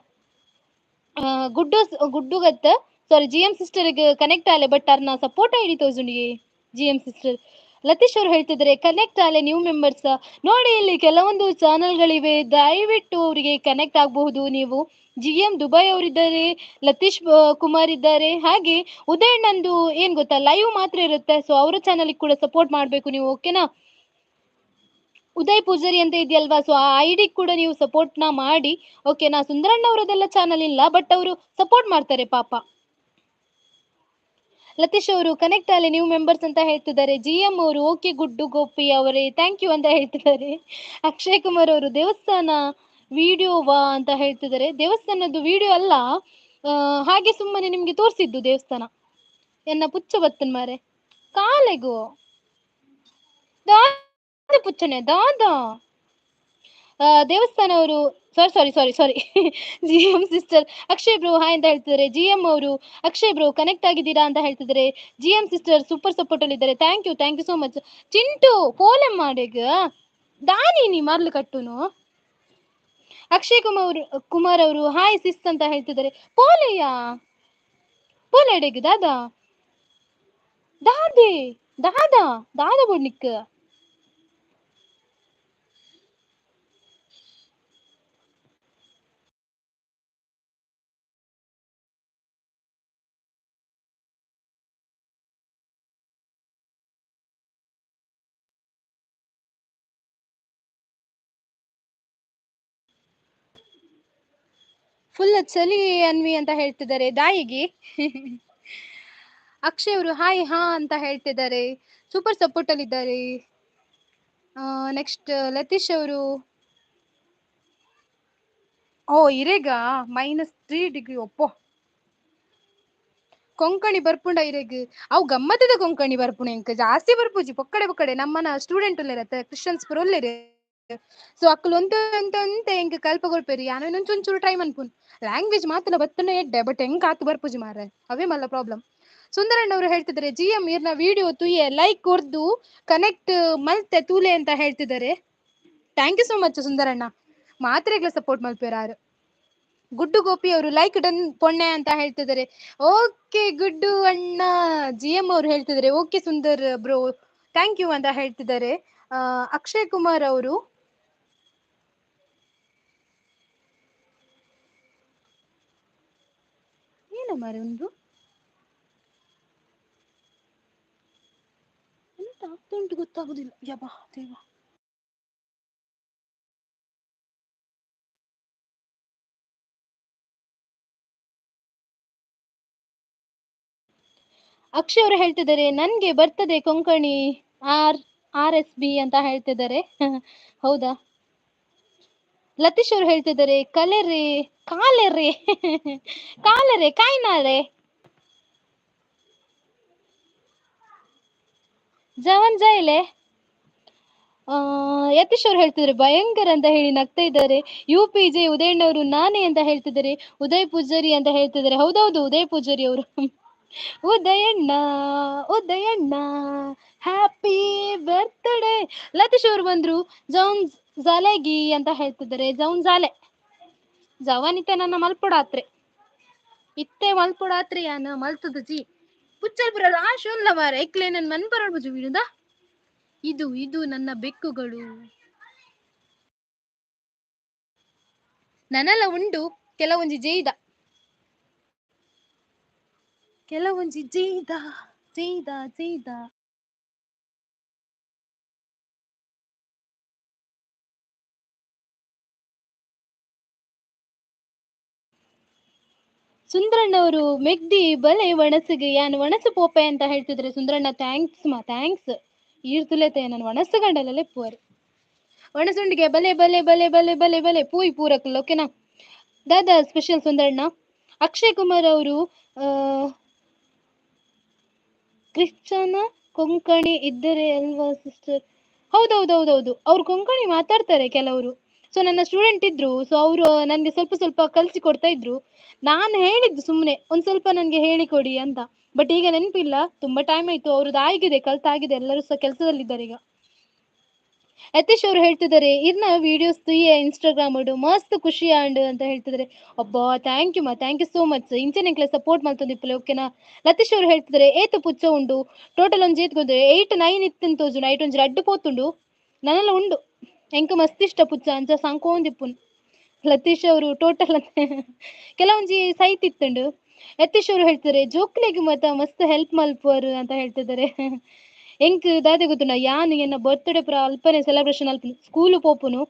ಗುಡ್ಡು ಗುಡ್ಡುಗತ್ತ sorry G M sister connect ಆಲೆ ಬಟ್ ಅರ್ನ ಸಪೋರ್ಟ್ ಐಡಿ ತೋಜುಂಡಿಗೆ ಜಿ ಎಂ ಸಿಸ್ಟರ್. ಲತೀಶ್ ಅವರು ಹೇಳ್ತಿದ್ರೆ ಕನೆಕ್ಟ್ ಆಲೆ ನ್ಯೂ ಮೆಂಬರ್ಸ್. ನೋಡಿ ಇಲ್ಲಿ ಕೆಲವೊಂದು ಚಾನೆಲ್ಗಳಿವೆ, ದಯವಿಟ್ಟು ಅವರಿಗೆ ಕನೆಕ್ಟ್ ಆಗಬಹುದು ನೀವು. ಜಿ ಎಂ ದುಬೈ ಅವರಿದ್ದಾರೆ, ಲತೀಶ್ ಕುಮಾರ್ ಇದ್ದಾರೆ, ಹಾಗೆ ಉದಯಣ್ಣಂದು ಏನ್ ಗೊತ್ತಾ ಲೈವ್ ಮಾತ್ರ ಇರುತ್ತೆ. ಸೊ ಅವರ ಚಾನಲ್ ಕೂಡ ಸಪೋರ್ಟ್ ಮಾಡ್ಬೇಕು ನೀವು, ಓಕೆನಾ? ಉದಯ್ ಪೂಜಾರಿ ಅಂತ ಇದೆಯಲ್ವಾ, ಸೊ ಆ I D ಕೂಡ ನೀವು ಸಪೋರ್ಟ್ ನ ಮಾಡಿ, ಓಕೆನಾ? ಸುಂದರಣ್ಣ ಅವರದೆಲ್ಲ ಚಾನಲ್ ಇಲ್ಲ, ಬಟ್ ಅವರು ಸಪೋರ್ಟ್ ಮಾಡ್ತಾರೆ ಪಾಪ. ಲತೀಶ್ ಅವರು ಕನೆಕ್ಟ್ ಆಲೆ ನ್ಯೂ ಮೆಂಬರ್ಸ್ ಅಂತ ಹೇಳ್ತಿದ್ದಾರೆ. ಜಿ ಎಂ ಅವರು ಓಕೆ ಗುಡ್ಡು ಗೋಪಿ ಅವರೇ thank you ಅಂತ ಹೇಳ್ತಿದ್ದಾರೆ. ಅಕ್ಷಯ್ ಕುಮಾರ್ ಅವರು ದೇವಸ್ಥಾನ ವಿಡಿಯೋವಾ ಅಂತ ಹೇಳ್ತಿದ್ದಾರೆ. ದೇವಸ್ಥಾನದ್ದು ವಿಡಿಯೋ ಅಲ್ಲ, ಹಾಗೆ ಸುಮ್ಮನೆ ನಿಮ್ಗೆ ತೋರಿಸಿದ್ದು ದೇವಸ್ಥಾನ. ಎನ್ನ ಪುಚ್ಚ ಬತ್ತನ್ ಮಾರೆ ಕಾಲೆಗು ದಾದ ಪುಚ್ಚನೆ ದಾದಾ. ದೇವಸ್ಥಾನ ಅವರು sorry sorry sorry sorry G M sister Akshay bro hi ಅಂತ ಹೇಳ್ತಿದ್ದಾರೆ. ಜಿ ಎಂ ಅವರು ಅಕ್ಷಯ್ ಬ್ರೋ ಕನೆಕ್ಟ್ ಆಗಿದ್ದೀರಾ ಅಂತ ಹೇಳ್ತಿದ್ದಾರೆ. G M sister super support ಅಲ್ಲಿ ಇದ್ದಾರೆ. Thank you, thank you so much. Chintu ಪೋಲೆ ಮಾಡೇಗ ದಾನಿ ನೀ ಮರ್ಲು ಕಟ್ಟುನು. ಅಕ್ಷಯ್ ಕುಮಾರ್ ಕುಮಾರ್ ಅವರು ಹಾಯ್ ಸಿಸ್ ಅಂತ ಹೇಳ್ತಿದ್ದಾರೆ. ಪೋಲೆಯ ಪೋಲೆ ಅಡೆಗ್ ದಾದಾ ದಾದೆ ದಾದಾ ದಾದಾ ಬೋಡ್ನಿಕ್. ಫುಲ್ ಚಳಿ ಅನ್ವಿ ಅಂತ ಹೇಳ್ತಿದ್ದಾರೆ ದಾಯಿಗೆ. ಅಕ್ಷಯ್ ಅವರು ಹಾಯ್ ಹಾ ಅಂತ ಹೇಳ್ತಿದ್ದಾರೆ. ಸೂಪರ್ ಸಪೋರ್ಟ್ ಅಲ್ಲಿ ಇದ್ದಾರೆ. ನೆಕ್ಸ್ಟ್ ಲತೀಶ್ ಅವರು ಓ ಇರೇಗ -3 ಡಿಗ್ರಿ ಒಪ್ಪೋ ಕೊಂಕಣಿ ಬರ್ಪುಂಡ ಇರೇಗ್. ಅವು ಗಮ್ಮತ್ತದ ಕೊಂಕಣಿ ಬರ್ಪುಣ ಎಂಕ್ ಜಾಸ್ತಿ ಬರ್ಪುಜಿ ಪೊಕ್ಕಡೆ ಪೊಕ್ಕಡೆ ನಮ್ಮನ ಸ್ಟೂಡೆಂಟ್ ಉಲ್ಲೇರತ್ತ ಕ್ರಿಶ್ಚಿಯನ್ಸ್ ಪುರ ಉಲ್ಲೇರು. ಸೊ ಅಕ್ಕಲು ಒಂತ ಒಂತ ಒಂತ ಎಂಕ್ ಕಲ್ಪ ಕೊಡ್ಪೇರಿ ಯಾನೋ ಇನ್ನೊಂಚೂರು ಟ್ರೈ ಮನ್ಪುನ್ ಲ್ಯಾಂಗ್ವೇಜ್ ಮಾತ್ರ ಬತ್ತನ ಎಡ್ಡೆ ಬಟ್ ಹೆಂಗ್ ಆತು ಬರ್ಪುಜಿ ಮಾರ್ರೆ ಅವೇ ಮಲ್ಲ ಪ್ರಾಬ್ಲಮ್. ಸುಂದರಣ್ಣ ಅವರು ಹೇಳ್ತಿದ್ದಾರೆ ಜಿ ಎಂ ಇರ್ನ ವಿಡಿಯೋ ತುಯ್ಯೆ ಲೈಕ್ ಕೊರ್ದು ಕನೆಕ್ಟ್ ಮಲ್ತೆ ತೂಲೆ ಅಂತ ಹೇಳ್ತಿದ್ದಾರೆ. Thank you so much ಸುಂದರಣ್ಣ, ಮಾತ್ರೆಗಳ ಸಪೋರ್ಟ್ ಮಲ್ಪೇರಾರು. ಗುಡ್ಡು ಗೋಪಿ ಅವರು ಲೈಕ್ ಡನ್ ಪೊಣ್ಣೆ ಅಂತ ಹೇಳ್ತಿದ್ದಾರೆ. ಓಕೆ ಗುಡ್ಡು ಅಣ್ಣ. ಜಿ ಎಂ ಅವರು ಹೇಳ್ತಿದ್ದಾರೆ okay Sundar bro thank you ಅಂತ ಹೇಳ್ತಿದ್ದಾರೆ. ಅಕ್ಷಯ್ ಕುಮಾರ್ ಅವರು ಏನ ಮಾರೆ ಒಂದು ಎಂತ ಆಗ್ತಾ ಉಂಟು ಗೊತ್ತಾಗುದಿಲ್ಲ. ಯಬಾ ದೇವ. ಅಕ್ಷಯ್ ಅವರು ಹೇಳ್ತಿದ್ದಾರೆ ನನ್ಗೆ ಬರ್ತದೆ Konkani R R S B ಅಂತ ಹೇಳ್ತಿದ್ದಾರೆ. ಹೌದಾ? ಲತೀಶ್ ಅವರು ಹೇಳ್ತಿದ್ದಾರೆ ಕಲೆರೆ ಕಾಲೆರೆ ಕಾಲರೆ ಕಾಯ್ನಾರೆ ಜವನ್ ಜೈಲೆ. ಯತೀಶ್ ಅವರು ಹೇಳ್ತಿದ್ದಾರೆ ಭಯಂಕರ ಅಂತ ಹೇಳಿ ನಗ್ತಾ ಇದ್ದಾರೆ. ಯು ಪಿ ಜೆ ಉದಯಣ್ಣವರು ನಾನೇ ಅಂತ ಹೇಳ್ತಿದ್ದಾರೆ. ಉದಯ್ ಪೂಜಾರಿ ಅಂತ ಹೇಳ್ತಿದ್ದಾರೆ. ಹೌದೌದು ಉದಯ್ ಪೂಜಾರಿ ಅವರು. ಉದಯಣ್ಣ ಉದಯಣ್ಣ ಹ್ಯಾಪಿ ಬರ್ತ್ಡೇ. ಲತೀಶ್ ಅವರು ಬಂದ್ರು ಜೌನ್ ಜಾಲೆಗಿ ಅಂತ ಹೇಳ್ತಿದ್ದಾರೆ. ಜೌನ್ ಜಾಲೆ ಜವಾನಿತೆ ನನ್ನ ಮಲ್ಪೊಡಾತ್ರೆ ಇತ್ತೆ ಮಲ್ಪೊಡಾತ್ರೆ ಯಾನ ಮಲ್ತದ ಜಿ ಪುಚ್ಚಲ್ಪುರ ಆಶುಲ್ಲ ಮಾರ ಎಕ್ಲೆ ನನ್ ಮನ್ ಬರೋಡ್ ಬುಜು ಇದು ಇದು ನನ್ನ ಬೆಕ್ಕುಗಳು ನನಲ ಉಂಡು ಕೆಲವೊಂಜಿ ಜೈದ ಕೆಲವೊಂಜಿ ಜೈದ ಜೈದ ಜೈದ. ಸುಂದರಣ್ಣವರು ಮೆಗ್ದಿ ಬಲೆ ಒಣಸಿಗೆ ಯಾನ್ ಒಣಸು ಪೋಪೆ ಅಂತ ಹೇಳ್ತಿದ್ರೆ. ಸುಂದರಣ್ಣ thanks ಮಾ thanks. ಈರ್ತುಲೆತೆ ನಾನು ಒಣಸು ಗಂಡಲಲ್ಲೇ ಪೂವರು ಒಣಸುಂಡಿಗೆ ಬಲೆ ಬಲೆ ಬಲೆ ಬಲೆ ಬಲೆ ಬಲೆ ಪೂಯ್ ಪೂರಕಲ್ಲ ಓಕೆನಾ ದಾದಾ ಸ್ಪೆಷಲ್ ಸುಂದರಣ್ಣ. ಅಕ್ಷಯ್ ಕುಮಾರ್ ಅವರು ಕ್ರಿಶ್ಚನ ಕೊಂಕಣಿ ಇದ್ದರೆ ಅಲ್ವಾ ಸಿಸ್ಟರ್? ಹೌದೌದೌದೌದು ಅವ್ರು ಕೊಂಕಣಿ ಮಾತಾಡ್ತಾರೆ ಕೆಲವರು. ಸೊ ನನ್ನ ಸ್ಟೂಡೆಂಟ್ ಇದ್ರು, ಸೊ ಅವರು ನನ್ಗೆ ಸ್ವಲ್ಪ ಸ್ವಲ್ಪ ಕಲಿಸಿ ಕೊಡ್ತಾ ಇದ್ರು. ನಾನು ಹೇಳಿದ್ದು ಸುಮ್ಮನೆ ಒಂದ್ ಸ್ವಲ್ಪ ನನ್ಗೆ ಹೇಳಿಕೊಡಿ ಅಂತ, ಬಟ್ ಈಗ ನೆನಪಿಲ್ಲ, ತುಂಬಾ ಟೈಮ್ ಆಯ್ತು. ಅವ್ರದ್ದು ಆಗಿದೆ, ಕಲ್ತಾಗಿದೆ, ಎಲ್ಲರೂ ಸಹ ಕೆಲಸದಲ್ಲಿದ್ದಾರೆ ಈಗ. ಯತೀಶ್ ಅವರು ಹೇಳ್ತಿದ್ದಾರೆ ಇರ್ನ ವಿಡಿಯೋಸ್ ತುಯ್ಯ ಇನ್ಸ್ಟಾಗ್ರಾಮ್ ಮಸ್ತ್ ಖುಷಿ ಆಂಡ್ ಅಂತ ಹೇಳ್ತಿದ್ದಾರೆ. ಅಬ್ಬಾ thank you ಮಾ, thank you so much. ಇಂಚನೆ ಸಪೋರ್ಟ್ ಮಾಡ್ತಂದಿಪ್ಪಲೆ ಓಕೆನಾ. ಲತೀಶ್ ಅವರು ಹೇಳ್ತಿದ್ದಾರೆ ಏತು ಪುಚ್ಚ ಉಂಡು ಟೋಟಲ್ ಒಂಜಿ ಏತ್ 8 9 ಇತ್ತು ತೋಜು ನೈಟ್ ಒಂಜಿ ರಡ್ಡು ಪೋತುಂಡು ನನ್ನೆಲ್ಲ ಉಂಡು ಎಂಕ ಮಸ್ತ್ ಇಷ್ಟ ಪುಚ್ಚ ಅಂಚ ಸಂಕೋಂದಿಪ್ಪುನ್. ಲತೀಶ್ ಅವರು ಟೋಟಲ್ ಅಂತ ಕೆಲವೊಂಜಿ ಸೈತ್ ಇತ್ತುಂಡು. ಯತೀಶ್ ಅವರು ಹೇಳ್ತಾರೆ ಜೋಕ್ಲೆಗ್ ಮತ್ತ ಮಸ್ತ್ ಹೆಲ್ಪ್ ಮಲ್ಪುವರು ಅಂತ ಹೇಳ್ತಿದ್ದಾರೆ. ಎಂಕ್ ದಾದೆ ಗೊತ್ತುಂಡ ಯಾನು ಎನ್ನ ಬರ್ತ್ಡೇ ಪುರ ಅಲ್ಪನೆ ಸೆಲೆಬ್ರೇಷನ್ ಅಲ್ಪ ಸ್ಕೂಲು ಪೋಪುನು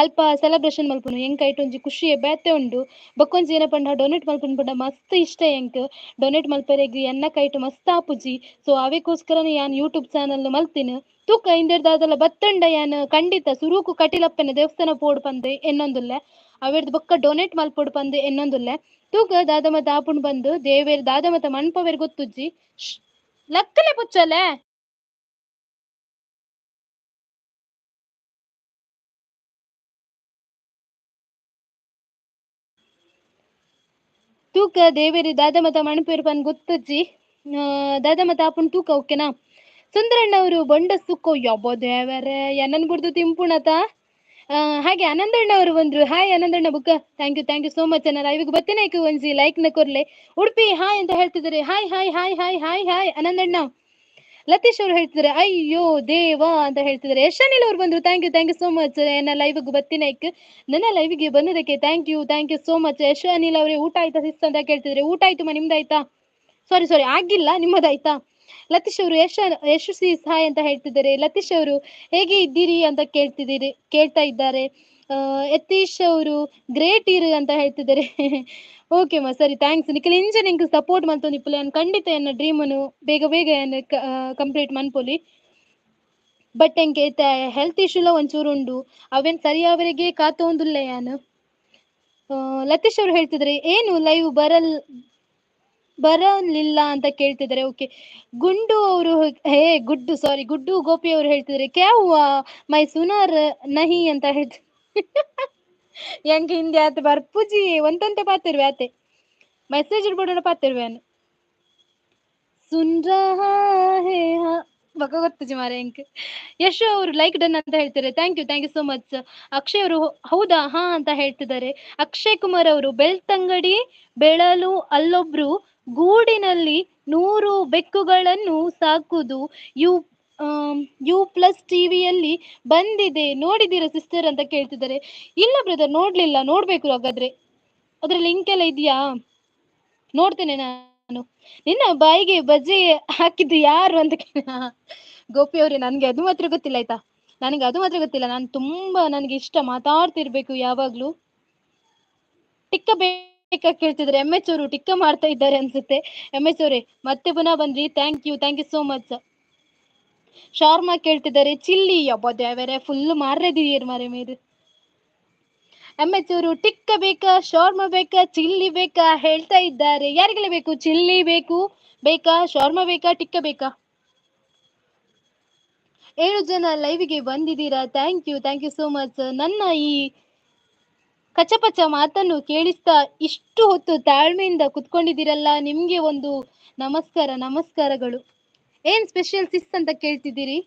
ಅಲ್ಪ ಸೆಲೆಬ್ರೇಷನ್ ಮಲ್ಪುನು ಎಂಕ್ ಐಟ್ ಒಂಜಿ ಖುಷಿ ಬೇತೆ ಉಂಡು. ಬೊಕ್ಕೊಂಜಿ ಏನ ಪಂಡ ಡೊನೇಟ್ ಮಲ್ಪುನು ಪಂಡ ಮಸ್ತ್ ಇಷ್ಟ ಎಂಕ್. ಡೊನೇಟ್ ಮಲ್ಪರೆಗ್ ಎನ್ನ ಕೈಟ್ ಮಸ್ತ್ ಆಪುಜಿ. ಸೊ ಅವೆಕೋಸ್ಕರನೇ ಯಾನ್ ಯೂಟ್ಯೂಬ್ ಚಾನಲ್ ಮಲ್ತಿನ. ತೂಕ ಇಂದೆರ್ದ್ ದಾದಲ ಬತ್ತಂಡ ಯಾನ್ ಖಂಡಿತ ಸುರೂಕು ಕಟಿಲಪ್ಪೆನ ದೇವಸ್ಥಾನ ಪೋಡು ಪಂದ್ ಎನ್ನೊಂದುಲ್ಲೆ. ಅವೆರ್ದ್ ಬೊಕ್ಕ ಡೊನೇಟ್ ಮಲ್ಪೊಡು ಪಂದ್ ಎನ್ನೊಂದುಲ್ಲೆ. ತೂಕ ದಾದ ಮತ ಆಪುಂಡು ಬಂದು ದೇವೆರ್ ದಾದ ಮತ ಮನ್ಪವೆರ್ ಗೊತ್ತುಜ್ಜಿ. ಲಕ್ಕಲೆ ಪುಚ್ಚಲೆ. ತೂಕ ದೇವೆರ್ ದಾದ ಮತ ಮನ್ಪುವೆರ್ ಪಂದ್ ಗೊತ್ತುಜ್ಜಿ. ದಾದ ಮತ ಆಪುಂಡು ತೂಕ ಓಕೆನಾ. ಸುಂದರಣ್ಣ ಅವರು ಬೊಂಡ ಸುಕ್ಕೋ ಯಬ್ಬ ದೇವರೇ ಎನ್ನನ್ ಬುಡ್ದು ತಿಂಪುಣತ. ಹಾಗೆ ಆನಂದಣ್ಣ ಅವರು ಬಂದ್ರು. ಹಾಯ್ ಆನಂದಣ್ಣ ಬುಕ್ಕ thank you thank you so much ಅಣ್ಣ. ಲೈವ್ಗೆ ಬತ್ತೇನೆ ಒಂಜಿ ಲೈಕ್ ನ ಕೊರ್ಲೆ. ಉಡುಪಿ ಹಾಯ್ ಅಂತ ಹೇಳ್ತಿದ್ದಾರೆ. Hi hi hi hi hi hi ಆನಂದಣ್ಣ. Lateesh ಅವರು ಹೇಳ್ತಿದ್ದಾರೆ ಅಯ್ಯೋ ದೇವಾ ಅಂತ ಹೇಳ್ತಿದ್ದಾರೆ. ಯಶ್ ಅನಿಲ್ ಅವರು ಬಂದ್ರು. Thank you thank you so much ನನ್ನ ಲೈವ್ಗೆ ಬತ್ತಿನಾಯ್ಕ್. ನನ್ನ ಲೈವ್ಗೆ ಬಂದದಕ್ಕೆ thank you thank you so much. Yash Anil ಅವರೇ ಊಟ ಆಯ್ತಾ ಸಿಸ್ ಅಂತ ಕೇಳ್ತಿದ್ರೆ. ಊಟ ಆಯ್ತು ಮಾ, ನಿಮ್ದಾಯ್ತಾ? ಸಾರಿ ಸಾರಿ ಆಗಿಲ್ಲ, ನಿಮ್ಮದಾಯ್ತಾ? ಲತೀಶ್ ಅವರು ಯಶ್ ಯಶ್ ಸಿ ಹಾಯ್ ಅಂತ ಹೇಳ್ತಿದ್ದಾರೆ. ಲತೀಶ್ ಅವರು ಹೇಗೆ ಇದ್ದೀರಿ ಅಂತ ಕೇಳ್ತಿದ್ದೀರಿ, ಕೇಳ್ತಾ ಇದ್ದಾರೆ. ಯತೀಶ್ ಅವರು ಗ್ರೇಟ್ ಇರು ಅಂತ ಹೇಳ್ತಿದ್ದಾರೆ. ಓಕೆ ಮಾ ಸರಿ thanks. Nikhil ಇಂಜನ್ ಎಂಕ್ ಸಪೋರ್ಟ್ ಮಲ್ತೊಂದಿಪ್ಪುಲೆ. ಯಾನ್ ಖಂಡಿತ ಎನ್ನ ಡ್ರೀಮನ್ನು ಬೇಗ ಬೇಗ ಎನ್ನ ಕಂಪ್ಲೀಟ್ ಮನ್ಪೊಲಿ. ಬಟ್ ಎಂಕ್ ಹೆಲ್ತ್ ಇಶ್ಯೂಲ ಒಂಚೂರು ಉಂಡು, ಅವೇನ್ ಸರಿಯಾವರೆಗೆ ಕಾತೊಂದುಲ್ಲೆ ಯಾನ್. ಲತೀಶ್ ಅವರು ಹೇಳ್ತಿದ್ದಾರೆ ಏನು ಲೈವ್ ಬರಲಿಲ್ಲ ಅಂತ ಕೇಳ್ತಿದ್ದಾರೆ. ಓಕೆ ಗುಂಡು ಅವರು ಹೇ ಗುಡ್ಡು ಸಾರಿ ಗುಡ್ಡು ಗೋಪಿ ಅವರು ಹೇಳ್ತಿದ್ದಾರೆ ಕ್ಯಾ ಹುವಾ ಮೈ ಸುನಾರ್ ನಹಿ ಅಂತ ಹೇಳ್ತ. ಎಂಕ್ ಹಿಂದಿ ಆತ ಬರ್ಪುಜಿ ಒಂತಂತೆ ಪಾತಿರ್ವೆ ಆತೆ ಮೆಸೇಜ್ ಇಡ್ಬೋಡ ಪಾತಿರ್ವೆ ಸುನ್ ರಹಾ ಹೇ ಹಾ ಬಕ ಗೊತ್ತುಜಿ ಮಾರೆ ಎಂಕ್. ಯಶ್ ಅವರು ಲೈಕ್ ಡನ್ ಅಂತ ಹೇಳ್ತಾರೆ. Thank you thank you so much. Akshay ಅವರು ಹೌದಾ ಹಾ ಅಂತ ಹೇಳ್ತಿದ್ದಾರೆ. ಅಕ್ಷಯ್ ಕುಮಾರ್ ಅವರು ಬೆಳ್ತಂಗಡಿ ಬೆಳಲು ಅಲ್ಲೊಬ್ರು ಗೂಡಿನಲ್ಲಿ 100 ಬೆಕ್ಕುಗಳನ್ನು ಸಾಕುದು you you plus ಟಿವಿಯಲ್ಲಿ ಬಂದಿದೆ ನೋಡಿದೀರಾ ಸಿಸ್ಟರ್ ಅಂತ ಕೇಳ್ತಿದ್ದಾರೆ. ಇಲ್ಲ ಬ್ರದರ್ ನೋಡ್ಲಿಲ್ಲ, ನೋಡ್ಬೇಕು ಹಾಗಾದ್ರೆ. ಅದ್ರ ಲಿಂಕ್ ಎಲ್ಲ ಇದೆಯಾ? ನೋಡ್ತೇನೆ ನಾನು. ನಿನ್ನ ಬಾಯಿಗೆ ಬಜೆ ಹಾಕಿದ್ದು ಯಾರು ಅಂತ ಗೋಪಿ ಅವರೇ ನನ್ಗೆ ಅದು ಮಾತ್ರ ಗೊತ್ತಿಲ್ಲ ಆಯ್ತಾ, ನನಗೆ ಅದು ಮಾತ್ರ ಗೊತ್ತಿಲ್ಲ. ನಾನು ತುಂಬಾ ನನ್ಗೆ ಇಷ್ಟ ಮಾತಾಡ್ತಿರ್ಬೇಕು ಯಾವಾಗ್ಲೂ. ಟಿಕ್ಕ ಬೇಕಾ ಕೇಳ್ತಿದ್ರೆ ಎಂ ಎಚ್ ಅವರು ಟಿಕ್ಕ ಮಾಡ್ತಾ ಇದ್ದಾರೆ ಅನ್ಸುತ್ತೆ. ಎಂ ಎಚ್ ಅವರೇ ಮತ್ತೆ ಪುನಃ ಬಂದ್ರಿ, thank you thank you so much. Sharma ಕೇಳ್ತಿದ್ದಾರೆ ಚಿಲ್ಲಿ ಯಬ್ಬ ದೇವರೇ ಫುಲ್ ಮಾರ್ರೆದಿದ್ದೀರ್ ಮಾರೆ ಮೇರು. ಎಂ ಎಚ್ ಅವರು ಟಿಕ್ಕ ಬೇಕಾ ಶಾರ್ಮಾ ಬೇಕಾ ಚಿಲ್ಲಿ ಬೇಕಾ ಹೇಳ್ತಾ ಇದ್ದಾರೆ. ಯಾರಿಗೆಲ್ಲ ಬೇಕು? ಚಿಲ್ಲಿ ಬೇಕು ಬೇಕಾ, ಶಾರ್ಮಾ ಬೇಕಾ, ಟಿಕ್ಕ ಬೇಕಾ? 7 ಜನ ಲೈವ್ಗೆ ಬಂದಿದ್ದೀರಾ, thank you thank you so much. ನನ್ನ ಈ ಕಚಪಚ ಮಾತನ್ನು ಕೇಳಿಸ್ತಾ ಇಷ್ಟು ಹೊತ್ತು ತಾಳ್ಮೆಯಿಂದ ಕುತ್ಕೊಂಡಿದ್ದೀರಲ್ಲ, ನಿಮ್ಗೆ ಒಂದು ನಮಸ್ಕಾರ, ನಮಸ್ಕಾರಗಳು. ಏನ್ ಸ್ಪೆಷಲ್ ಸಿಸ್ ಅಂತ ಕೇಳ್ತಿದ್ದೀರಿ?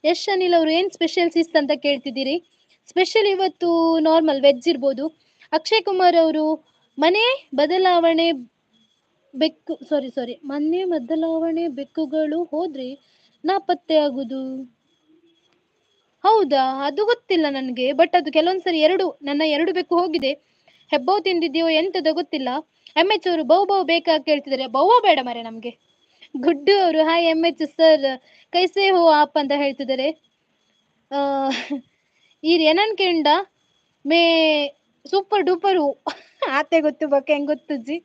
ಯಶ್ ಅನಿಲ್ ಅವರು ಏನ್ ಸ್ಪೆಷಲ್ ಸಿಸ್ ಅಂತ ಕೇಳ್ತಿದ್ದೀರಿ? ಸ್ಪೆಷಲ್ ಇವತ್ತು ನಾರ್ಮಲ್ ವೆಜ್ ಇರ್ಬೋದು. ಅಕ್ಷಯ್ ಕುಮಾರ್ ಅವರು ಮನೆ ಬದಲಾವಣೆ ಬೆಕ್ಕು ಸಾರಿ ಸಾರಿ ಮನೆ ಬದಲಾವಣೆ ಬೆಕ್ಕುಗಳು ಹೋದ್ರೆ ನಾಪತ್ತೆ ಆಗುದು. ಹೌದಾ? ಅದು ಗೊತ್ತಿಲ್ಲ ನನ್ಗೆ. ಬಟ್ ಅದು ಕೆಲವೊಂದ್ಸರಿ ನನ್ನ ಎರಡು ಬೆಕ್ಕು ಹೋಗಿದೆ, ಹೆಬ್ಬಾವು ತಿಂದಿದ್ಯೋ ಎಂತದೋ ಗೊತ್ತಿಲ್ಲ. ಎಂ ಎಚ್ ಅವರು ಬೌ ಬೌ ಬೇಕಾ ಕೇಳ್ತಿದ್ದಾರೆ. ಬೌ ಬೇಡ ಮರೆ ನಮ್ಗೆ. ಗುಡ್ಡು ಅವರು ಹಾಯ್ ಎಂ ಎಚ್ ಸರ್ ಕೈಸೆ ಹೋ ಆಪ್ ಅಂತ ಹೇಳ್ತಿದ್ದಾರೆ. ಈ ಏನನ್ ಕೇಂಡ ಮೇ ಸೂಪರ್ ಡೂಪರ್ ಹೂ ಆತೆ ಗೊತ್ತು ಬಕ್ಕ ಹೆಂಗ್ ಗೊತ್ತುಜ್ಜಿ.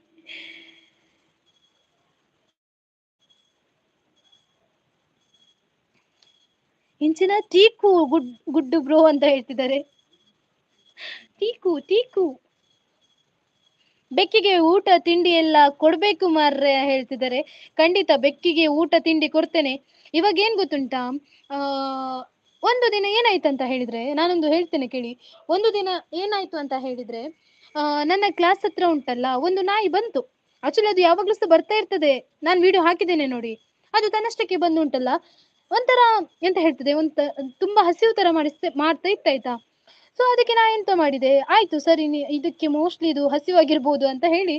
ಇಂಚಿನ ಟೀಕು ಗುಡ್ಡು ಬ್ರೋ ಅಂತ ಹೇಳ್ತಿದ್ದಾರೆ. ಟೀಕು ಟೀಕು ಬೆಕ್ಕಿಗೆ ಊಟ ತಿಂಡಿ ಎಲ್ಲ ಕೊಡ್ಬೇಕು ಮಾರ್ರೆ ಹೇಳ್ತಿದ್ದಾರೆ. ಖಂಡಿತ ಬೆಕ್ಕಿಗೆ ಊಟ ತಿಂಡಿ ಕೊಡ್ತೇನೆ. ಇವಾಗ ಏನ್ ಗೊತ್ತುಂಟಾ, ಒಂದು ದಿನ ಏನಾಯ್ತು ಅಂತ ಹೇಳಿದ್ರೆ, ನಾನೊಂದು ಹೇಳ್ತೇನೆ ಕೇಳಿ. ಒಂದು ದಿನ ಏನಾಯ್ತು ಅಂತ ಹೇಳಿದ್ರೆ, ನನ್ನ ಕ್ಲಾಸ್ ಹತ್ರ ಉಂಟಲ್ಲ ಒಂದು ನಾಯಿ ಬಂತು. ಆಕ್ಚುಲಿ ಅದು ಯಾವಾಗ್ಲೂ ಸಹ ಬರ್ತಾ ಇರ್ತದೆ, ನಾನ್ ವಿಡಿಯೋ ಹಾಕಿದ್ದೇನೆ ನೋಡಿ. ಅದು ತನ್ನಷ್ಟಕ್ಕೆ ಬಂದು ಉಂಟಲ್ಲ ಒಂಥರ ಎಂತ ಹೇಳ್ತದೆ, ತುಂಬಾ ಹಸಿವು ತರ ಮಾಡ್ತಾ ಇತ್ತಾಯ್ತಾ. ಸೊ ಅದಕ್ಕೆ ನಾ ಎಂತ ಮಾಡಿದೆ, ಆಯ್ತು ಸರಿ ಇದಕ್ಕೆ ಮೋಸ್ಟ್ಲಿ ಇದು ಹಸಿವಾಗಿರ್ಬೋದು ಅಂತ ಹೇಳಿ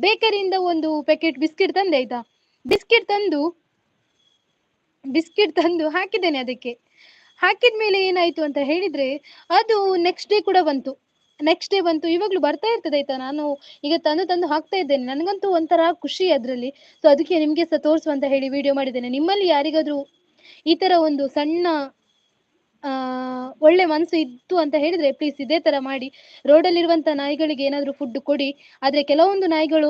ಬೇಕರಿಯಿಂದ ಒಂದು ಪ್ಯಾಕೆಟ್ ಬಿಸ್ಕೆಟ್ ತಂದೆ ಆಯ್ತಾ. ಬಿಸ್ಕೆಟ್ ತಂದು ಬಿಸ್ಕೆಟ್ ತಂದು ಹಾಕಿದ್ದೇನೆ ಅದಕ್ಕೆ. ಹಾಕಿದ ಮೇಲೆ ಏನಾಯ್ತು ಅಂತ ಹೇಳಿದ್ರೆ, ಅದು ನೆಕ್ಸ್ಟ್ ಡೇ ಕೂಡ ಬಂತು. ನೆಕ್ಸ್ಟ್ ಡೇ ಬಂತು, ಇವಾಗ್ಲೂ ಬರ್ತಾ ಇರ್ತದೆ ಆಯ್ತಾ. ನಾನು ಈಗ ತಂದು ತಂದು ಹಾಕ್ತಾ ಇದ್ದೇನೆ. ನನಗಂತೂ ಒಂಥರ ಖುಷಿ ಅದರಲ್ಲಿ. ಸೊ ಅದಕ್ಕೆ ನಿಮ್ಗೆ ಸಹ ತೋರಿಸುವ ಅಂತ ಹೇಳಿ ವಿಡಿಯೋ ಮಾಡಿದ್ದೇನೆ. ನಿಮ್ಮಲ್ಲಿ ಯಾರಿಗಾದ್ರೂ ಈ ತರ ಒಂದು ಸಣ್ಣ ಒಳ್ಳೆ ಮನಸ್ಸು ಇತ್ತು ಅಂತ ಹೇಳಿದ್ರೆ ಪ್ಲೀಸ್ ಇದೇ ತರ ಮಾಡಿ. ರೋಡಲ್ಲಿರುವಂತ ನಾಯಿಗಳಿಗೆ ಏನಾದ್ರೂ ಫುಡ್ ಕೊಡಿ. ಆದ್ರೆ ಕೆಲವೊಂದು ನಾಯಿಗಳು,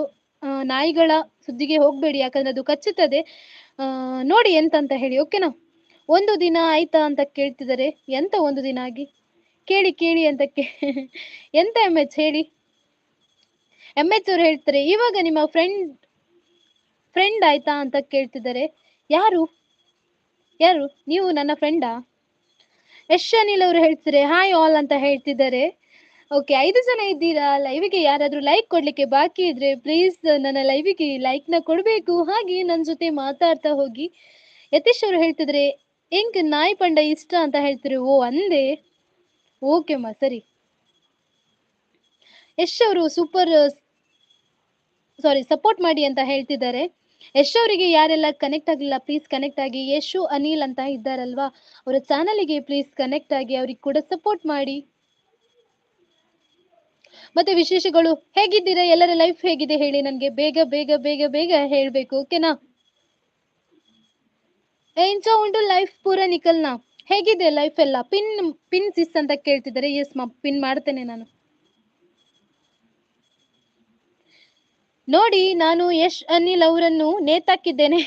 ನಾಯಿಗಳ ಸುದ್ದಿಗೆ ಹೋಗ್ಬೇಡಿ, ಯಾಕಂದ್ರೆ ಅದು ಕಚ್ಚುತ್ತದೆ. ನೋಡಿ ಎಂತ ಅಂತ ಹೇಳಿ, ಓಕೆನಾ? ಒಂದು ದಿನ ಆಯ್ತಾ ಅಂತ ಕೇಳ್ತಿದ್ದಾರೆ. ಎಂತ ಒಂದು ದಿನ ಆಗಿ ಕೇಳಿ ಕೇಳಿ ಅಂತ ಎಂತ ಎಂ ಎಚ್ ಹೇಳಿ? ಎಂ ಎಚ್ ಅವರು ಹೇಳ್ತಾರೆ, ಇವಾಗ ನಿಮ್ಮ ಫ್ರೆಂಡ್ ಫ್ರೆಂಡ್ ಆಯ್ತಾ ಅಂತ ಕೇಳ್ತಿದ್ದಾರೆ. ಯಾರು ಯಾರು ನೀವು ನನ್ನ ಫ್ರೆಂಡಾ? ಯಶ್ ಅನಿಲ್ ಅವರು ಹೇಳ್ತಾರೆ ಹಾಯ್ ಆಲ್ ಅಂತ ಹೇಳ್ತಿದ್ದಾರೆ. ಓಕೆ, 5 ಜನ ಇದ್ದೀರಾ ಲೈವಿಗೆ. ಯಾರಾದ್ರೂ ಲೈಕ್ ಕೊಡ್ಲಿಕ್ಕೆ ಬಾಕಿ ಇದ್ರೆ ಪ್ಲೀಸ್ ನನ್ನ ಲೈವಿಗೆ ಲೈಕ್ ನ ಕೊಡ್ಬೇಕು. ಹಾಗೆ ನನ್ನ ಜೊತೆ ಮಾತಾಡ್ತಾ ಹೋಗಿ. ಯತೀಶ್ ಅವರು ಹೇಳ್ತಿದ್ರೆ ಎಂಕ್ ನಾಯಿ ಪಂಡ ಇಷ್ಟ ಅಂತ ಹೇಳ್ತಾರೆ. ಓ ಅಂದೆ, ಓಕೆ ಮಾ ಸರಿ. ಯಶ್ ಅವರು ಸೂಪರ್ ಸಾರಿ ಸಪೋರ್ಟ್ ಮಾಡಿ ಅಂತ ಹೇಳ್ತಿದ್ದಾರೆ. ಯಶ್ ಅವರಿಗೆ ಯಾರೆಲ್ಲ ಕನೆಕ್ಟ್ ಆಗಿಲ್ಲ ಪ್ಲೀಸ್ ಕನೆಕ್ಟ್ ಆಗಿ. ಯಶು ಅನಿಲ್ ಅಂತ ಇದ್ದಾರಲ್ವಾ, ಅವರ ಚಾನಲ್ಗೆ ಪ್ಲೀಸ್ ಕನೆಕ್ಟ್ ಆಗಿ, ಅವ್ರಿಗೆ ಕೂಡ ಸಪೋರ್ಟ್ ಮಾಡಿ. ಮತ್ತೆ ವಿಶೇಷಗಳು, ಹೇಗಿದ್ದೀರಾ? ಎಲ್ಲರ ಲೈಫ್ ಹೇಗಿದೆ ಹೇಳಿ ನನ್ಗೆ ಬೇಗ ಬೇಗ ಬೇಗ ಬೇಗ ಹೇಳ್ಬೇಕು, ಓಕೆನಾ? ಎಂಚ ಉಂಟು ಲೈಫ್ ಪೂರ ನಿಕಲ್ನ, ಹೇಗಿದೆ ಲೈಫ್ ಎಲ್ಲ? ಪಿನ್ ಪಿನ್ ಸಿಸ್ ಅಂತ ಕೇಳ್ತಿದ್ದಾರೆ. ಎಸ್ ಮಾ, ಪಿನ್ ಮಾಡ್ತೇನೆ ನಾನು. ನೋಡಿ, ನಾನು ಯಶ್ ಅನಿಲ್ ಅವರನ್ನು ನೇತಾಕಿದ್ದೇನೆ.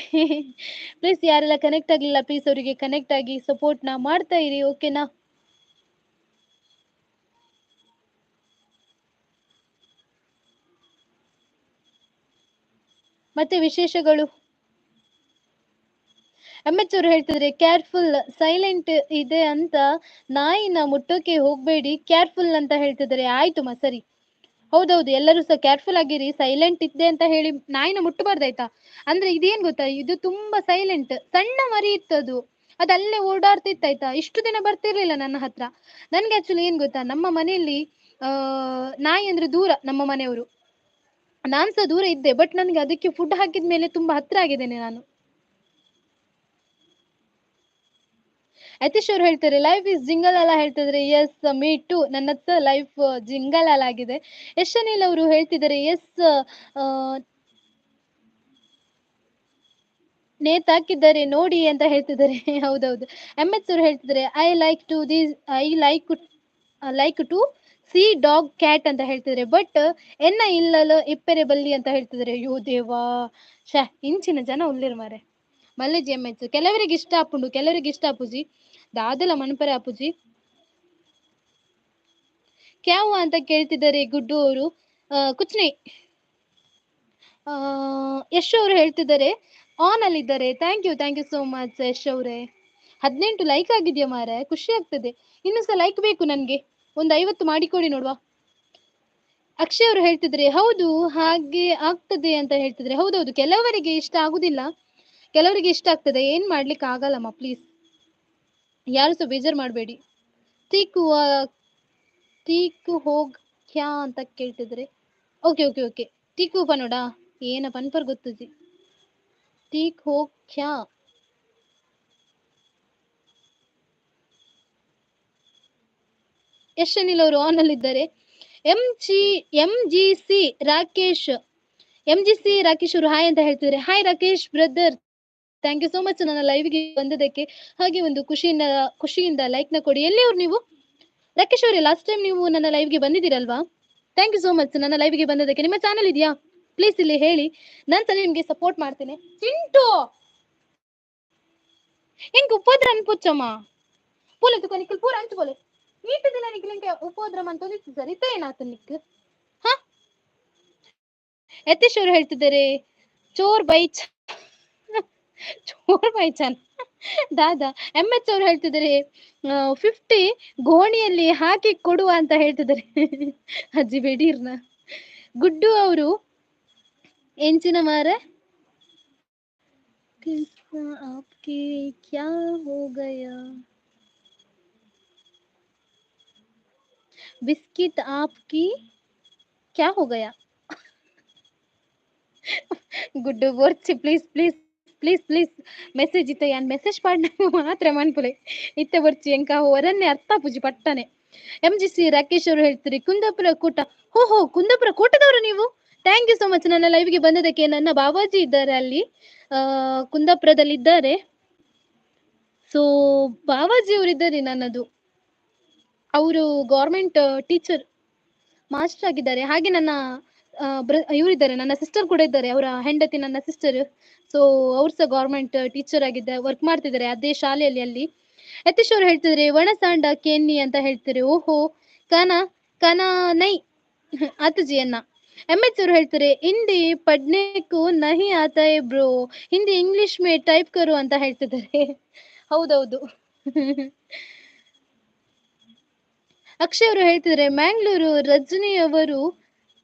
ಪ್ಲೀಸ್ ಯಾರೆಲ್ಲ ಕನೆಕ್ಟ್ ಆಗ್ಲಿಲ್ಲ ಪ್ಲೀಸ್ ಅವರಿಗೆ ಕನೆಕ್ಟ್ ಆಗಿ ಸಪೋರ್ಟ್ ನ ಮಾಡ್ತಾ ಇರಿ, ಓಕೆನಾ? ಮತ್ತೆ ವಿಶೇಷಗಳು, ಎಂ ಎಚ್ ಅವರು ಹೇಳ್ತಿದ್ರೆ ಕೇರ್ಫುಲ್, ಸೈಲೆಂಟ್ ಇದೆ ಅಂತ ನಾಯಿನ ಮುಟ್ಟೋಕೆ ಹೋಗ್ಬೇಡಿ, ಕೇರ್ಫುಲ್ ಅಂತ ಹೇಳ್ತಿದ್ದಾರೆ. ಆಯ್ತು ಮಾ ಸರಿ, ಹೌದೌದು, ಎಲ್ಲರೂ ಸಹ ಕೇರ್ಫುಲ್ ಆಗಿರಿ. ಸೈಲೆಂಟ್ ಇದ್ದೆ ಅಂತ ಹೇಳಿ ನಾಯಿನ ಮುಟ್ಟಬಾರ್ದಾಯ್ತಾ? ಅಂದ್ರೆ ಇದೇನ್ ಗೊತ್ತಾ, ಇದು ತುಂಬಾ ಸೈಲೆಂಟ್, ಸಣ್ಣ ಮರಿ ಇತ್ತು ಅದು, ಅದಲ್ಲೇ ಓಡಾಡ್ತಿತ್ತಾಯ್ತಾ. ಇಷ್ಟು ದಿನ ಬರ್ತಿರ್ಲಿಲ್ಲ ನನ್ನ ಹತ್ರ. ನನ್ಗೆ ಆಕ್ಚುಲಿ ಏನ್ ಗೊತ್ತಾ, ನಮ್ಮ ಮನೆಯಲ್ಲಿ ನಾಯಿ ಅಂದ್ರೆ ದೂರ ನಮ್ಮ ಮನೆಯವರು, ನಾನ್ ಸಹ ದೂರ ಇದ್ದೆ. ಬಟ್ ನನ್ಗೆ ಅದಕ್ಕೆ ಫುಡ್ ಹಾಕಿದ ಮೇಲೆ ತುಂಬಾ ಹತ್ರ ಆಗಿದ್ದೇನೆ ನಾನು. ಯತೀಶ್ ಅವರು ಹೇಳ್ತಾರೆ ಲೈಫ್ is jingle ಅಲ್ಲ ಹೇಳ್ತಿದ್ರೆ. ಎಸ್ ಮೀ ಟು, ನನ್ನ ಲೈಫ್ ಜಿಂಗಲ್ ಅಲ್ಲ ಆಗಿದೆ. ಯಶ್ ಅನಿಲ್ ಅವರು ಹೇಳ್ತಿದ್ದಾರೆ ಎಸ್ ನೇತಾಕಿದ್ದಾರೆ ನೋಡಿ ಅಂತ ಹೇಳ್ತಿದ್ದಾರೆ. ಹೌದೌದು. ಎಂ ಎಚ್ ಅವರು ಹೇಳ್ತಿದ್ದಾರೆ I like to these, I like like to see dog cat ಅಂತ ಹೇಳ್ತಿದ್ದಾರೆ. ಬಟ್ ಎನ್ನ ಇಲ್ಲಲ ಇಪ್ಪೆರೆ ಬಲ್ಲಿ ಅಂತ ಹೇಳ್ತಿದ್ದಾರೆ. ಅಯ್ಯೋ ದೇವಾ, ಶ ಇಂಚಿನ ಜನ ಉಲ್ಲಿರ್ ಮಾರೆ. ಮಲ್ಲೇಜಿ ಎಂ ಎಚ್, ಕೆಲವರಿಗೆ ಇಷ್ಟ ಆಪುಂಡು, ಕೆಲವರಿಗೆ ಇಷ್ಟ ಆಪುಜಿ, ದಾದಲ ಮನ್ಪರೆ ಆಪುಜಿ. ಕ್ಯಾವು ಅಂತ ಕೇಳ್ತಿದ್ದಾರೆ ಗುಡ್ಡು ಅವರು. ಕುಚ್ನಿ ಯಶ್ ಅವರು ಹೇಳ್ತಿದ್ದಾರೆ ಆನ್ ಅಲ್ಲಿ ಇದ್ದಾರೆ. Thank you, thank you so much Yash ಅವರೇ. 18 ಲೈಕ್ ಆಗಿದೆಯಾ ಮಾರೆ, ಖುಷಿ ಆಗ್ತದೆ. ಇನ್ನು ಸಹ ಲೈಕ್ ಬೇಕು ನನ್ಗೆ, ಒಂದು 50 ಮಾಡಿಕೊಡಿ ನೋಡುವ. ಅಕ್ಷಯ್ ಅವರು ಹೇಳ್ತಿದ್ರೆ ಹೌದು ಹಾಗೆ ಆಗ್ತದೆ ಅಂತ ಹೇಳ್ತಿದ್ರೆ. ಹೌದೌದು, ಕೆಲವರಿಗೆ ಇಷ್ಟ ಆಗುದಿಲ್ಲ, ಕೆಲವರಿಗೆ ಇಷ್ಟ ಆಗ್ತದೆ, ಏನ್ ಮಾಡ್ಲಿಕ್ಕೆ ಆಗಲ್ಲಮ್ಮ. ಪ್ಲೀಸ್ ಯಾರು ಸಹ ಬೇಜಾರ್ ಮಾಡಬೇಡಿ. ತೀಕು ತೀಕು ಹೋಗ್ ಕ್ಯಾ ಅಂತ ಕೇಳ್ತಿದ್ರೆ. ಓಕೆ ಓಕೆ ಓಕೆ, ತೀಕು ಪನೋಡ ಏನ ಪನ್ಪರ್ ಗೊತ್ತುಜಿ. ತೀಕ್ ಹೋಗ್ ಕ್ಯಾ, ಯಶ್ ಅನಿಲ್ ಅವರು ಆನ್ ಅಲ್ಲಿ ಇದ್ದಾರೆ. M G C Rakesh, M G C Rakesh ಅವರು ಹಾಯ್ ಅಂತ ಹೇಳ್ತಿದ್ದಾರೆ. Hi Rakesh brother, thank you so much ನನ್ನ ಲೈವ್ಗೆ ಬಂದದಕ್ಕೆ. ಹಾಗೆ ಒಂದು ಖುಷಿಯಿಂದ ಖುಷಿಯಿಂದ ಲೈಕ್ ನ ಕೊಡಿ. ಎಲ್ಲಿಯವರು ನೀವು ರಾಕೇಶ್ ಅವರೇ? ಲಾಸ್ಟ್ ಟೈಮ್ ನೀವು ನನ್ನ ಲೈವ್ಗೆ ಬಂದಿದ್ದೀರಲ್ವಾ? Thank you so much ನನ್ನ ಲೈವ್ಗೆ ಬಂದದಕ್ಕೆ. ನಿಮ್ಮ ಚಾನಲ್ ಇದೆಯಾ? ಪ್ಲೀಸ್ ಇಲ್ಲಿ ಹೇಳಿ, ನಾನು ಸಹ ನಿಮ್ಗೆ ಸಪೋರ್ಟ್ ಮಾಡ್ತೇನೆ. ಚಿಂಟು ಹೆಂಗ್ ಉಪದ್ರ ಅನ್ಪುಚ್ಚಮ್ಮ ಪೂಲೆ ತುಕ ನಿಕ್ಕಲ್ ಪೂರ ಅಂಚು ಬೋಲೆ ಈಟ ದಿನ ನಿಕ್ಲಿಂಕೆ ಉಪದ್ರ ಅಂತ ಸರ್ ಇತ್ತ ಏನಾತ ನಿಕ್. ಹಾ, ಯತೀಶ್ ಅವರು ಹೇಳ್ತಿದ್ದಾರೆ ಚೋರ್ ಬೈ ಚೋರ್ ಬೈ ಚನ್ ದಾದಾ. ಎಂ ಎಚ್ ಅವರು ಹೇಳ್ತಿದ್ದಾರೆ 50 ಗೋಣಿಯಲ್ಲಿ ಹಾಕಿ ಕೊಡುವ ಅಂತ ಹೇಳ್ತಿದ್ದಾರೆ. ಅಜ್ಜಿ ಬೇಡಿರ್ನ. ಗುಡ್ಡು ಅವರು ಎಂಚಿನ ಮಾರೆ ಆಪ್ಕೆ ಕ್ಯಾ ಹೋ ಗಯಾ, ಬಿಸ್ಕಿಟ್ ಆಪ್ಕಿ ಕ್ಯಾ ಹೋ ಗಯಾ. ಗುಡ್ಡು ಬೋರ್ಚಿ please please please please message ಇತ್ತ ಯಾನ್ ಮೆಸೇಜ್ ಪಾಡ್ನ ಮಾತ್ರ ಮನ್ಪುಲೆ ಇತ್ತೆ ಬರ್ಚಿ ಎಂಕ ಒರನ್ನೆ ಅರ್ಥ ಪೂಜಿ ಪಟ್ಟನೆ. MGC Rakesh ಅವರು ಹೇಳ್ತೀರಿ ಕುಂದಾಪುರ ಕೂಟ. ಹೋ ಹೋ, ಕುಂದಾಪುರ ಕೂಟದವರು ನೀವು. Thank you so much ನನ್ನ ಲೈವ್ಗೆ ಬಂದದಕ್ಕೆ. ನನ್ನ ಬಾವಾಜಿ ಇದ್ದಾರೆ ಅಲ್ಲಿ, ಕುಂದಾಪುರದಲ್ಲಿ ಇದ್ದಾರೆ. ಸೊ ಬಾವಾಜಿ ಅವರು ಇದ್ದಾರೆ ನನ್ನದು. ಅವರು ಗೌರ್ಮೆಂಟ್ ಟೀಚರ್ ಮಾಸ್ಟರ್ ಆಗಿದ್ದಾರೆ. ಹಾಗೆ ನನ್ನ ಇವರಿದ್ದಾರೆ, ನನ್ನ ಸಿಸ್ಟರ್ ಕೂಡ ಇದ್ದಾರೆ. ಅವರ ಹೆಂಡತಿ ನನ್ನ ಸಿಸ್ಟರ್. ಸೊ ಅವ್ರು ಸಹ ಗೌರ್ಮೆಂಟ್ ಟೀಚರ್ ಆಗಿದ್ದಾರೆ, ವರ್ಕ್ ಮಾಡ್ತಿದ್ದಾರೆ ಅದೇ ಶಾಲೆಯಲ್ಲಿ. ಅಲ್ಲಿ ಯತೀಶ್ ಅವರು ಹೇಳ್ತಿದ್ರೆ ಒಣಸಾಂಡ ಕೆನ್ನಿ ಅಂತ ಹೇಳ್ತಾರೆ. ಓಹೋ, ಕನ ಕನ ನೈ ಆತುಜಿಯನ್ನ. MH ಅವರು ಹೇಳ್ತಾರೆ ಹಿಂದಿ ಪಡ್ನೆಕು ನಹಿ ಆತಾ ಹೈ ಬ್ರೋ, ಹಿಂದಿ ಇಂಗ್ಲಿಷ್ ಮೇ ಟೈಪ್ ಕರು ಅಂತ ಹೇಳ್ತಿದ್ದಾರೆ. ಹೌದೌದು. ಅಕ್ಷಯ್ ಅವರು ಹೇಳ್ತಿದ್ರೆ ಮ್ಯಾಂಗ್ಳೂರು ರಜನಿ ಅವರು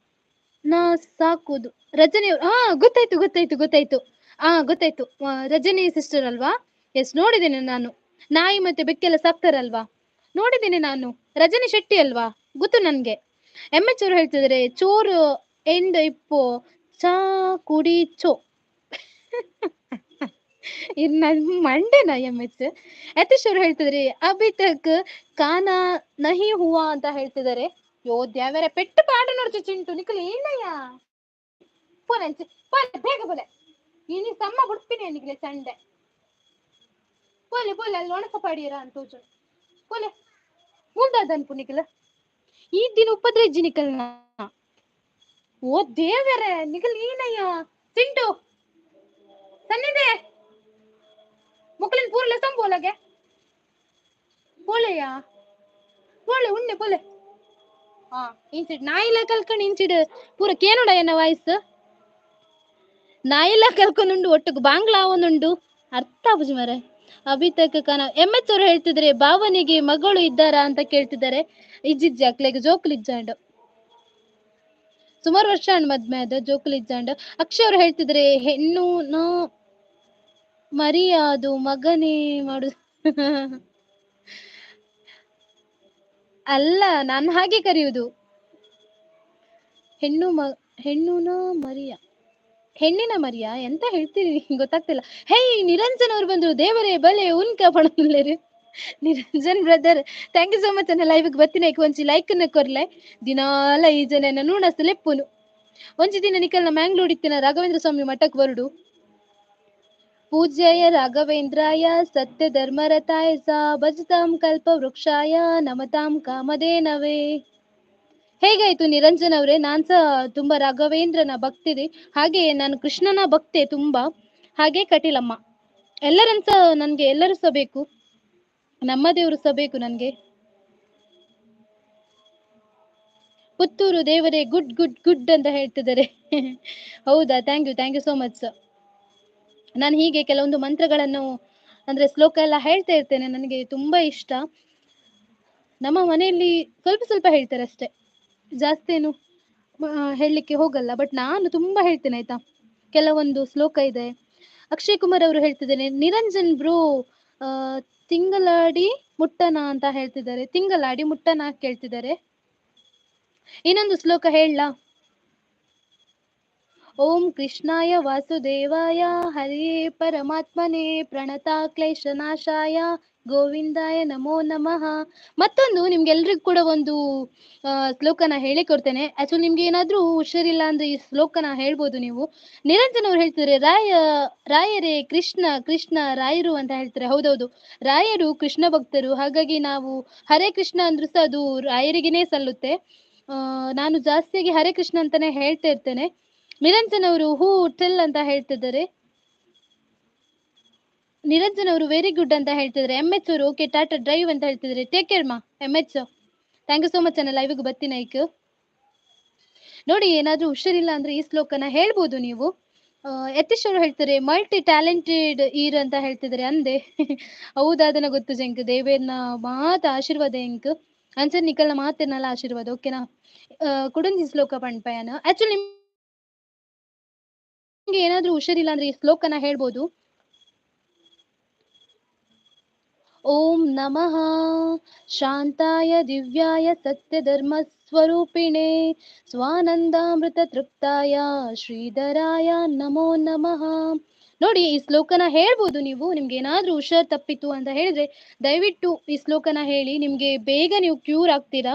ನಾ ಸಾಕುದು. ರಜನಿ ಅವರು, ಹಾ ಗೊತ್ತಾಯ್ತು ಗೊತ್ತಾಯ್ತು ಗೊತ್ತಾಯ್ತು, ಹಾ ಗೊತ್ತಾಯ್ತು, ರಜನಿ ಸಿಸ್ಟರ್ ಅಲ್ವಾ? ಎಸ್, ನೋಡಿದ್ದೇನೆ ನಾನು. ನಾಯಿ ಮತ್ತೆ ಬೆಕ್ಕೆಲ್ಲ ಸಾಕ್ತಾರಲ್ವಾ, ನೋಡಿದ್ದೇನೆ ನಾನು. ರಜನಿ ಶೆಟ್ಟಿ ಅಲ್ವಾ, ಗೊತ್ತು ನನ್ಗೆ. MH ಅವರು ಹೇಳ್ತಿದ್ರೆ ಚೋರ್ ಎಂಡ್ ಇಪ್ಪೋ ಚಾ ಕುಡಿ ಚೋ. ಇದು ನನ್ ಮಂಡೆನಾ MH. Yathish ಅವರು ಹೇಳ್ತಿದ್ರೆ ಅಭಿ ತಕ್ ಕಾನಾ ನಹಿ ಹುವಾ ಅಂತ ಹೇಳ್ತಿದ್ದಾರೆ. ಯೋ ದ್ಯಾವರೆ, ಪೆಟ್ಟು ಪಾಡ ನೋಡ್ತು ಚಿಂಟು ನಿಕಲ್ ಏನಯ್ಯ. ಪೋಲೆ ಪೋಲೆ ಬೇಗ ಪೋಲೆ, ಇನಿ ಸಮ್ಮ ಬಿಡ್ತೀನಿ ನಿಕ್ಲೆ ಚಂಡೆ. ಪೋಲೆ ಪೋಲೆ ಅಲ್ಲಿ ಒಣಕ ಪಾಡಿಯರ ಅಂತ ಪೋಲೆ ಮುಂದಾದನ್ಪು ನಿಕಲ. ಈ ದಿನ ಉಪದ್ರ ಇಜ್ಜಿ ನಿಕಲ್ನ. ಓ ದೇವರೇ, ನಿಕಲ್ ಏನಯ್ಯ ಚಿಂಟು ಸನ್ನಿದೆ ಮುಕ್ಳಿನ ಪೂರ್ಲೆ ಸಂಬೋಲಗೆ ಪೋಲೆಯಾ ಪೋಲೆ ಉಣ್ಣೆ ಪೋಲೆ. ಹಾ ಇಂಚಿಡ್ ನಾಯಿಲ ಕಲ್ಕೊಂಡು ಇಂಚಿಡ್ ಪೂರ ಕೇನುಡ ಎನ್ನ ವಾಯ್ಸ್. ನಾಯಿಲ ಕಲ್ಕೊಂಡುಂಡು ಒಟ್ಟುಗು ಬಾಂಗ್ಲಾ ಒಂದುಂಡು ಅರ್ಥ ಆಪುಜಿ ಮರೆ. ಅಭಿತಕ್ ಕನ MH ಅವರು ಹೇಳ್ತಿದ್ರೆ ಭಾವನಿಗೆ ಮಗಳು ಇದ್ದಾರಾ ಅಂತ ಕೇಳ್ತಿದ್ದಾರೆ. ಇಜ್ಜಿಜ್ಜಿ ಅಕ್ಲೆಗ್ ಜೋಕುಲು ಇಜ್ಜಾಂಡು, ಸುಮಾರು ವರ್ಷ ಅಂಡ್ ಮದ್ಮೆ ಅದ ಜೋಕುಲು ಇಜ್ಜಾಂಡು. ಅಕ್ಷಯ್ ಅವರು ಹೇಳ್ತಿದ್ರೆ ಹೆಣ್ಣು ನಾ ಮರಿಯಾದು ಮಗನೇ ಮಾಡು. ಅಲ್ಲ, ನಾನು ಹಾಗೆ ಕರೆಯುವುದು. ಹೆಣ್ಣು ಹೆಣ್ಣುನ ಮರಿಯ, ಹೆಣ್ಣಿನ ಮರಿಯ ಎಂತ ಹೇಳ್ತೀರಿ ಗೊತ್ತಾಗ್ತಿಲ್ಲ. ಹೇ ನಿರಂಜನ್ ಅವ್ರು ಬಂದ್ರು, ದೇವರೇ ಬಲೆ ಉನ್ಕ ಪಣಲೇರು. Niranjan brother thank you so much. ಅನ್ನ ಲೈವ್ ಬತ್ತಿನ ಒಂಜಿ ಲೈಕ್ ನ ಕೊರ್ಲೆ. ದಿನಾಲ ಈ ಜನ ನೂಣಸ್ ಲೆಪ್ಪುನು. ಒಂಜಿ ದಿನ ನಿಕಲ್ನ ಮ್ಯಾಂಗ್ಳೂರ್ ಇತ್ತಿನ ರಾಘವೇಂದ್ರ ಸ್ವಾಮಿ ಮಠಕ್ ಬರುಡು. ಪೂಜ್ಯಾಯ ರಾಘವೇಂದ್ರಾಯ ಸತ್ಯ ಧರ್ಮರತಾಯ ಸ ಭಜತಾಂ ಕಲ್ಪ ವೃಕ್ಷಾಯ ನಮತಾಂ ಕಾಮಧೇನವೇ. ಹೇಗಾಯ್ತು ನಿರಂಜನ್ ಅವರೇ? ನಾನ್ ಸಹ ತುಂಬಾ ರಾಘವೇಂದ್ರನ ಭಕ್ತಿದೆ, ಹಾಗೆ ನಾನು ಕೃಷ್ಣನ ಭಕ್ತೆ ತುಂಬಾ, ಹಾಗೆ ಕಟೀಲಮ್ಮ ಎಲ್ಲರನ್ಸ ನನ್ಗೆ ಎಲ್ಲರೂ ಸಹ ಬೇಕು, ನಮ್ಮ ದೇವರು ಸಹ ಬೇಕು ನನ್ಗೆ. ಪುತ್ತೂರು ದೇವರೇ ಗುಡ್ ಗುಡ್ ಗುಡ್ ಅಂತ ಹೇಳ್ತಿದ್ದಾರೆ. ಹೌದಾ, thank you thank you so much. ನಾನು ಹೀಗೆ ಕೆಲವೊಂದು ಮಂತ್ರಗಳನ್ನು ಅಂದ್ರೆ ಶ್ಲೋಕ ಎಲ್ಲ ಹೇಳ್ತಾ ಇರ್ತೇನೆ, ನನಗೆ ತುಂಬಾ ಇಷ್ಟ. ನಮ್ಮ ಮನೆಯಲ್ಲಿ ಸ್ವಲ್ಪ ಸ್ವಲ್ಪ ಹೇಳ್ತಾರೆ ಅಷ್ಟೇ, ಜಾಸ್ತಿ ಏನು ಹೇಳಲಿಕ್ಕೆ ಹೋಗಲ್ಲ, ಬಟ್ ನಾನು ತುಂಬಾ ಹೇಳ್ತೇನೆ ಆಯ್ತಾ. ಕೆಲವೊಂದು ಶ್ಲೋಕ ಇದೆ. ಅಕ್ಷಯ್ ಕುಮಾರ್ ಅವರು ಹೇಳ್ತಿದ್ದೇನೆ ನಿರಂಜನ್ ಬ್ರೋ ತಿಂಗಳಾಡಿ ಮುಟ್ಟನ ಅಂತ ಹೇಳ್ತಿದ್ದಾರೆ, ತಿಂಗಳಾಡಿ ಮುಟ್ಟನ ಕೇಳ್ತಿದ್ದಾರೆ. ಇನ್ನೊಂದು ಶ್ಲೋಕ ಹೇಳಲಾ? ಓಂ ಕೃಷ್ಣಾಯ ವಾಸುದೇವಾಯ ಹರಿಯೇ ಪರಮಾತ್ಮನೇ ಪ್ರಣತಾ ಕ್ಲೇಶನಾಶಾಯ ಗೋವಿಂದಾಯ ನಮೋ ನಮಃ. ಮತ್ತೊಂದು ನಿಮ್ಗೆಲ್ರಿಗೂ ಕೂಡ ಒಂದು ಶ್ಲೋಕನ ಹೇಳಿಕೊಡ್ತೇನೆ. ಆಕ್ಚುಲಿ ನಿಮ್ಗೆ ಏನಾದ್ರೂ ಹುಷಾರಿಲ್ಲ ಅಂದ್ರೆ ಈ ಶ್ಲೋಕನ ಹೇಳ್ಬೋದು ನೀವು. ನಿರಂಜನ್ ಅವ್ರು ಹೇಳ್ತಾರೆ ರಾಯರೇ ಕೃಷ್ಣ ಕೃಷ್ಣ ರಾಯರು ಅಂತ ಹೇಳ್ತಾರೆ. ಹೌದೌದು, ರಾಯರು ಕೃಷ್ಣ ಭಕ್ತರು, ಹಾಗಾಗಿ ನಾವು ಹರೇ ಕೃಷ್ಣ ಅಂದ್ರೂ ಸಹ ಅದು ರಾಯರಿಗೇನೆ ಸಲ್ಲುತ್ತೆ. ನಾನು ಜಾಸ್ತಿಯಾಗಿ ಹರೇ ಕೃಷ್ಣ ಅಂತಾನೆ ಹೇಳ್ತಾ ಇರ್ತೇನೆ. ನಿರಂಜನ್ ಅವರು ಹೂ ಟೆಲ್ ಅಂತ ಹೇಳ್ತಿದ್ದಾರೆ. ನಿರಂಜನ್ ಅವರು ವೆರಿ ಗುಡ್ ಅಂತ ಹೇಳ್ತಿದ್ದಾರೆ. MH ಅವರು ಓಕೆ ಟಾಟಾ ಡ್ರೈವ್ ಅಂತ ಹೇಳ್ತಿದ್ದಾರೆ. ಟೇಕ್ ಕೇರ್ ಮಾ MH, thank you so much ಅನ್ನ ಲೈವ್ಗೆ ಬರ್ತೀನಿ. ನೋಡಿ, ಏನಾದ್ರೂ ಹುಷಾರಿಲ್ಲ ಅಂದ್ರೆ ಈ ಶ್ಲೋಕನ ಹೇಳ್ಬೋದು ನೀವು. ಯತೀಶ್ ಅವರು ಹೇಳ್ತಾರೆ ಮಲ್ಟಿ ಟ್ಯಾಲೆಂಟೆಡ್ ಈರ್ ಅಂತ ಹೇಳ್ತಿದ್ದಾರೆ ಅಂದೆ. ಹೌದಾದನ ಗೊತ್ತು ಜಂಕ್, ದೇವೇರ್ನ ಮಾತ ಆಶೀರ್ವಾದ ಎಂಕ್ ಅಂಚನ್ ನಿಕಲ್ನ ಮಾತೇನಲ್ಲ ಆಶೀರ್ವಾದ. ಓಕೆನಾ? ಕುಡುಂಜಿ ಶ್ಲೋಕ ಪಣ್ಪಯನ. ಆಕ್ಚುಲಿ ನಿಮ್ಗೆ ಏನಾದ್ರೂ ಹುಷಾರಿಲ್ಲ ಅಂದ್ರೆ ಈ ಶ್ಲೋಕನ ಹೇಳ್ಬೋದು. ಓಂ ನಮಃ ಶಾಂತಾಯ ದಿವ್ಯಾಯ ಸತ್ಯಧರ್ಮ ಸ್ವರೂಪಿಣೆ ಸ್ವಾನಂದಾಮೃತ ತೃಪ್ತಾಯ ಶ್ರೀಧರಾಯ ನಮೋ ನಮಃ. ನೋಡಿ, ಈ ಶ್ಲೋಕನ ಹೇಳ್ಬೋದು ನೀವು. ನಿಮ್ಗೆ ಏನಾದ್ರೂ ಹುಷಾರ್ ತಪ್ಪಿತು ಅಂತ ಹೇಳಿದ್ರೆ ದಯವಿಟ್ಟು ಈ ಶ್ಲೋಕನ ಹೇಳಿ, ನಿಮ್ಗೆ ಬೇಗ ನೀವು ಕ್ಯೂರ್ ಆಗ್ತೀರಾ.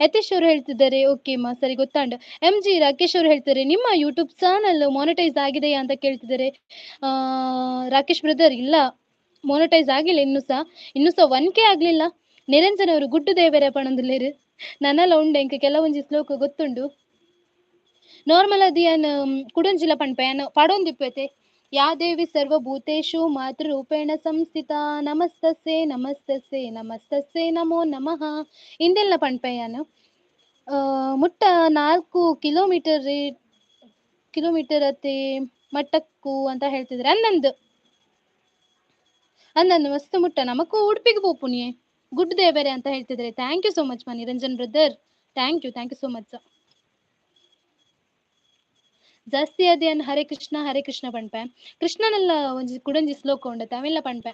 ಯತೀಶ್ ಅವರು ಹೇಳ್ತಿದ್ದಾರೆ ಓಕೆ ಮಾ ಸರಿ ಗೊತ್ತಾಂಡ್. ಎಂ ಜಿ ರಾಕೇಶ್ ಅವರು ಹೇಳ್ತಾರೆ ನಿಮ್ಮ ಯೂಟ್ಯೂಬ್ ಚಾನಲ್ ಮಾನಿಟೈಸ್ ಆಗಿದೆಯಾ ಅಂತ ಕೇಳ್ತಿದ್ದಾರೆ. ಆ ರಾಕೇಶ್ ಬ್ರದರ್, ಇಲ್ಲ ಮಾನಿಟೈಸ್ ಆಗಿಲ್ಲ, ಇನ್ನೂ ಸಹ 1K ಆಗ್ಲಿಲ್ಲ. ನಿರಂಜನ್ ಅವರು ಗುಡ್ಡು ದೇವರ ಪಣಂದುಲ್ಲೇರು ನನ್ನಲ್ಲ ಉಂಡೆ ಇಂಕ ಕೆಲವೊಂಜಿ ಶ್ಲೋಕ ಗೊತ್ತುಂಡು. ನಾರ್ಮಲ್ ಅದಿಯನ್ ಕುಡೊಂಜಿಲ ಪಣ್ಪೆ ಯಾನ್ ಪಾಡೊಂದಿಪ್ಪೆತೆ. ಯಾ ದೇವಿ ಸರ್ವಭೂತೇಷು ಮಾತೃರೂಪೇಣ ಸಂಸ್ಥಿತ ನಮಸ್ತಸ್ಸೆ ನಮಸ್ತಸ್ಸೆ ನಮಸ್ತಸ್ಸೆ ನಮೋ ನಮಃ ಇಂದೆಲ್ಲ ಪಣ್ಪೆ ಯಾನ್. ಮುಟ್ಟ 4 ಕಿಲೋಮೀಟರ್ ಕಿಲೋಮೀಟರ್ ಅತ್ತೆ ಮಟ್ಟಕ್ಕು ಅಂತ ಹೇಳ್ತಿದ್ರೆ. ಅನ್ನಂದು ಅನ್ನಂದು ಮಸ್ತ್ ಮುಟ್ಟ ನಮಕ್ಕೂ ಉಡುಪಿಗೆ ಪೋಪುನಿಯೇ ಗುಡ್ ದೇವರೇ ಅಂತ ಹೇಳ್ತಿದ್ರೆ. Thank you so much ಮಾ Niranjan brother, thank you, thank you so much. ಜಾಸ್ತಿ ಅದೇನ್ ಹರೇ ಕೃಷ್ಣ ಹರೇ ಕೃಷ್ಣ ಪಣ್ಪೆ. ಕೃಷ್ಣನೆಲ್ಲ ಒಂಜಿ ಕುಡೊಂಜಿ ಶ್ಲೋಕ ಉಂಡತೆ ಅವೆಲ್ಲ ಪಣ್ಪೆ.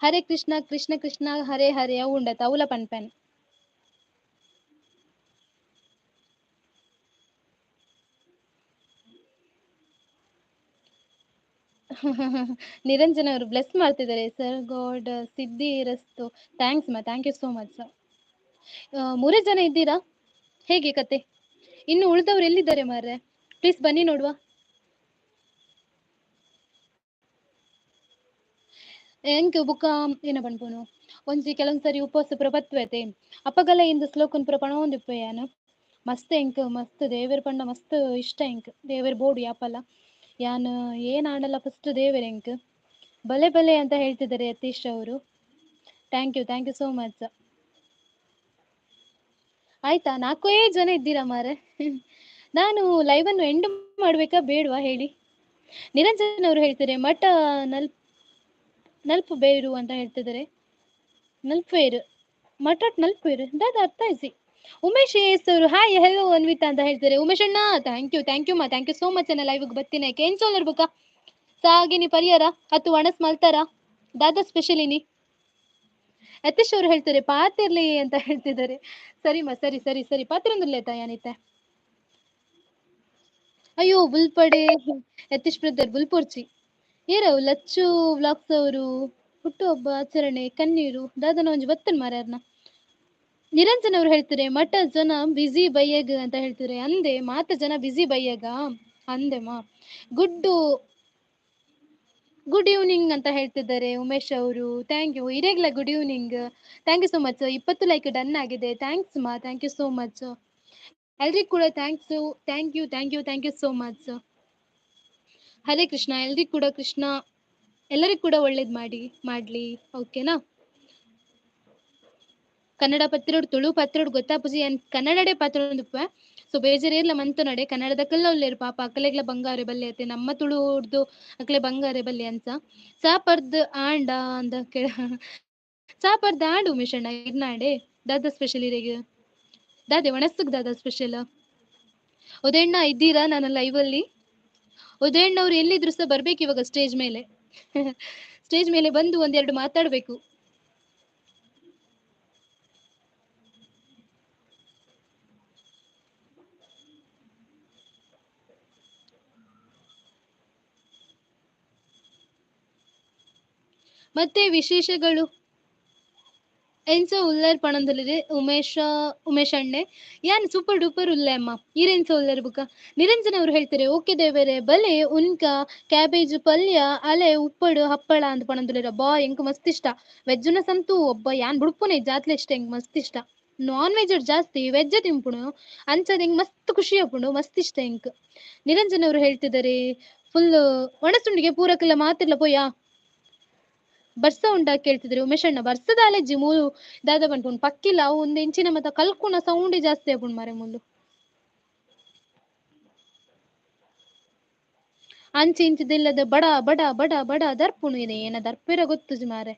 ಹರೇ ಕೃಷ್ಣ ಕೃಷ್ಣ ಕೃಷ್ಣ ಹರೇ ಹರೇ ಅವು ಉಂಡತೆ ಅವುಲ ಪಣ್ಪೆನ್. ನಿರಂಜನ್ ಅವರು ಬ್ಲೆಸ್ ಮಾಡ್ತಿದ್ದಾರೆ ಸರ್, ಗಾಡ್ ಸಿದ್ಧಿ ರಸ್ತು. Thanks ಮಾ, thank you so much. ಮೂರೇ ಜನ ಇದ್ದೀರಾ, ಹೇಗೆ ಕತೆ? ಇನ್ನು ಉಳಿದವ್ರು ಎಲ್ಲಿದ್ದಾರೆ ಮಾರ್ರೆ? ಪ್ಲೀಸ್ ಬನ್ನಿ ನೋಡುವ. ಎಂಕ್ ಬುಕ್ಕ ಏನ ಪನ್ಪುನು ಒಂಜಿ ಕೆಲವೊಂದ್ ಸರಿ ಉಪವಾಸ ಪೂರ ಪತ್ವೆತೆ ಅಪಗಲ ಇಂದು ಶ್ಲೋಕನ್ ಪೂರ ಪಣೊಂದಿಪ್ಪೆ ಯಾನ್. ಮಸ್ತ್ ಎಂಕ್ ಮಸ್ತ್ ದೇವೆರ್ ಪಂಡ ಮಸ್ತ್ ಇಷ್ಟ ಎಂಕ್. ದೇವೆರ್ ಬೋಡು ಯಾಪಲ ಯಾನ್ ಏನ್ ಆಂಡಲ ಫಸ್ಟ್ ದೇವೆರ್ ಎಂಕ್. ಬಲೆ ಬಲೆ ಅಂತ ಹೇಳ್ತಿದ್ದಾರೆ ಯತೀಶ್ ಅವರು. Thank you, thank you so much. ಆಯ್ತಾ, ನಾಲ್ಕೇ ಜನ ಇದ್ದೀರಾ ಮಾರೆ. ನಾನು ಲೈವ್ ಅನ್ನು ಎಂಡ್ ಮಾಡ್ಬೇಕಾ ಬೇಡವಾ ಹೇಳಿ? ನಿರಂಜನ್ ಅವರು ಹೇಳ್ತಾರೆ ಮಠ ನಲ್ಪು ಬೇರು ಅಂತ ಹೇಳ್ತಿದ್ದಾರೆ. ನಲ್ಪೇರು ಮಠಟ್ ನಲ್ಪೇರು ದಾದ ಅರ್ಥ ಆಯ್ಸಿ. ಉಮೇಶ್ ಎಸ್ ಅವರು ಹಾಯ್ ಹೆಲೋ ಅನ್ವಿತಾ ಅಂತ ಹೇಳ್ತಾರೆ. ಉಮೇಶ್ ಅಣ್ಣ thank you, thank you ಮಾ, thank you so much ಅಣ್ಣ. ಲೈವ್ ಬತ್ತೀನಿ ಏನ್ ಸೋಲರ್ ಬುಕ್ಕ ಸಾಗಿನಿ ಪರಿಯರ ಅತ್ತು ಒಣಸ್ ಮಲ್ತಾರ ದಾದಾ ಸ್ಪೆಷಲ್ ಇನಿ. ಯತೀಶ್ ಅವರು ಹೇಳ್ತಾರೆ ಪಾತಿರ್ಲಿ ಅಂತ ಹೇಳ್ತಿದ್ದಾರೆ. ಸರಿ ಮಾ, ಸರಿ ಸರಿ ಸರಿ ಪಾತಿರಂದಿರ್ಲೇತ ಯಾನಿತ್ತೆ. ಅಯ್ಯೋ ಬುಲ್ಪಡೆ ಯತೀಶ್ ಬ್ರದರ್ ಬುಲ್ಪೊರ್ಚಿ ಏರವು ಲಚ್ಚು ವ್ಲಾಗ್ಸ್ ಅವರು ಹುಟ್ಟುಹಬ್ಬ ಆಚರಣೆ ಕಣ್ಣೀರು ದಾದನ ಒಂಜಿ ಬತ್ತನ್ ಮಾರ್ಯಾರ್ನ. ನಿರಂಜನ್ ಅವರು ಹೇಳ್ತಾರೆ ಮಠ ಜನ ಬಿಸಿ ಬೈಯಗ್ ಅಂತ ಹೇಳ್ತಾರೆ. ಅಂದೆ ಮಾತ ಜನ ಬಿಸಿ ಬೈಯಗ ಅಂದೆ ಮಾ. ಗುಡ್ಡು ಗುಡ್ ಈವ್ನಿಂಗ್ ಅಂತ ಹೇಳ್ತಿದ್ದಾರೆ ಉಮೇಶ್ ಅವರು. Thank you ಇರೇಗ್ಲ good evening, thank you so much. 20 like done ಆಗಿದೆ, thanks ಮಾ, thank you so much. ಎಲ್ರಿಗೂ ಕೂಡ thanks, thank you thank you thank you so much. Hare Krishna. ಎಲ್ರಿಗೂ ಕೂಡ ಕೃಷ್ಣ ಎಲ್ಲರಿಗೂ ಕೂಡ ಒಳ್ಳೇದ್ ಮಾಡ್ಲಿ, ಓಕೆನಾ? ಕನ್ನಡ ಪತ್ರೋಡ್ ತುಳು ಪತ್ರೋಡ್ ಗೊತ್ತಾಪುಜಿ ಏನ್ ಕನ್ನಡಡೆ ಪಾತ್ರ ಸೊ ಬೇಜಾರೇರ್ಲ ಮಂತು ನಡೆ ಕನ್ನಡದ ಕಲ್ಲ ಉಲ್ಲೇರು ಪಾಪ ಅಕ್ಕಲೆಗ್ಲ ಬಂಗಾರೆ ಬಲ್ಲೆ ಅತ್ತೆ ನಮ್ಮ ತುಳು ಉರ್ದು ಅಕ್ಲೆ ಬಂಗಾರೆ ಬಲ್ಲೆ ಅಂತ. ಚಾಪರ್ದ್ ಆಂಡ ಅಂದ ಕೇಳ ಚಾಪರ್ದ್ ಆಂಡ್ ಉಮೇಶ್ ಅಣ್ಣ ಇರ್ನಾಡೆ ದಾದಾ ಸ್ಪೆಷಲ್ ಇರೆಗ್ ದಾದೆ ಒಣಸುಗ್ ದಾದಾ ಸ್ಪೆಷಲ್. ಉದಯಣ್ಣ ಇದ್ದೀರಾ ನಾನು ಲೈವ್ ಅಲ್ಲಿ? ಉದಯಣ್ಣ ಅವ್ರು ಎಲ್ಲಿದ್ರು ಸಹ ಬರ್ಬೇಕು ಇವಾಗ ಸ್ಟೇಜ್ ಮೇಲೆ. ಸ್ಟೇಜ್ ಮೇಲೆ ಬಂದು ಒಂದೆರಡು ಮಾತಾಡ್ಬೇಕು. ಮತ್ತೆ ವಿಶೇಷಗಳು ಎಂಚ ಉಲ್ಲೇರ್ ಪಣಂದೊಲಿರೆ ಉಮೇಶ ಉಮೇಶ್ ಅಣ್ಣೆ ಯಾನ್ ಸೂಪರ್ ಡೂಪರ್ ಉಲ್ಲೆ ಅಮ್ಮ ಈರೆಂಚ ಉಲ್ಲೇರ್ ಬುಕ್ಕ. ನಿರಂಜನ್ ಅವರು ಹೇಳ್ತಾರೆ ಓಕೆ ದೇವರೇ ಬಲೆ ಉನ್ಕ ಕ್ಯಾಬೇಜ್ ಪಲ್ಯ ಅಲೆ ಉಪ್ಪಡು ಹಪ್ಪಳ ಅಂತ ಪಣಂದುಲೇರ. ಬಾ ಎಂಕ್ ಮಸ್ತ್ ಇಷ್ಟ ವೆಜ್ನ ಸಂತು ಒಬ್ಬ ಯಾನ್ ಬುಡ್ಪುನೆ ಜಾತ್ಲೆ ಇಷ್ಟ ಎಂಕ್ ಮಸ್ತ್ ಇಷ್ಟ. ನಾನ್ ವೆಜ್ ಜಾಸ್ತಿ ವೆಜ್ ತಿಂಪುಣು ಅಂಚದ ಎಂಕ್ ಮಸ್ತ್ ಖುಷಿ ಆಪುಂಡು ಮಸ್ತ್ ಇಷ್ಟ ಎಂಕ್. ನಿರಂಜನ್ ಅವರು ಹೇಳ್ತಿದ್ದಾರೆ ಫುಲ್ ಒಣಸುಂಡಿಗೆ ಪೂರಕ್ಕೆಲ್ಲ ಮಾತಿರ್ಲ ಪೋಯಾ ಬರ್ಸ ಉಂಡ ಕೇಳ್ತಿದ್ರು ಉಮೇಶ್ ಅಣ್ಣ. ಬರ್ಸದ ಅಲೆಜ್ಜಿ ಮೂಲು ದಾದ ಪನ್ಪುಂಡು ಪಕ್ಕಿಲ್ಲ ಅವು ಒಂದು ಇಂಚಿನ ಮತ್ತ ಕಲ್ಕುನ ಸೌಂಡ್ ಜಾಸ್ತಿ ಆಪುಂಡು ಮಾರೆ ಮುಲ್ಲು. ಅಂಚಿ ಇಂಚಿದಿಲ್ಲದ ಬಡ ಬಡ ಬಡ ಬಡ ದರ್ಪುಣು ಇದೆ ಏನ ದರ್ಪಿರ ಗೊತ್ತುಜಿ ಮಾರೆ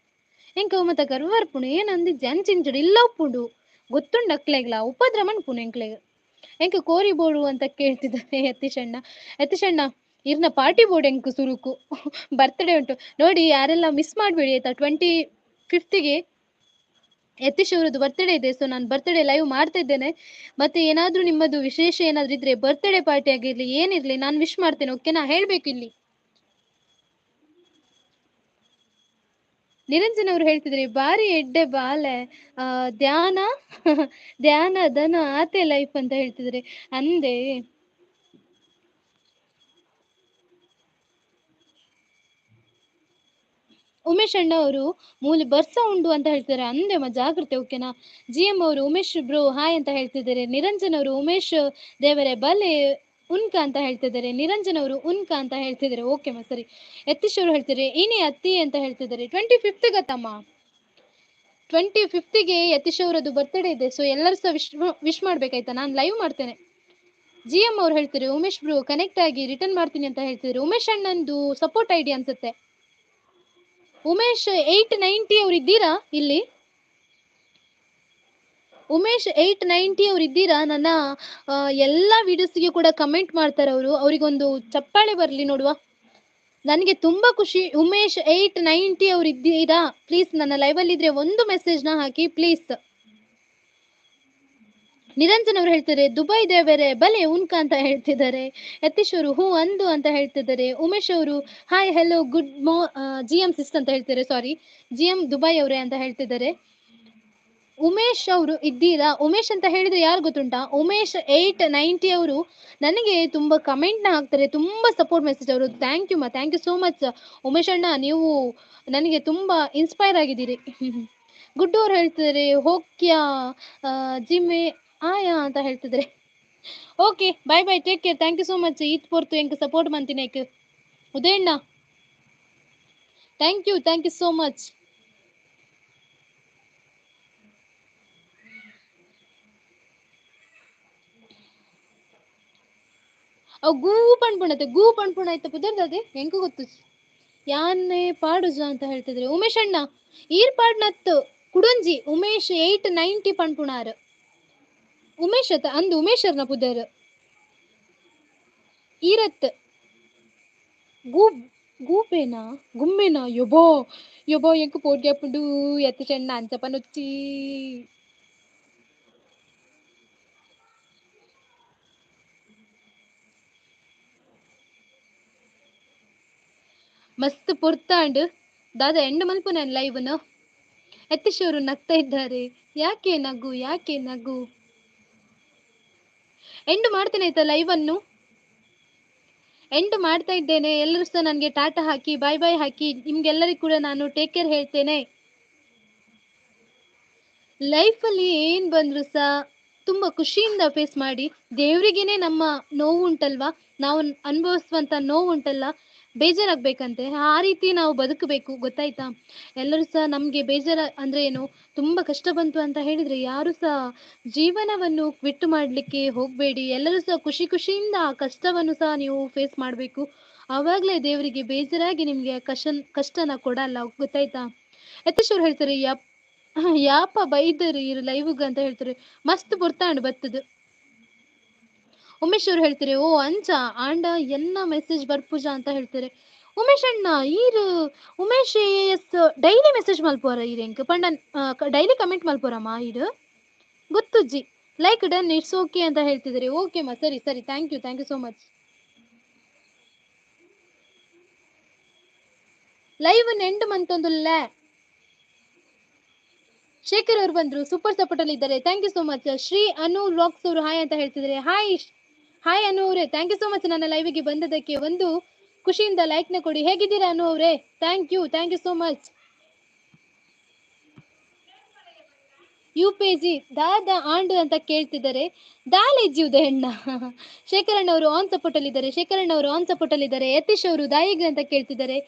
ಎಂಕ ಮತ್ತ ಗರ್ವರ್ಪುಣು ಏನಂದಿಜ್ಜಿ ಅಂಚಿ ಇಂಚಿಡು ಇಲ್ಲ ಉಪ್ಪುಂಡು ಗೊತ್ತುಂಡು ಅಕ್ಲೆಗ್ಲ ಉಪದ್ರ ಮನ್ಪುಣು ಎಂಕ್ಲೆಗ್. ಎಂಕ ಕೋರಿ ಬೋಡು ಅಂತ ಕೇಳ್ತಿದ್ದಾನೆ ಯತೀಶಣ್ಣ. ಯತೀಶಣ್ಣ ಇರ್ನ ಪಾರ್ಟಿ ಬೋರ್ಡ್ ಎಂಕ್ ಸುರುಕು ಬರ್ತ್ಡೇ ಉಂಟು ನೋಡಿ ಯಾರೆಲ್ಲ ಮಿಸ್ ಮಾಡಬೇಡಿ ಆಯ್ತಾ. 25ಗೆ ಯತೀಶ್ ಅವರದ್ದು ಬರ್ತ್ಡೇ ಇದೆ. ಸೊ ನಾನು ಬರ್ತ್ಡೇ ಲೈವ್ ಮಾಡ್ತಾ ಇದ್ದೇನೆ. ಮತ್ತೆ ಏನಾದ್ರೂ ನಿಮ್ಮದು ವಿಶೇಷ ಏನಾದ್ರೂ ಇದ್ರೆ, ಬರ್ತ್ಡೇ ಪಾರ್ಟಿ ಆಗಿರ್ಲಿ ಏನಿರ್ಲಿ, ನಾನು ವಿಶ್ ಮಾಡ್ತೇನೆ, ಓಕೆನಾ? ಹೇಳ್ಬೇಕು ಇಲ್ಲಿ. ನಿರಂಜನ್ ಅವರು ಹೇಳ್ತಿದ್ರಿ ಬಾರಿ ಎಡ್ಡೆ ಬಾಲೆ, ಧ್ಯಾನ ಧ್ಯಾನ ಧನ ಆತೆ ಲೈಫ್ ಅಂತ ಹೇಳ್ತಿದ್ರಿ ಅಂದೆ. ಉಮೇಶ್ ಅಣ್ಣ ಅವರು ಮೂಲಿ ಬರ್ಸ ಉಂಡು ಅಂತ ಹೇಳ್ತಿದ್ದಾರೆ ಅಂದೆ ಜಾಗ್ರತೆ, ಓಕೆನಾ? ಜಿ ಎಂ ಅವರು ಉಮೇಶ್ ಬ್ರೋ ಹಾಯ್ ಅಂತ ಹೇಳ್ತಿದ್ದಾರೆ. ನಿರಂಜನ್ ಅವರು ಉಮೇಶ್ ದೇವರೇ ಬಲೆ ಉನ್ಕ ಅಂತ ಹೇಳ್ತಿದ್ದಾರೆ. ನಿರಂಜನ್ ಅವರು ಉನ್ಕ ಅಂತ ಹೇಳ್ತಿದ್ದಾರೆ, ಓಕೆ ಮಾ ಸರಿ. ಯತೀಶ್ ಅವರು ಹೇಳ್ತಿದ್ದಾರೆ ಏನೇ ಅತ್ತಿ ಅಂತ ಹೇಳ್ತಿದ್ದಾರೆ. 25th ಗೊತ್ತಮ್ಮ, 25ಗೆ ಯತೀಶ್ ಅವರದ್ದು ಬರ್ತ್ಡೇ ಇದೆ. ಸೊ ಎಲ್ಲರೂ ಸಹ ವಿಶ್ ವಿಶ್ ಮಾಡ್ಬೇಕಾಯ್ತಾ, ನಾನು ಲೈವ್ ಮಾಡ್ತೇನೆ. ಜಿ ಎಂ ಅವ್ರು ಹೇಳ್ತಾರೆ ಉಮೇಶ್ ಬ್ರೋ ಕನೆಕ್ಟ್ ಆಗಿ ರಿಟರ್ನ್ ಮಾಡ್ತೀನಿ ಅಂತ ಹೇಳ್ತಿದ್ದಾರೆ. ಉಮೇಶ್ ಅಣ್ಣಂದು ಸಪೋರ್ಟ್ ಐಡಿ ಅನ್ಸುತ್ತೆ. ಉಮೇಶ್ 890 ಅವ್ರು ಇದ್ದೀರಾ ಇಲ್ಲಿ? ಉಮೇಶ್ 890 ಅವ್ರು ಇದ್ದೀರಾ? ನನ್ನ ಎಲ್ಲ ವಿಡಿಯೋಸ್ಗೆ ಕೂಡ ಕಮೆಂಟ್ ಮಾಡ್ತಾರೆ ಅವರು, ಅವರಿಗೊಂದು ಚಪ್ಪಾಳೆ ಬರಲಿ ನೋಡುವ. ನನಗೆ ತುಂಬಾ ಖುಷಿ. ಉಮೇಶ್ 890 ಅವ್ರು ಇದ್ದೀರಾ? ಪ್ಲೀಸ್ ನನ್ನ ಲೈವ್ ಅಲ್ಲಿ ಇದ್ರೆ ಒಂದು ಮೆಸೇಜ್ ನ ಹಾಕಿ ಪ್ಲೀಸ್. ನಿರಂಜನ್ ಅವರು ಹೇಳ್ತಾರೆ ದುಬೈ ದೇವರೇ ಬಲೆ ಉನ್ಕ ಅಂತ ಹೇಳ್ತಿದ್ದಾರೆ. ಯತೀಶ್ ಅವರು ಹೂ ಅಂದು ಅಂತ ಹೇಳ್ತಿದ್ದಾರೆ. ಉಮೇಶ್ ಅವರು ಹಾಯ್ ಹೆಲೋ ಗುಡ್ ಮೋ ಜಿ ಎಂ ಸಿಸ್ಟ್ ಅಂತ ಹೇಳ್ತಾರೆ, ಸಾರಿ ಜಿ ಎಂ ದುಬೈ ಅವರೇ ಅಂತ ಹೇಳ್ತಿದ್ದಾರೆ. ಉಮೇಶ್ ಅವರು ಇದ್ದೀರಾ? ಉಮೇಶ್ ಅಂತ ಹೇಳಿದ್ರೆ ಯಾರು ಗೊತ್ತುಂಟಾ? ಉಮೇಶ್ 890 ಅವರು ನನಗೆ ತುಂಬಾ ಕಮೆಂಟ್ ನ ಹಾಕ್ತಾರೆ, ತುಂಬಾ ಸಪೋರ್ಟ್ ಮೆಸೇಜ್ ಅವರು. Thank you ಮಾ, thank you so much Umesh ಅಣ್ಣ, ನೀವು ನನಗೆ ತುಂಬಾ ಇನ್ಸ್ಪೈರ್ ಆಗಿದ್ದೀರಿ. ಗುಡ್ಡು ಅವ್ರು ಹೇಳ್ತಿದ್ದಾರೆ ಹೋಕ್ಯಾ ಜಿಮ್ಮೆ ಆಯಾ ಅಂತ ಹೇಳ್ತಿದ್ದಾರೆ. Okay bye bye, take care, thank you so much. ಈತ್ ಪೊರ್ತು ಎಂಕ್ support ಮಂತಿನ ಉದಯಣ್ಣ, thank you, thank you so much. ಅವು ಗೂ ಪಣ್ಪುಣತೆ ಗೂ ಪಣ್ಪುಣ ಆಯ್ತ ಪುದರ್ದದೆ ಎಂಕು ಗೊತ್ತು ಯಾನ್ನೇ ಪಾಡುಜ ಅಂತ ಹೇಳ್ತಿದ್ರೆ. ಉಮೇಶ್ ಅಣ್ಣ ಈರ್ ಪಾಡ್ನತ್ತು ಕುಡೊಂಜಿ ಉಮೇಶ್ 890 ಪಣ್ಪುಣಾರ್ ಉಮೇಶ್ ಅತ್ತ ಅಂದು ಉಮೇಶರ್ನ ಪುದರ್ ಈರತ್ ಗೂ ಗೂಪೇನಾ ಗುಮ್ಮೆನಾ ಯೊಬೋ ಯೊಬೋ ಎಂಕು ಪೋಡ್ಗ್ಯಾಪುಂಡು ಯತೀಶ್ ಅಣ್ಣ ಅಂಚಪನೊಚ್ಚಿ. ಮಸ್ತ್ ಪೊರ್ತಾಂಡ್ ದಾದಾ ಎಂಡ್ ಮಲ್ಪು ನಾನು ಲೈವ್ನು. ಯತೀಶ್ ಅವರು ನಗ್ತಾ ಇದ್ದಾರೆ, ಯಾಕೆ ನಗು ಯಾಕೆ ನಗು? ಎಂಡ್ ಮಾಡ್ತೇನೆ ಆಯ್ತಾ ಲೈವ್ ಅನ್ನು, ಎಂಡ್ ಮಾಡ್ತಾ ಇದ್ದೇನೆ. ಎಲ್ಲರೂ ಸಹ ನನಗೆ ಟಾಟಾ ಹಾಕಿ ಬಾಯ್ ಬಾಯ್ ಹಾಕಿ. ನಿಮ್ಗೆಲ್ಲರಿಗೂ ಕೂಡ ನಾನು ಟೇಕ್ ಕೇರ್ ಹೇಳ್ತೇನೆ. ಲೈಫಲ್ಲಿ ಏನ್ ಬಂದ್ರು ಸಹ ತುಂಬಾ ಖುಷಿಯಿಂದ ಫೇಸ್ ಮಾಡಿ. ದೇವ್ರಿಗೇನೆ ನಮ್ಮ ನೋವು ಉಂಟಲ್ವಾ, ನಾವು ಅನುಭವಿಸುವಂತ ನೋವು ಉಂಟಲ್ಲ, ಬೇಜಾರಾಗ್ಬೇಕಂತೆ, ಆ ರೀತಿ ನಾವು ಬದುಕಬೇಕು, ಗೊತ್ತಾಯ್ತಾ? ಎಲ್ಲರೂ ಸಹ ನಮ್ಗೆ ಬೇಜಾರ ಅಂದ್ರೆ ಏನು, ತುಂಬಾ ಕಷ್ಟ ಬಂತು ಅಂತ ಹೇಳಿದ್ರೆ ಯಾರು ಸಹ ಜೀವನವನ್ನು ಕ್ವಿಟ್ ಮಾಡ್ಲಿಕ್ಕೆ ಹೋಗ್ಬೇಡಿ. ಎಲ್ಲರೂ ಸಹ ಖುಷಿ ಖುಷಿಯಿಂದ ಆ ಕಷ್ಟವನ್ನು ಸಹ ನೀವು ಫೇಸ್ ಮಾಡ್ಬೇಕು. ಆವಾಗ್ಲೇ ದೇವರಿಗೆ ಬೇಜಾರಾಗಿ ನಿಮ್ಗೆ ಕಷ್ಟನ ಕೊಡಲ್ಲ, ಗೊತ್ತಾಯ್ತಾ? ಯತೀಶ್ ಅವ್ರು ಹೇಳ್ತಾರೆ ಯಾಪ ಬೈದರು ಇರು ಲೈವ್ಗ ಅಂತ ಹೇಳ್ತಾರೆ. ಮಸ್ತ್ ಬೊರ್ತಾಂಡು ಬತ್ತದು. ಉಮೇಶ್ ಅವ್ರು ಹೇಳ್ತಾರೆ ಓ ಅಂಚ ಆಂಡ ಎನ್ನ ಮೆಸೇಜ್ ಬರ್ಪೂಜಾ ಅಂತ ಹೇಳ್ತಾರೆ. ಉಮೇಶ್ ಅಣ್ಣ ಈರು ಉಮೇಶ್ ಎಸ್ ಡೈಲಿ ಮೆಸೇಜ್ ಮಲ್ಪೋರ ಈರೆಂಕ್ ಪಂಡ ಡೈಲಿ ಕಮೆಂಟ್ ಮಲ್ಪೋರಮ್ಮ ಈರು ಗೊತ್ತುಜ್ಜಿ. ಲೈಕ್ ಡನ್ it's okay ಅಂತ ಹೇಳ್ತಿದ್ದಾರೆ. ಓಕೆ ಮಾ ಸರಿ ಸರಿ, thank you, thank you so much. Live end ಮಂತೊಂದುಲ್ಲ. Shekhar ಅವರು ಬಂದ್ರು, ಸೂಪರ್ ಸಪೋರ್ಟ್ ಅಲ್ಲಿ ಇದ್ದಾರೆ, thank you so much. Shri Anu vlogs ಅವರು ಹಾಯ್ ಅಂತ ಹೇಳ್ತಿದ್ದಾರೆ. ಹಾಯ್ ಹಾಯ್ ಅನು ಅವರೇ, thank you so much ನನ್ನ ಲೈವ್ಗೆ ಬಂದದಕ್ಕೆ. ಒಂದು ಖುಷಿಯಿಂದ ಲೈಕ್ ನ ಕೊಡಿ. ಹೇಗಿದ್ದೀರಾ ಅನು ಅವರೇ? Thank you, thank you so much. U P G ದಾದಾ ಆಂಡು ಅಂತ ಕೇಳ್ತಿದ್ದಾರೆ. ದಾಲೇಜಿ ಉದಯಣ್ಣ. ಶೇಖರಣ್ಣ ಅವರು ಆನ್ ಸಪೋರ್ಟ್ ಅಲ್ಲಿ ಇದ್ದಾರೆ, ಶೇಖರಣ್ಣ ಅವರು ಆನ್ ಸಪೋರ್ಟ್ ಅಲ್ಲಿ ಇದ್ದಾರೆ. ಯತೀಶ್ ಅವರು ದಾಯಿಗ್ ಅಂತ ಕೇಳ್ತಿದ್ದಾರೆ.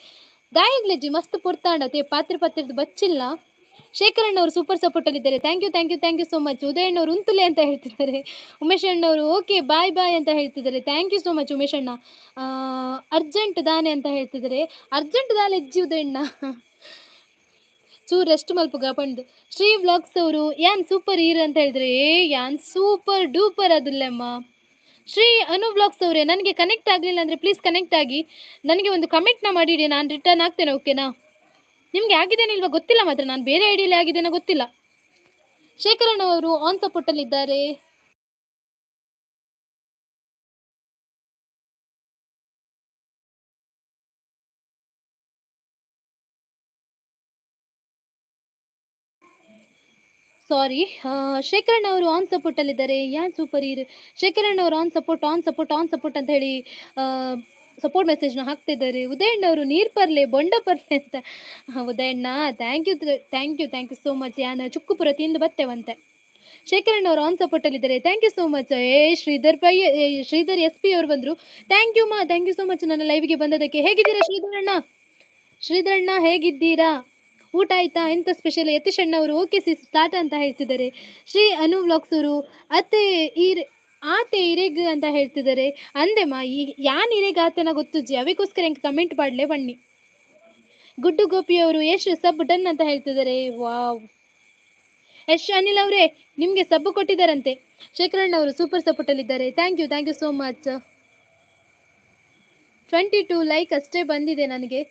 ದಾಯಿಗ್ಲೆಜಿ ಮಸ್ತ್ ಪೊರ್ತಾಂಡತೆ ಪಾತ್ರೆ ಪಾತ್ರದ ಬಚ್ಚಿಲ್ಲ. ಶೇಖರಣ್ಣ ಅವರು ಸೂಪರ್ ಸಪೋರ್ಟ್ ಅಲ್ಲಿ ಇದ್ದಾರೆ, thank you thank you thank you so much. ಉದಯಣ್ಣ ಅವರು ಉಂತುಲೆ ಅಂತ ಹೇಳ್ತಿದ್ದಾರೆ. ಉಮೇಶ್ ಅಣ್ಣ ಅವರು ಓಕೆ ಬಾಯ್ ಬಾಯ್ ಅಂತ ಹೇಳ್ತಿದ್ದಾರೆ, thank you so much Umesh ಅಣ್ಣ. ಅರ್ಜೆಂಟ್ ದಾನೆ ಅಂತ ಹೇಳ್ತಿದ್ದಾರೆ. ಅರ್ಜೆಂಟ್ ದಾನೆ ಎಜ್ಜಿ ಉದಯಣ್ಣ, ಚೂರ್ ರೆಸ್ಟ್ ಮಲ್ಪುಗ ಪಂಡ್. ಶ್ರೀ ವ್ಲಾಗ್ಸ್ ಅವರು ಯಾನ್ ಸೂಪರ್ ಹೀರ್ ಅಂತ ಹೇಳಿದ್ರೆ, ಏ ಯಾನ್ ಸೂಪರ್ ಡೂಪರ್ ಅದುಲ್ಲಮ್ಮ. ಶ್ರೀ ಅನು ವ್ಲಾಗ್ಸ್ ಅವರೇ, ನನಗೆ ಕನೆಕ್ಟ್ ಆಗ್ಲಿಲ್ಲ ಅಂದ್ರೆ ಪ್ಲೀಸ್ ಕನೆಕ್ಟ್ ಆಗಿ ನನಗೆ ಒಂದು ಕಮೆಂಟ್ ನ ಮಾಡಿಡಿ, ನಾನು ರಿಟರ್ನ್ ಆಗ್ತೇನೆ, ಓಕೆನಾ? ನಿಮ್ಗೆ ಆಗಿದ್ದೇನೆ ಇಲ್ವಾ ಗೊತ್ತಿಲ್ಲ ಮಾತ್ರ, ನಾನು ಬೇರೆ ಐಡಿಯಲ್ಲಿ ಆಗಿದ್ದೇನೆ ಗೊತ್ತಿಲ್ಲ. ಶೇಖರಣ್ಣ ಅವರು ಆನ್ ಸಪೋರ್ಟ್ ಅಲ್ಲಿ ಇದ್ದಾರೆ. ಸಾರಿ, ಶೇಖರಣ್ಣ ಅವರು ಆನ್ ಸಪೋರ್ಟ್ ಅಲ್ಲಿ ಇದ್ದಾರೆ. ಯಾನ್ ಸೂಪರ್ ಇರು ಶೇಖರಣ್ಣ ಅವರು on support on support on support ಅಂತ ಹೇಳಿ ಸಪೋರ್ಟ್ ಮೆಸೇಜ್ ನ ಹಾಕ್ತಿದ್ದಾರೆ. ಉದಯಣ್ಣ ಅವರು ನೀರ್ ಪರ್ಲೆ ಬೊಂಡ ಪರ್ಲೆ ಅಂತ. ಉದಯಣ್ಣ thank you thank you thank you so much. ಯಾನ್ ಚುಕ್ಕುಪುರ ತಿಂದು ಬತ್ತೇವಂತೆ. ಶೇಖರಣ್ಣ ಅವರು ಆನ್ ಸಪೋರ್ಟ್ ಅಲ್ಲಿ ಇದ್ದಾರೆ. Thank you so much. ಏ ಶ್ರೀಧರ್ ಪೈ, ಶ್ರೀಧರ್ ಎಸ್ ಪಿ ಅವರು ಬಂದ್ರು. Thank you ಮಾ, thank you so much ನನ್ನ ಲೈವ್ಗೆ ಬಂದದಕ್ಕೆ. ಹೇಗಿದ್ದೀರಾ ಶ್ರೀಧರಣ್ಣ? ಶ್ರೀಧರಣ್ಣ ಹೇಗಿದ್ದೀರಾ? ಊಟ ಆಯ್ತಾ? ಎಂತ ಸ್ಪೆಷಲ್? ಯತೀಶ್ ಅಣ್ಣ ಅವರು ಓಕೆ ಸಿಸ್ ಸ್ಟಾರ್ಟ್ ಅಂತ ಹೇಳ್ತಿದ್ದಾರೆ. ಶ್ರೀ ಅನು ವ್ಲಾಗ್ಸ್ ಅವರು ಅತ್ತೆ ಈರ್ ಆತೆ ಇರೆಗ್ ಅಂತ ಹೇಳ್ತಿದ್ದಾರೆ. ಅಂದೆ ಮಾ ಈ ಯಾನ್ ಇರೆಗ್ ಆತನ ಗೊತ್ತುಜ್ಜಿ, ಅವಕ್ಕೋಸ್ಕರ ಹೆಂಗ್ ಕಮೆಂಟ್ ಮಾಡ್ಲೆ ಬನ್ನಿ. ಗುಡ್ಡು ಗೋಪಿ ಅವರು ಯಶ್ ಸಬ್ ಡನ್ ಅಂತ ಹೇಳ್ತಿದ್ದಾರೆ. ವಾವ್ ಯಶ್ ಅನಿಲ್ ಅವರೇ ನಿಮ್ಗೆ ಸಬ್ ಕೊಟ್ಟಿದ್ದಾರಂತೆ. ಶೇಖರಣ್ಣ ಅವರು ಸೂಪರ್ ಸಪೋರ್ಟ್ ಅಲ್ಲಿ ಇದ್ದಾರೆ. Thank you thank you so much. 22 like ಅಷ್ಟೇ ಬಂದಿದೆ ನನಗೆ.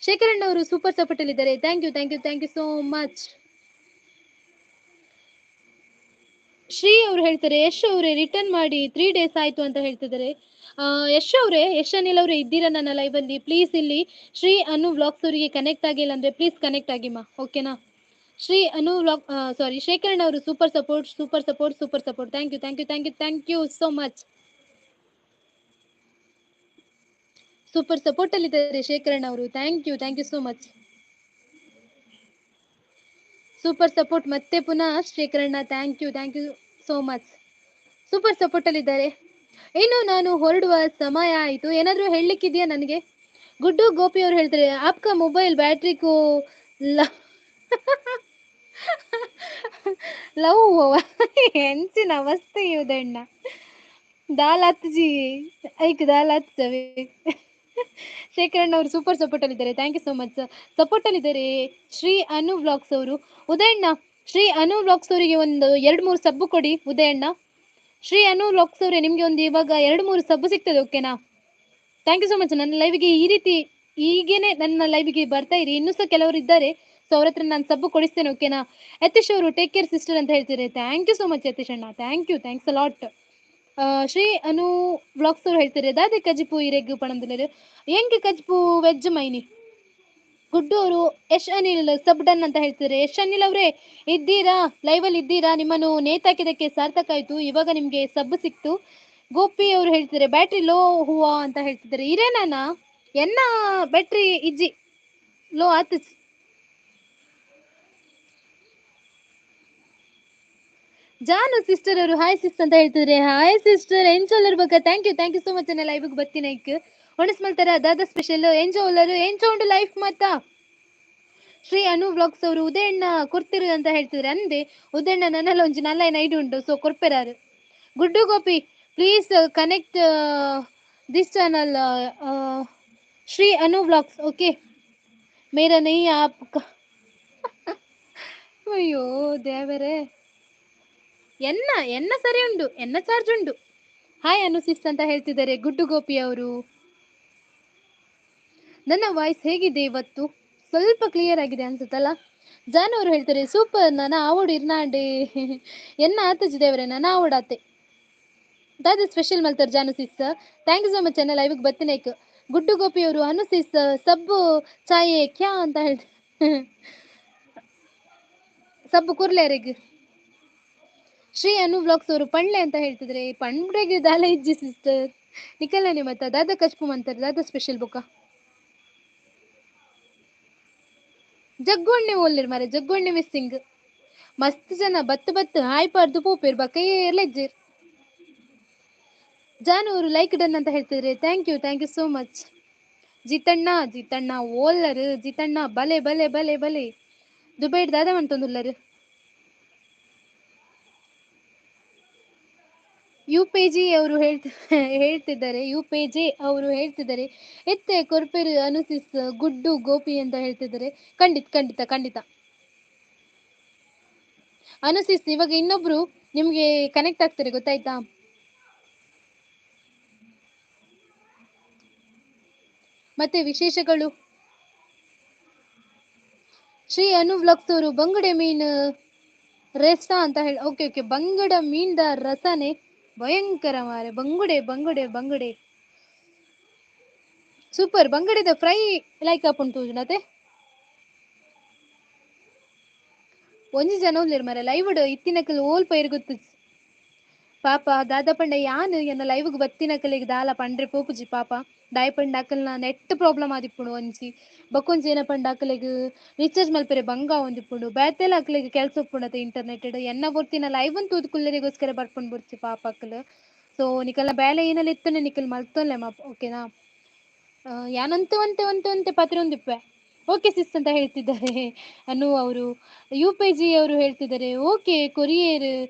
ಶೇಖರಣ್ಣ ಅವರು ಸೂಪರ್ ಸಪೋರ್ಟ್ ಅಲ್ಲಿ ಇದ್ದಾರೆ. Thank you thank you thank you so much. Shri ಅವರು ಹೇಳ್ತಾರೆ ಯಶ್ ಅವರೇ ರಿಟರ್ನ್ ಮಾಡಿ 3 ಡೇಸ್ ಆಯ್ತು ಅಂತ ಹೇಳ್ತಿದ್ದಾರೆ. ಯಶ್ ಅವರೇ, ಯಶ್ ಅನಿಲ್ ಅವರೇ ಇದ್ದೀರಾ ನನ್ನ ಲೈವ್ ಅಲ್ಲಿ? ಪ್ಲೀಸ್ ಇಲ್ಲಿ ಶ್ರೀ ಅನು ವ್ಲಾಗ್ಸ್ ಅವರಿಗೆ ಕನೆಕ್ಟ್ ಆಗಿಲ್ಲ ಅಂದ್ರೆ ಪ್ಲೀಸ್ ಕನೆಕ್ಟ್ ಆಗಿಮ್ಮ, ಓಕೆನಾ? ಶ್ರೀ ಅನು ವ್ಲಾಗ್ ಸಾರಿ ಶೇಖರಣ್ಣ ಅವರು super support super support super support. Thank you thank you thank you thank you so much. Super support ಅಲ್ಲಿ ಇದ್ದಾರೆ ಶೇಖರಣ್ಣ ಅವರು. Thank you thank you so much. Super support ಮತ್ತೆ ಪುನಃ ಶೇಖರಣ್ಣ. Thank you thank you so much. Super support ಅಲ್ಲಿ ಇದ್ದಾರೆ. ಇನ್ನು ನಾನು ಹೊರಡುವ ಸಮಯ ಆಯಿತು. ಏನಾದರೂ ಹೇಳಲಿಕ್ಕಿದೆಯಾ ನನಗೆ? ಗುಡ್ಡು ಗೋಪಿ ಅವರು ಹೇಳ್ತಾರೆ ಆಪ್ಕಾ ಮೊಬೈಲ್ ಬ್ಯಾಟ್ರಿ ಕೋ ಲವ್ ಹೆಂಚಿನ ಅವಸ್ಥೆ ಇವುದಣ್ಣ. ದಾಲ್ ಹತ್ಜಿ ಐಕ್ ದಾಲ್ ಹತ್ತವೆ. ಶೇಖರಣ್ಣ ಅವರು ಸೂಪರ್ ಸಪೋರ್ಟ್ ಅಲ್ಲಿ ಇದ್ದಾರೆ. Thank you so much. Support ಅಲ್ಲಿ ಇದ್ದಾರೆ ಶ್ರೀ ಅನು ವ್ಲಾಗ್ಸ್ ಅವರು. ಉದಯಣ್ಣ, ಶ್ರೀ ಅನು ವ್ಲಾಗ್ಸ್ ಅವರಿಗೆ ಒಂದು 2-3 ಸಬ್ಬು ಕೊಡಿ ಉದಯಣ್ಣ. ಶ್ರೀ ಅನು ವ್ಲಾಗ್ಸ್ ಅವರೇ ನಿಮ್ಗೆ ಒಂದು ಇವಾಗ 2-3 ಸಬ್ಬು ಸಿಗ್ತದೆ, ಓಕೆನಾ? Thank you so much. ನನ್ನ ಲೈವ್ಗೆ ಈ ರೀತಿ ಈಗೇನೆ ನನ್ನ ಲೈವ್ಗೆ ಬರ್ತಾ ಇರಿ. ಇನ್ನೂ ಸಹ ಕೆಲವರು ಇದ್ದಾರೆ, ಸೊ ಅವ್ರ ಹತ್ರ ನಾನು ಸಬ್ಬು ಕೊಡಿಸ್ತೇನೆ, ಓಕೆನಾ? ಯತೀಶ್ ಅವರು ಟೇಕ್ ಕೇರ್ ಸಿಸ್ಟರ್ ಅಂತ ಹೇಳ್ತಾರೆ. Thank you so much Yatish ಅಣ್ಣ, thank you, thanks a lot. Shri Anu vlogs ಅವರು ಹೇಳ್ತಾರೆ ದಾದೆ ಕಜಿಪು ಇರೆಗ್ ಪಣಂದಲೇರು ಹೆಂಗೆ ಕಜಿಪು ವೆಜ್ ಮೈನಿ. ಗುಡ್ಡು ಅವರು ಯಶ್ ಅನಿಲ್ ಸಬ್ ಡನ್ ಅಂತ ಹೇಳ್ತಾರೆ. ಯಶ್ ಅನಿಲ್ ಅವರೇ ಇದ್ದೀರಾ? ಲೈವ್ ಅಲ್ಲಿ ಇದ್ದೀರಾ? ನಿಮ್ಮನ್ನು ನೇತಾಕಿದಕ್ಕೆ ಸಾರ್ಥಕ ಆಯ್ತು, ಇವಾಗ ನಿಮ್ಗೆ ಸಬ್ ಸಿಕ್ತು. ಗೋಪಿ ಅವರು ಹೇಳ್ತಾರೆ ಬ್ಯಾಟ್ರಿ ಲೋ ಹೂವಾ ಅಂತ ಹೇಳ್ತಿದ್ದಾರೆ. ಇರೇನಾನ ಎನ್ನ ಬ್ಯಾಟ್ರಿ ಇಜ್ಜಿ ಲೋ ಆತು. ಜಾನು ಸಿಸ್ಟರ್ ಅವರು ಹಾಯ್ ಸಿಸ್ ಅಂತ ಹೇಳ್ತಿದ್ರೆ. ಹಾಯ್ ಸಿಸ್ಟರ್, ಎಂಜೋಲ್ ಇರ್ಬೇಕ? Thank you thank you so much. ಅನ್ನ ಲೈವ್ಗೆ ಬರ್ತೀನಿ ಐಕ್ ಒಣಸ್ಮಲ್ತಾರ ದಾದಾ ಸ್ಪೆಷಲ್ ಎಂಜೋಲರು ಎಂಜೋ ಉಂಡು ಲೈಫ್ ಮತ್ತ. ಶ್ರೀ ಅನು ವ್ಲಾಗ್ಸ್ ಅವರು ಉದಯಣ್ಣ ಕೊರ್ತಿರು ಅಂತ ಹೇಳ್ತಿದ್ರೆ. ಅಂದೆ ಉದಯಣ್ಣ ನನ್ನೆಲ್ಲ ಒಂಜಿ ನಲ್ಲ ಐಡಿ ಉಂಟು, ಸೊ ಕೊರ್ಪೆರಾರು. Guddu Gopi please connect this channel Shri Anu vlogs, okay? ಮೇರಾ ನೈ ಆಪ್. ಅಯ್ಯೋ ದೇವರೇ, ಎನ್ನ ಎನ್ನ ಸರಿ ಉಂಡು, ಎನ್ನ ಚಾರ್ಜ್ ಉಂಡು. ಹಾಯ್ ಅನು ಸಿಸ್ ಅಂತ ಹೇಳ್ತಿದ್ದಾರೆ ಗುಡ್ಡು ಗೋಪಿ ಅವರು. ನನ್ನ ವಾಯ್ಸ್ ಹೇಗಿದೆ ಇವತ್ತು? ಸ್ವಲ್ಪ ಕ್ಲಿಯರ್ ಆಗಿದೆ ಅನ್ಸುತ್ತಲ್ಲ? ಜಾನು ಅವರು ಹೇಳ್ತಾರೆ ಸೂಪರ್, ನಾನು ಆವೋಡು ಇರ್ನಾಂಡೆ ಎನ್ನ ಆತಜಿ ದೇವರೇ, ನಾನು ಆವೋಡಾತೆ ದಾದ special ಮಲ್ತಾರೆ Janu sis. Thank you so much ಅನ್ನ ಲೈವ್ಗೆ ಬರ್ತೀನಿ. ಗುಡ್ಡು ಗೋಪಿ ಅವರು ಅನು ಸಿಸ್ ಸಬ್ಬು ಚಾಯೆ ಕ್ಯಾ ಅಂತ ಹೇಳ್ತಾರೆ. ಸಬ್ಬು ಕುರ್ಲೇರಿಗೆ. ಶ್ರೀ ಅನು ವ್ಲಾಗ್ಸ್ ಅವರು ಪಣ್ಲೆ ಅಂತ ಹೇಳ್ತಿದ್ರೆ. ಪಣ್ರೆಗೆ ದಾಲ ಇಜ್ಜಿ ಸಿಸ್ಟರ್ ನಿಕಲನೆ ಮತ್ತ ದಾದಾ ಕಚ್ಪು ಅಂತಾರೆ ದಾದಾ ಸ್ಪೆಷಲ್ ಬುಕ್ಕ. ಜಗ್ಗುಣ್ಣೆ ಓಲ್ಲಿರ್ ಮಾರೆ, ಜಗ್ಗುಣ್ಣೆ ಮಿಸ್ಸಿಂಗ್. ಮಸ್ತ್ ಜನ ಬತ್ತು ಬತ್ತು ಹಾಯ್ ಪಾರ್ದು ಪೋಪೇರ್ ಬಕ್ಕ ಲೆಜ್ಜಿರ್. ಜಾನು ಅವರು ಲೈಕ್ ಡನ್ ಅಂತ ಹೇಳ್ತಿದ್ರೆ. Thank you thank you so much. Jitanna Jitanna ಓಲ್ಲರು ಜಿತಣ್ಣ ಬಲೆ ಬಲೆ ಬಲೆ ಬಲೆ ದುಬೈ ದಾದಾ ಮಂತೊಂದುಲ್ಲರು. ಯು ಪಿ ಜಿ ಅವರು ಹೇಳ್ತಿದ್ದಾರೆ, ಯು ಪಿ ಜೆ ಅವರು ಹೇಳ್ತಿದ್ದಾರೆ ಎತ್ತೆ ಕೊರ್ಪೆರು ಅನುಸಿಸ್ ಗುಡ್ಡು ಗೋಪಿ ಅಂತ ಹೇಳ್ತಿದ್ದಾರೆ. ಖಂಡಿತ ಖಂಡಿತ ಖಂಡಿತ ಅನುಸಿಸ್ ಇವಾಗ ಇನ್ನೊಬ್ರು ನಿಮ್ಗೆ ಕನೆಕ್ಟ್ ಆಗ್ತಾರೆ, ಗೊತ್ತಾಯ್ತಾ? ಮತ್ತೆ ವಿಶೇಷಗಳು. ಶ್ರೀ ಅನು ವ್ಲಾಗ್ಸ್ ಅವರು ಬಂಗುಡೆ ಮೀನು ರಸ ಅಂತ ಹೇಳಿ. ಓಕೆ ಓಕೆ, ಬಂಗಡ ಮೀನ್ದ ರಸನೇ ಭಯಂಕರ ಮಾರೆ. ಬಂಗುಡೆ ಬಂಗುಡೆ ಬಂಗುಡೆ ಸೂಪರ್. ಬಂಗಡೆದ ಫ್ರೈ ಲೈಕ್ ಆಪುಂಡು ತೂಜುನತೆ. ಒಂಜಿ ಜನ ಉಲ್ಲೆರ್ ಮಾರೆ ಲೈವ್ ಇತ್ತಿನಕಲ್ ಓಲ್ ಪೈರ್ ಗೊತ್ತು ಪಾಪ. ದಾದ ಪಂಡ ಯಾನ್ ಎನ್ನ ಲೈವ್ಗ್ ಬತ್ತಿನಕಲೆಗ್ ದಾಲ ಪಂಡ್ರೆ ಪೋಪುಜಿ ಪಾಪ. ದಾಯ ಪಂಡ ಅಕಲ್ನ ನೆಟ್ ಪ್ರಾಬ್ಲಮ್ ಆದಿಪ್ಪುಂಡು ಒಂಜಿ, ಬೊಕೊಂಜಿ ಏನ ಪಂಡ ಅಕಲೆಗ್ ರೀಚಾರ್ಜ್ ಮಲ್ಪೆರೆ ಬಂಗ ಆವೊಂದಿಪ್ಪುಂಡು, ಬೇತೆಲ ಅಕ್ಲೆಗ್ ಕೆಲ್ಸ ಉಪ್ಪುಂಡತೆ ಇಂಟರ್ನೆಟ್. ಎನ್ನ ಬೊರ್ತಿನ ಲೈವ್ ನ್ ತೂದು ಕುಲ್ಲೆರೆಗೋಸ್ಕರ ಬರ್ಪುಂಡು ಬೊರ್ಚಿ ಪಾಪ ಅಕಲ್. ಸೊ ನಿಕಲ್ನ ಬೇಲೆ ಏನೆಲ್ಲ ಇತ್ತನೆ ನಿಕಲ್ ಮಲ್ತೊನ್ಲೆ ಮಾಪ, ಓಕೆನಾ? ಯಾನಂತೂ ಒಂತೆ ಒಂತೆ ಒಂತೆ ಪತ್ರೆ ಓಕೆ ಸಿಸ್ ಅಂತ ಹೇಳ್ತಿದ್ದಾರೆ ಅನು ಅವರು. U P G ಅವರು ಹೇಳ್ತಿದ್ದಾರೆ okay courier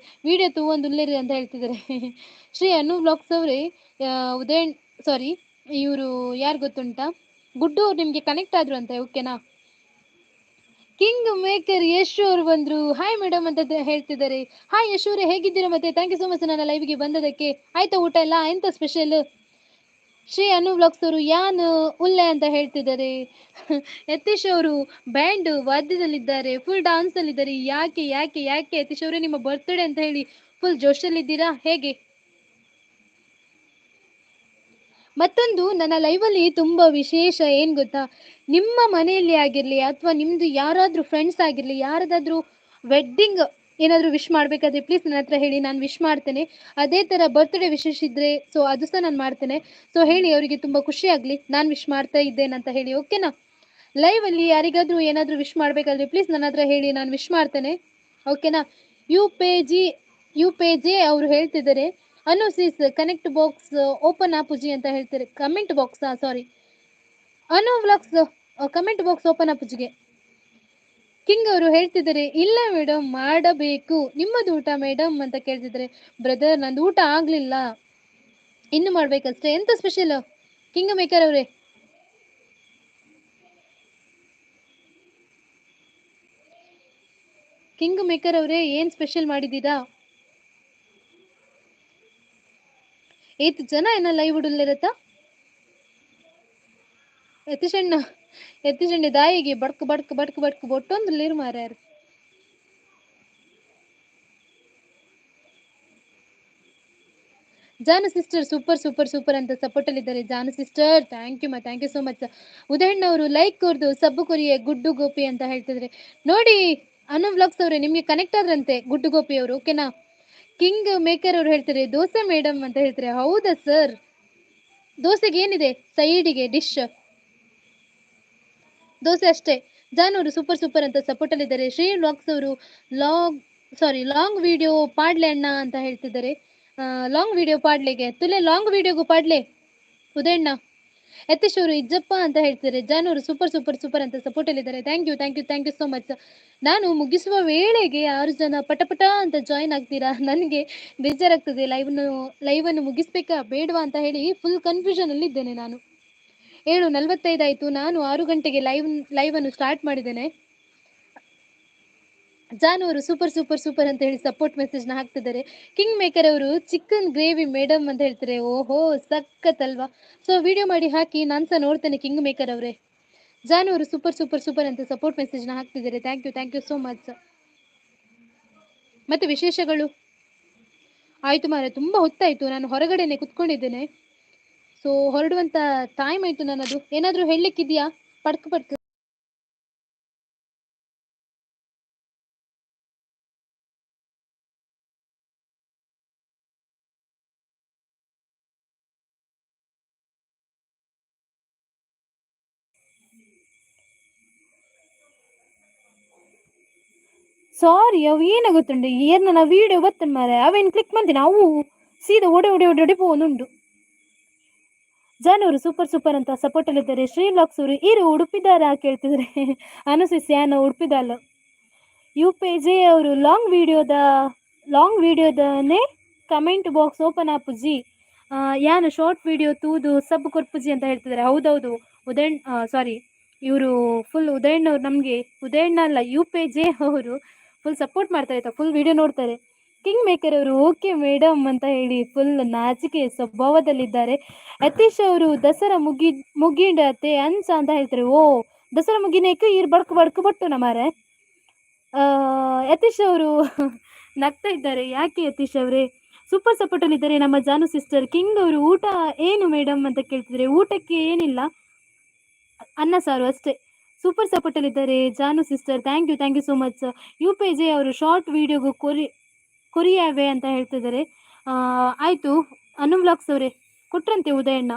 video ತೂವೊಂದುಲ್ಲೆರ್ ಅಂತ ಹೇಳ್ತಿದ್ದಾರೆ. ಶ್ರೀ ಅನು ಬ್ಲಾಗ್ಸ್ ಅವರೇ, ಉದಯ್ ಸಾರಿ ಇವರು ಯಾರು ಗೊತ್ತುಂಟಾ, ಗುಡ್ಡು ಅವ್ರು ನಿಮಗೆ ಕನೆಕ್ಟ್ ಆದ್ರು ಅಂತ, ಓಕೆನಾ? ಕಿಂಗ್ ಮೇಕರ್ ಯಶ್ ಅವರು ಬಂದ್ರು, ಹಾಯ್ ಮೇಡಮ್ ಅಂತ ಹೇಳ್ತಿದ್ದಾರೆ. ಹಾಯ್ ಯಶ್ ಅವರೇ, ಹೇಗಿದ್ದೀರಾ ಮತ್ತೆ? Thank you so much ನನ್ನ ಲೈವ್ಗೆ ಬಂದದಕ್ಕೆ. ಆಯ್ತಾ ಊಟ ಎಲ್ಲ? ಎಂತ ಸ್ಪೆಷಲ್? ಶ್ರೀ ಅನು ಬ್ಲಾಗ್ಸ್ ಅವರು ಯಾನ್ ಉಲ್ಲೆ ಅಂತ ಹೇಳ್ತಿದ್ದಾರೆ. ಯತೀಶ್ ಅವರು ಬ್ಯಾಂಡ್ ವಾದ್ಯದಲ್ಲಿದ್ದಾರೆ, ಫುಲ್ ಡಾನ್ಸ್ ಅಲ್ಲಿದ್ದಾರೆ. ಯಾಕೆ ಯಾಕೆ ಯಾಕೆ ಯತೀಶ್ ಅವರೇ, ನಿಮ್ಮ ಬರ್ತ್ಡೇ ಅಂತ ಹೇಳಿ ಫುಲ್ ಜೋಶಲ್ಲಿದ್ದೀರಾ ಹೇಗೆ? ಮತ್ತೊಂದು ನನ್ನ ಲೈವಲ್ಲಿ ತುಂಬಾ ವಿಶೇಷ ಏನ್ ಗೊತ್ತಾ, ನಿಮ್ಮ ಮನೆಯಲ್ಲಿ ಆಗಿರ್ಲಿ ಅಥವಾ ನಿಮ್ದು ಯಾರಾದ್ರೂ ಫ್ರೆಂಡ್ಸ್ ಆಗಿರ್ಲಿ, ಯಾರದಾದ್ರೂ ವೆಡ್ಡಿಂಗ್ ಏನಾದ್ರೂ ವಿಶ್ ಮಾಡ್ಬೇಕಾದ್ರೆ ಪ್ಲೀಸ್ ನನ್ನ ಹತ್ರ ಹೇಳಿ, ನಾನು ವಿಶ್ ಮಾಡ್ತೇನೆ. ಅದೇ ತರ ಬರ್ತ್ಡೇ ವಿಶೇಷ ಇದ್ರೆ ಸೊ ಅದು ಸಹ ನಾನು ಮಾಡ್ತೇನೆ. ಸೊ ಹೇಳಿ ಅವರಿಗೆ ತುಂಬಾ ಖುಷಿ ಆಗ್ಲಿ, ನಾನು ವಿಶ್ ಮಾಡ್ತಾ ಇದ್ದೇನೆ ಅಂತ ಹೇಳಿ, ಓಕೆನಾ? ಲೈವ್ ಅಲ್ಲಿ ಯಾರಿಗಾದ್ರೂ ಏನಾದ್ರೂ ವಿಶ್ ಮಾಡ್ಬೇಕಾದ್ರೆ ಪ್ಲೀಸ್ ನನ್ನ ಹತ್ರ ಹೇಳಿ, ನಾನು ವಿಶ್ ಮಾಡ್ತೇನೆ, ಓಕೆನಾ? U pay G U pay J ಅವರು ಹೇಳ್ತಿದ್ದಾರೆ Anu sis connect box open ಆಪುಜಿ ಅಂತ ಹೇಳ್ತಾರೆ. Comment box, sorry Anu vlogs comment box open ಆಪುಜಿಗೆ. King ಅವರು ಹೇಳ್ತಿದ್ದಾರೆ ಇಲ್ಲ ಮೇಡಮ್ ಮಾಡಬೇಕು, ನಿಮ್ಮದು ಊಟ ಮೇಡಮ್ ಅಂತ ಕೇಳ್ತಿದ್ದಾರೆ. ಬ್ರದರ್ ನಂದು ಊಟ ಆಗ್ಲಿಲ್ಲ, ಇನ್ನು ಮಾಡ್ಬೇಕಷ್ಟೇ. ಎಂತ special king maker ಅವರೇ? ಕಿಂಗ್ ಮೇಕರ್ ಅವರೇ ಏನ್ ಸ್ಪೆಷಲ್ ಮಾಡಿದ್ದೀರಾ? ಏತ್ ಜನ ಏನ ಲೈವ್ ಉಡುಲ್ಲಿರತ್ತ? ಯತೀಶಣ್ಣ ಯತೀಶಣ್ಣ ದಾಯಿಗೆ ಬಡ್ಕ್ ಬಡ್ಕ್ ಬಡ್ಕ್ ಬಡ್ಕ್ ಬೊಟ್ಟೊಂದು ಲೇರು ಮಾರ್ಯಾರು. ಜಾನು sister super super super ಅಂತ ಸಪೋರ್ಟ್ ಅಲ್ಲಿ ಇದ್ದಾರೆ. ಜಾನು sister thank you ಮಾ, thank you so much. Udayanna ಅವರು ಲೈಕ್ ಕೊರ್ದು ಸಬ್ಬು ಕೊರಿಯೆ ಗುಡ್ಡು ಗೋಪಿ ಅಂತ ಹೇಳ್ತಿದ್ರೆ ನೋಡಿ. ಅನು ವ್ಲಾಗ್ಸ್ ಅವರೇ ನಿಮ್ಗೆ ಕನೆಕ್ಟ್ ಆದ್ರಂತೆ ಗುಡ್ಡು ಗೋಪಿ ಅವರು, ಓಕೆನಾ? ಕಿಂಗ್ ಮೇಕರ್ ಅವರು ಹೇಳ್ತಾರೆ ದೋಸೆ ಮೇಡಮ್ ಅಂತ ಹೇಳ್ತಾರೆ. ಹೌದಾ ಸರ್? ದೋಸೆಗೆ ಏನಿದೆ ಸೈಡಿಗೆ ಡಿಶ್? ದೋಸೆ ಅಷ್ಟೇ. ಜಾನ್ ಅವರು ಸೂಪರ್ ಸೂಪರ್ ಅಂತ ಸಪೋರ್ಟ್ ಅಲ್ಲಿ ಇದ್ದಾರೆ. ಶ್ರೀ ವ್ಲಾಗ್ಸ್ ಅವರು ಲಾಂಗ್ ವಿಡಿಯೋ ಪಾಡ್ಲೆ ಅಣ್ಣ ಅಂತ ಹೇಳ್ತಿದ್ದಾರೆ. ಲಾಂಗ್ ವಿಡಿಯೋ ಪಾಡ್ಲೆಗೆ ತುಲೆ ಲಾಂಗ್ ವಿಡಿಯೋಗೂ ಪಾಡ್ಲೆ ಉದಯಣ್ಣ. ಯತೀಶ್ ಅವರು ಇಜ್ಜಪ್ಪ ಅಂತ ಹೇಳ್ತಿದ್ದಾರೆ. ಜಾನ್ ಅವರು super super super ಅಂತ ಸಪೋರ್ಟ್ ಅಲ್ಲಿ ಇದ್ದಾರೆ. Thank you thank you thank you so much. ನಾನು ಮುಗಿಸುವ ವೇಳೆಗೆ 6 ಜನ ಪಟಪಟ ಅಂತ ಜಾಯಿನ್ ಆಗ್ತೀರಾ, ನನಗೆ ಬೇಜಾರಾಗ್ತದೆ. ಲೈವ್ ಅನ್ನು ಮುಗಿಸ್ಬೇಕಾ ಬೇಡವಾ ಅಂತ ಹೇಳಿ ಫುಲ್ ಕನ್ಫ್ಯೂಷನ್ ಅಲ್ಲಿ ಇದ್ದೇನೆ ನಾನು. 7:45 ಆಯ್ತು, ನಾನು 6 ಗಂಟೆಗೆ ಲೈವ್ ಅನ್ನು ಸ್ಟಾರ್ಟ್ ಮಾಡಿದ್ದೇನೆ. ಜಾನ್ ಅವರು super super super ಅಂತ ಹೇಳಿ ಸಪೋರ್ಟ್ ಮೆಸೇಜ್ ನ ಹಾಕ್ತಿದ್ದಾರೆ. ಕಿಂಗ್ ಮೇಕರ್ ಅವರು chicken gravy madam ಅಂತ ಹೇಳ್ತಾರೆ. ಓಹೋ ಸಖತ್ ಅಲ್ವಾ? ಸೊ ವಿಡಿಯೋ ಮಾಡಿ ಹಾಕಿ, ನಾನು ಸಹ ನೋಡ್ತೇನೆ ಕಿಂಗ್ ಮೇಕರ್ ಅವರೇ. ಜಾನ್ ಅವರು super super super ಅಂತ ಸಪೋರ್ಟ್ ಮೆಸೇಜ್ ನ ಹಾಕ್ತಿದ್ದಾರೆ. Thank you thank you so much. ಮತ್ತೆ ವಿಶೇಷಗಳು ಆಯ್ತು ಮಾರ, ತುಂಬಾ ಹೊತ್ತಾಯ್ತು, ನಾನು ಹೊರಗಡೆನೆ ಕುತ್ಕೊಂಡಿದ್ದೇನೆ. ಸೊ ಹೊರಡುವಂತ ಟೈಮ್ ಆಯ್ತು ನನ್ನದು. ಏನಾದ್ರೂ ಹೇಳಲಿಕ್ಕಿದ್ಯಾ? ಪಡ್ಕ್ ಪಡ್ಕ್. ಸಾರಿ, ಅವು ಏನ ಗೊತ್ತುಂಡು, ಏರ್ನ ನಾ ವಿಡಿಯೋ ಬತ್ತನ್ ಮಾರೆ, ಅವೇನು ಕ್ಲಿಕ್ ಮಂದಿನ ಅವು ಸೀದಾ ಓಡಿ ಓಡಿ ಓಡಿ ಓಡಿ ಪೋನುಂಡು. ಜಾನವರು ಸೂಪರ್ ಸೂಪರ್ ಅಂತ ಸಪೋರ್ಟ್ ಅಲ್ಲಿದ್ದಾರೆ. ಶ್ರೀ ವ್ಲಾಗ್ಸ್ ಅವರು ಇರು ಉಡುಪಿದಾರ ಕೇಳ್ತಿದ್ದಾರೆ. ಅನುಸಿಸ್ ಯಾನ ಉಡುಪಿದಲ್ಲ. U P J ಅವರು ಲಾಂಗ್ ವಿಡಿಯೋದನೇ comment box open ಆಪುಜಿ, ಯಾನು ಶಾರ್ಟ್ ವಿಡಿಯೋ ತೂದು ಸಬ್ ಕೊರ್ಪುಜಿ ಅಂತ ಹೇಳ್ತಿದ್ದಾರೆ. ಹೌದೌದು ಉದಯ್ ಸಾರಿ ಇವರು ಫುಲ್ ಉದಯಣ್ಣ ಅವ್ರು ನಮಗೆ, ಉದಯಣ್ಣ ಅಲ್ಲ U P J ಅವರು ಫುಲ್ ಸಪೋರ್ಟ್ ಮಾಡ್ತಾರೆ ಆಯ್ತಾ, ಫುಲ್ ವಿಡಿಯೋ ನೋಡ್ತಾರೆ. ಕಿಂಗ್ ಮೇಕರ್ ಅವರು ಓಕೆ ಮೇಡಮ್ ಅಂತ ಹೇಳಿ ಫುಲ್ ನಾಚಿಕೆ ಸ್ವಭಾವದಲ್ಲಿದ್ದಾರೆ. ಯತೀಶ್ ಅವರು ದಸರಾ ಮುಗಿಂಡತೆ ಅನ್ಸ ಅಂತ ಹೇಳ್ತಾರೆ. ಓ ದಸರಾ ಮುಗಿನೇಕ ಈರ್ ಬಡ್ಕು ಬಡ್ಕು ಬಟ್ಟು ನಮಾರೆ. Yathish ಅವರು ನಗ್ತಾ ಇದ್ದಾರೆ, ಯಾಕೆ ಯತೀಶ್ ಅವರೇ? ಸೂಪರ್ ಸಪೋರ್ಟಲ್ಲಿದ್ದಾರೆ ನಮ್ಮ ಜಾನು ಸಿಸ್ಟರ್. ಕಿಂಗ್ ಅವರು ಊಟ ಏನು ಮೇಡಮ್ ಅಂತ ಕೇಳ್ತಿದ್ದಾರೆ. ಊಟಕ್ಕೆ ಏನಿಲ್ಲ, ಅನ್ನ ಸಾರು ಅಷ್ಟೇ. ಸೂಪರ್ ಸಪೋರ್ಟಲ್ಲಿದ್ದಾರೆ Janu sister, thank you, thank you so much. U P J ಅವರು ಶಾರ್ಟ್ ವಿಡಿಯೋಗೂ ಕೊರಿಯಾವೆ ಅಂತ ಹೇಳ್ತಿದ್ದಾರೆ. ಆಯಿತು ಅನು ವ್ಲಾಗ್ಸ್ ಅವರೇ, ಕೊಟ್ರಂತೆ ಉದಯಣ್ಣ.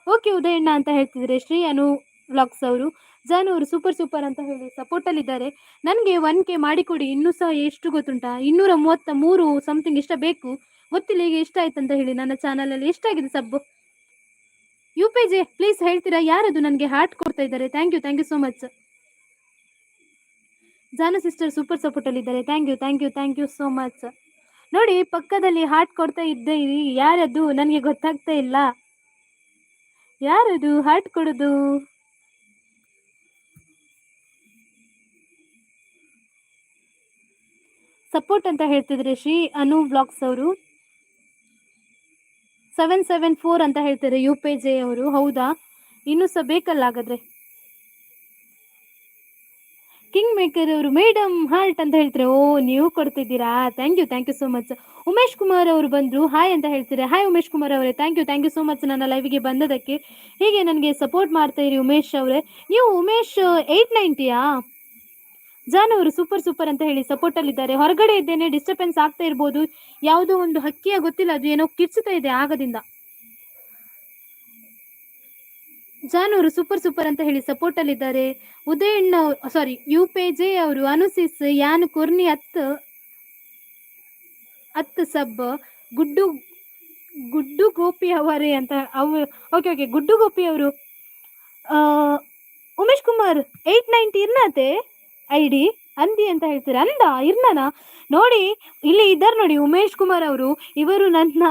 ಓಕೆ ಉದಯಣ್ಣ ಅಂತ ಹೇಳ್ತಿದ್ದಾರೆ ಶ್ರೀ ಅನು ವ್ಲಾಗ್ಸ್ ಅವರು. ಜಾನು ಅವರು ಸೂಪರ್ ಸೂಪರ್ ಅಂತ ಹೇಳಿ ಸಪೋರ್ಟಲ್ಲಿದ್ದಾರೆ. ನನಗೆ 1K ಮಾಡಿಕೊಡಿ, ಇನ್ನೂ ಸಹ ಎಷ್ಟು ಗೊತ್ತುಂಟಾ, 233 ಸಮಥಿಂಗ್ ಇಷ್ಟ ಬೇಕು, ಗೊತ್ತಿಲ್ಲ ಈಗ ಎಷ್ಟಾಯ್ತು ಅಂತ ಹೇಳಿ. ನನ್ನ ಚಾನಲಲ್ಲಿ ಎಷ್ಟಾಗಿದೆ sub? U P J please ಹೇಳ್ತೀರಾ ಯಾರದು ನನಗೆ ಹಾರ್ಟ್ ಕೊಡ್ತಾ ಇದ್ದಾರೆ? Thank you, thank you so much. Janu sister super ಸಪೋರ್ಟಲ್ಲಿದ್ದಾರೆ, thank you, thank you, thank you so much. ನೋಡಿ ಪಕ್ಕದಲ್ಲಿ ಹಾರ್ಟ್ ಕೊಡ್ತಾ ಇದ್ದೀರಿ, ಯಾರದು ನನಗೆ ಗೊತ್ತಾಗ್ತಾ ಇಲ್ಲ, ಯಾರದು ಹಾರ್ಟ್ ಕೊಡೋದು? ಸಪೋರ್ಟ್ ಅಂತ ಹೇಳ್ತಿದ್ರೆ ಶ್ರೀ ಅನು ವ್ಲಾಗ್ಸ್ ಅವರು. 774 ಅಂತ ಹೇಳ್ತಾರೆ U P J ಅವರು. ಹೌದಾ, ಇನ್ನೂ ಸಹ ಬೇಕಲ್ಲ ಹಾಗಾದ್ರೆ. ಕಿಂಗ್ ಮೇಕರ್ ಅವರು ಮೇಡಮ್ ಹಾರ್ಟ್ ಅಂತ ಹೇಳ್ತಾರೆ. ಓ ನೀವು ಕೊಡ್ತಿದ್ದೀರಾ, thank you, thank you so much. Umesh Kumar ಅವರು ಬಂದರು, ಹಾಯ್ ಅಂತ ಹೇಳ್ತಾರೆ. ಹಾಯ್ ಉಮೇಶ್ ಕುಮಾರ್ ಅವರೇ, thank you, thank you so much ನನ್ನ ಲೈವ್ಗೆ ಬಂದದಕ್ಕೆ. ಹೀಗೆ ನನಗೆ ಸಪೋರ್ಟ್ ಮಾಡ್ತಾ ಇರಿ ಉಮೇಶ್ ಅವರೇ. ನೀವು ಉಮೇಶ್ 890ಯಾ? ಜಾನು ಅವರು ಸೂಪರ್ ಸೂಪರ್ ಅಂತ ಹೇಳಿ ಸಪೋರ್ಟಲ್ಲಿದ್ದಾರೆ. ಹೊರಗಡೆ ಇದ್ದೇನೆ, ಡಿಸ್ಟರ್ಬೆನ್ಸ್ ಆಗ್ತಾ ಇರ್ಬೋದು, ಯಾವುದೋ ಒಂದು ಹಕ್ಕಿಯ ಗೊತ್ತಿಲ್ಲ, ಅದು ಏನೋ ಕಿರ್ಚುತ್ತಾ ಇದೆ ಆಗದಿಂದ. ಜಾನು ಅವರು ಸೂಪರ್ ಸೂಪರ್ ಅಂತ ಹೇಳಿ ಸಪೋರ್ಟಲ್ಲಿದ್ದಾರೆ. ಉದಯಣ್ಣ ಸಾರಿ U P J ಅವರು ಅನುಸಿಸ್ ಯಾನ್ ಕೊರ್ನಿ ಹತ್ತು ಹತ್ತು ಸಬ್ ಗುಡ್ಡು ಗುಡ್ಡು ಗೋಪಿ ಅವರೇ ಅಂತ ಅವ್ ಓಕೆ ಓಕೆ ಗುಡ್ಡು ಗೋಪಿ ಅವರು. ಉಮೇಶ್ ಕುಮಾರ್ 890 ಇರ್ನಾತೆ I D ಅಂದಿ ಅಂತ ಹೇಳ್ತಾರೆ. ಅಂದ ಇರ್ನಾನ ನೋಡಿ ಇಲ್ಲಿ ಇದ್ದಾರೆ ನೋಡಿ ಉಮೇಶ್ ಕುಮಾರ್ ಅವರು. ಇವರು ನನ್ನ